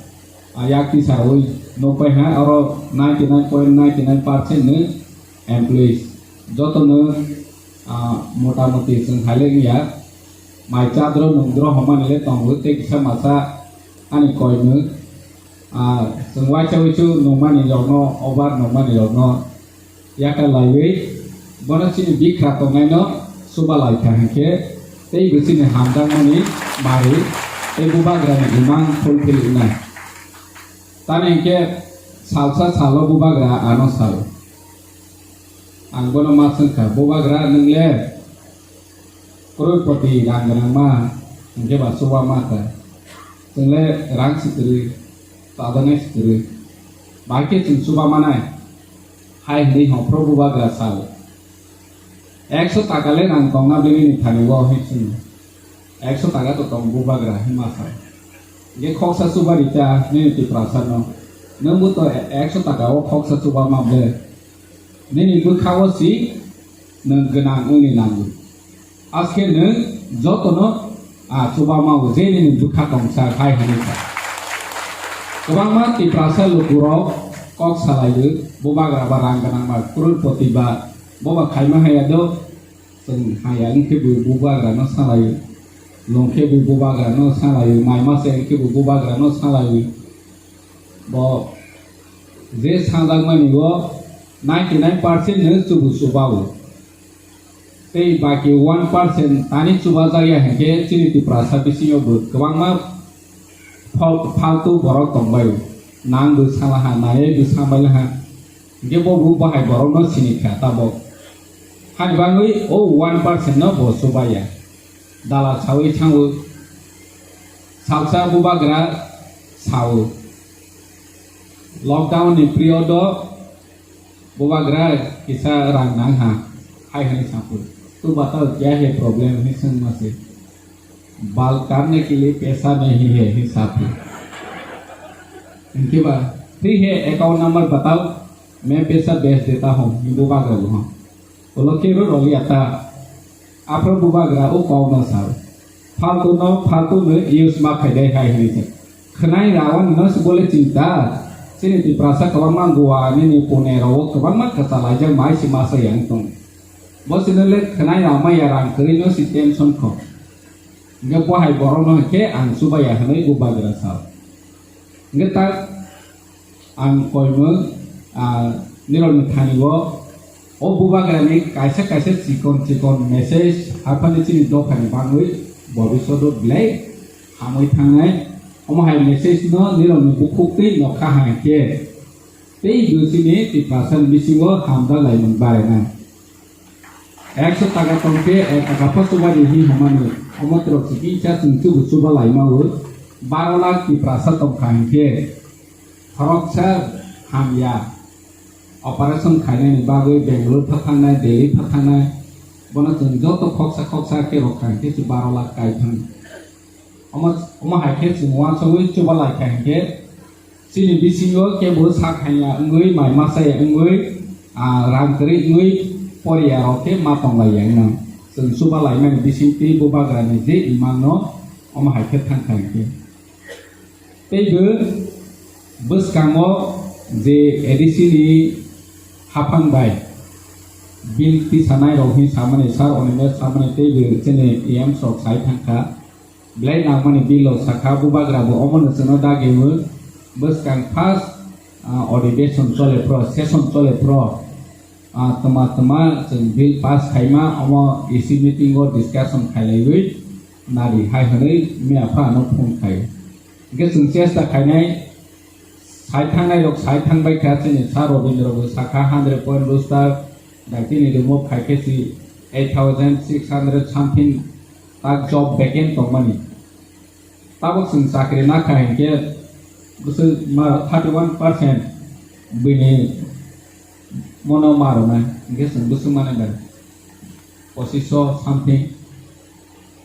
ah, yak tisarwi nukbai ha, oro ninety nine point nine nine percent ni employees jotono, ah, mota moti chwng hai le wngya, mai chadro nungdro homani le tongo tei kisa masa ani koimwk. Ah, chwng waisa waisu nungmani rokno, over nungmani rokno yakarlaiwi bono chini bikra tongnaino chuba lai kha hinkhe teibo chini hamjakmani mari tei bubagrani imang fulfill wngnai. Tani hinkhe salsa salo bubagra ano salo. Ang bono ma swngkha, "Bubagra, nwng le crorepoti rang gwnang ma, hinkhe ba chuba ma kha? Chwng le rang si kwrwi, chajaknai si kwrwi. Bahai khe chwng chuba manai?" hai hwnwi hongphro bubagra salo. "Ekso taka le rang tongna bini ni thani o," hwnwi chwng. "Ekso taka to tong bubagra," hwnwi ma sa. Hinkhe khoksa chuba ri ta nini Tiprasa no. Nwng bo to ekso taka o khoksa chuba ma ble. Nini bwkha o si nwng gwnang wngni nango. Aske nwng jotono, ah, chuba ma o je nini bwkha tongsa hai hwnwi sa. Kwbangma Tiprasa lukurok kok salaio, bubagra ba rang gwnang ba crorepoti ba boba khaima haya do. Chwng haya wngkhe bo bubagrano salaio, longkhe bo bubagrano salaio, mai masa wngkhe bo bubagrano salaio. Bo je sajakmani o ninety nine percent no chubu chuba o. Tei baki one percent tani chuba jakya hinkhe chini Tiprasa bisingo bo kwbangma Phal-, phaltu borok tongbai, nang bo salaha, nayai bo sambai laha. Hinkhe bo bo bahai borokno sini kha tabok. Hani bagwi o one percent no bo chubaya. Dala sawi thango. Salsa bubagra sao. Lockdown ni period o Bubagra kisa rang nang ha, hai hwnwi sa phuru. "Tu batao kya hai problem?" hwnwi swng ma se. "Bal karne ke liye paisa nahi hai," hwnwi sa phuru. Hinkhe ba, "Free hai, account number batao, main paisa bhej deta hoon," hwnwi bubagra bo ha. Ulo khe rw rw liya ta. Aphuru bubagra o kok no sa. Phaltu no phaltu no use ma khai dai hai hwnwi se. Khwnai rao nino se bole chinta, chini Tiprasa kwbangma Goa nini Pune rao kwbangma kwchalaijak mai se masa yang tong. Bo sino le khwnai rao maya rang kwrwi no se tension kho. Hingke bo hai borok no hingke ang chuba ya hinwi bubagra sao. Hingke tak ang koimung, ah, nirokni thani o, o bubagrani kaisa kaisa chikon chikon message haphani chini dophani bangwi bobiswt o belai hamwi thangnai. Omo hai message no nirokni bukhuk twi nokha hai khe tei bo chini Tiprasa ni bisingo hamjak laimung barinai. Ekso taka tongkhe, ek taka pho chuba di hi hwnmani, omo twrok si kisa chwng chubu chuba laima o, baro lakh Tiprasa tongkha hinkhe, khoroksa hamya, operation khainani bagwi Bangalore phathangnai, Delhi phathangnai, bono chwng joto khoksa khoksa khe rwkha hinkhe se baro lakh kai thang. Omo, omo hai khe chwng uansugwi chuba lai kha hinkhe, chini bisingo kebo sak hamya wngwi, mai masa ya wngwi, ah, rang kwrwi wngwi, poriya rok khe ma tong lai ya wngna. Chwng chuba laimani bisingtwi bubagrani je imang no omo hai khe thang kha hinkhe. Tei bo bwskango je A D C ni haphang bai bill tisanai rok hin samani, sir Animesh samani tei bo chini A M S rok sai thang kha. Belai nangmani bill o sakha, bubagra bo omono chwngno dagi o bwskang first, ah, adhibeshon chole phro, session chole phro, ah, twma twma chwng bill pass khaima, omo A C meeting o discussion khailaiwi nadi hai hwnwi miya phano phone khai. Hwnkhe chwng chesta khainai, sai thangnai rok sai thangbai kha, chini sir Robindra bo sakha hundred point booster, daitini remove khai khe si eight thousand six hundred something tak job vacant tongmani. Tabok chwng chakri nakha hinkhe bwswk ma thirty one percent bini mono ma rwnai, hinkhe chwng bwswk mani bai pochisho something,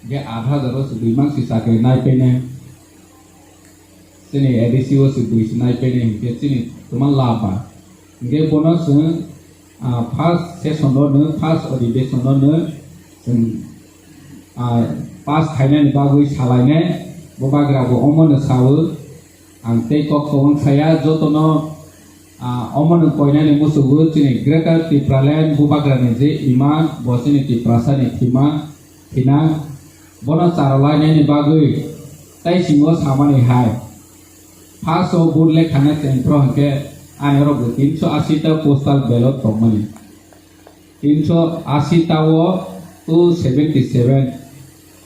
hinkhe aat hajar o se bui mangsi chakri nai painai. Chini A D C o se bui se nai painai hinkhe chini twma laba. Hinkhe bono chwng, ah, first session o no, first adhibeshon o no chwng, ah, pass khainani bagwi salainai, bubagra bo omono sao. Ang tei kok kwbang saya jotono, ah, omono koinani muchugo chini Greater Tipraland bubagrani je imang bo chini Tiprasani thima. Thina bono charwlainani bagwi tei singo samani hai. First o vote lekha na chengphro hinkhe ani oro bo tinsho ashi ta postal ballot tongmani. Tinsho ashi ta o two seventy seven.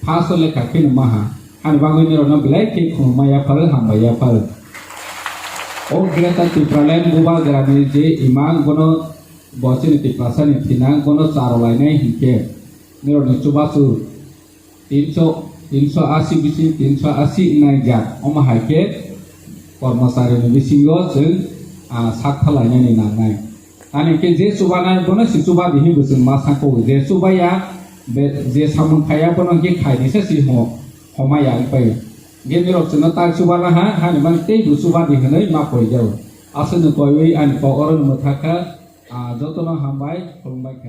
First o lekha phino maha. Ani bagwi nirokno belai khe khulumma yapharo, hambai yapharo. O Greater Tipraland bubagrani je imang bono bo chini Tiprasani thinang bono charwlainai hinkhe nirokni chubachu tinsho, tinsho ashi bising tinsho ashi wngnai jak, omo hai khe kormocharini bisingo chwng, ah, sak thalainani nangnai. Ani khe je chubanai bono se chuba di hinwi chwng ma sangkho, je chubaya, be-, je samung khaya bono khe khai disa si ho-, homaya wngpai. Hinkhe nirok chwngno tak chubana ha, hani mani tei bo chuba di hinwi ma koi jao. Aswkno koiwi ani kok oro mwthakha, ah, jotono hambai, khulumbai kha.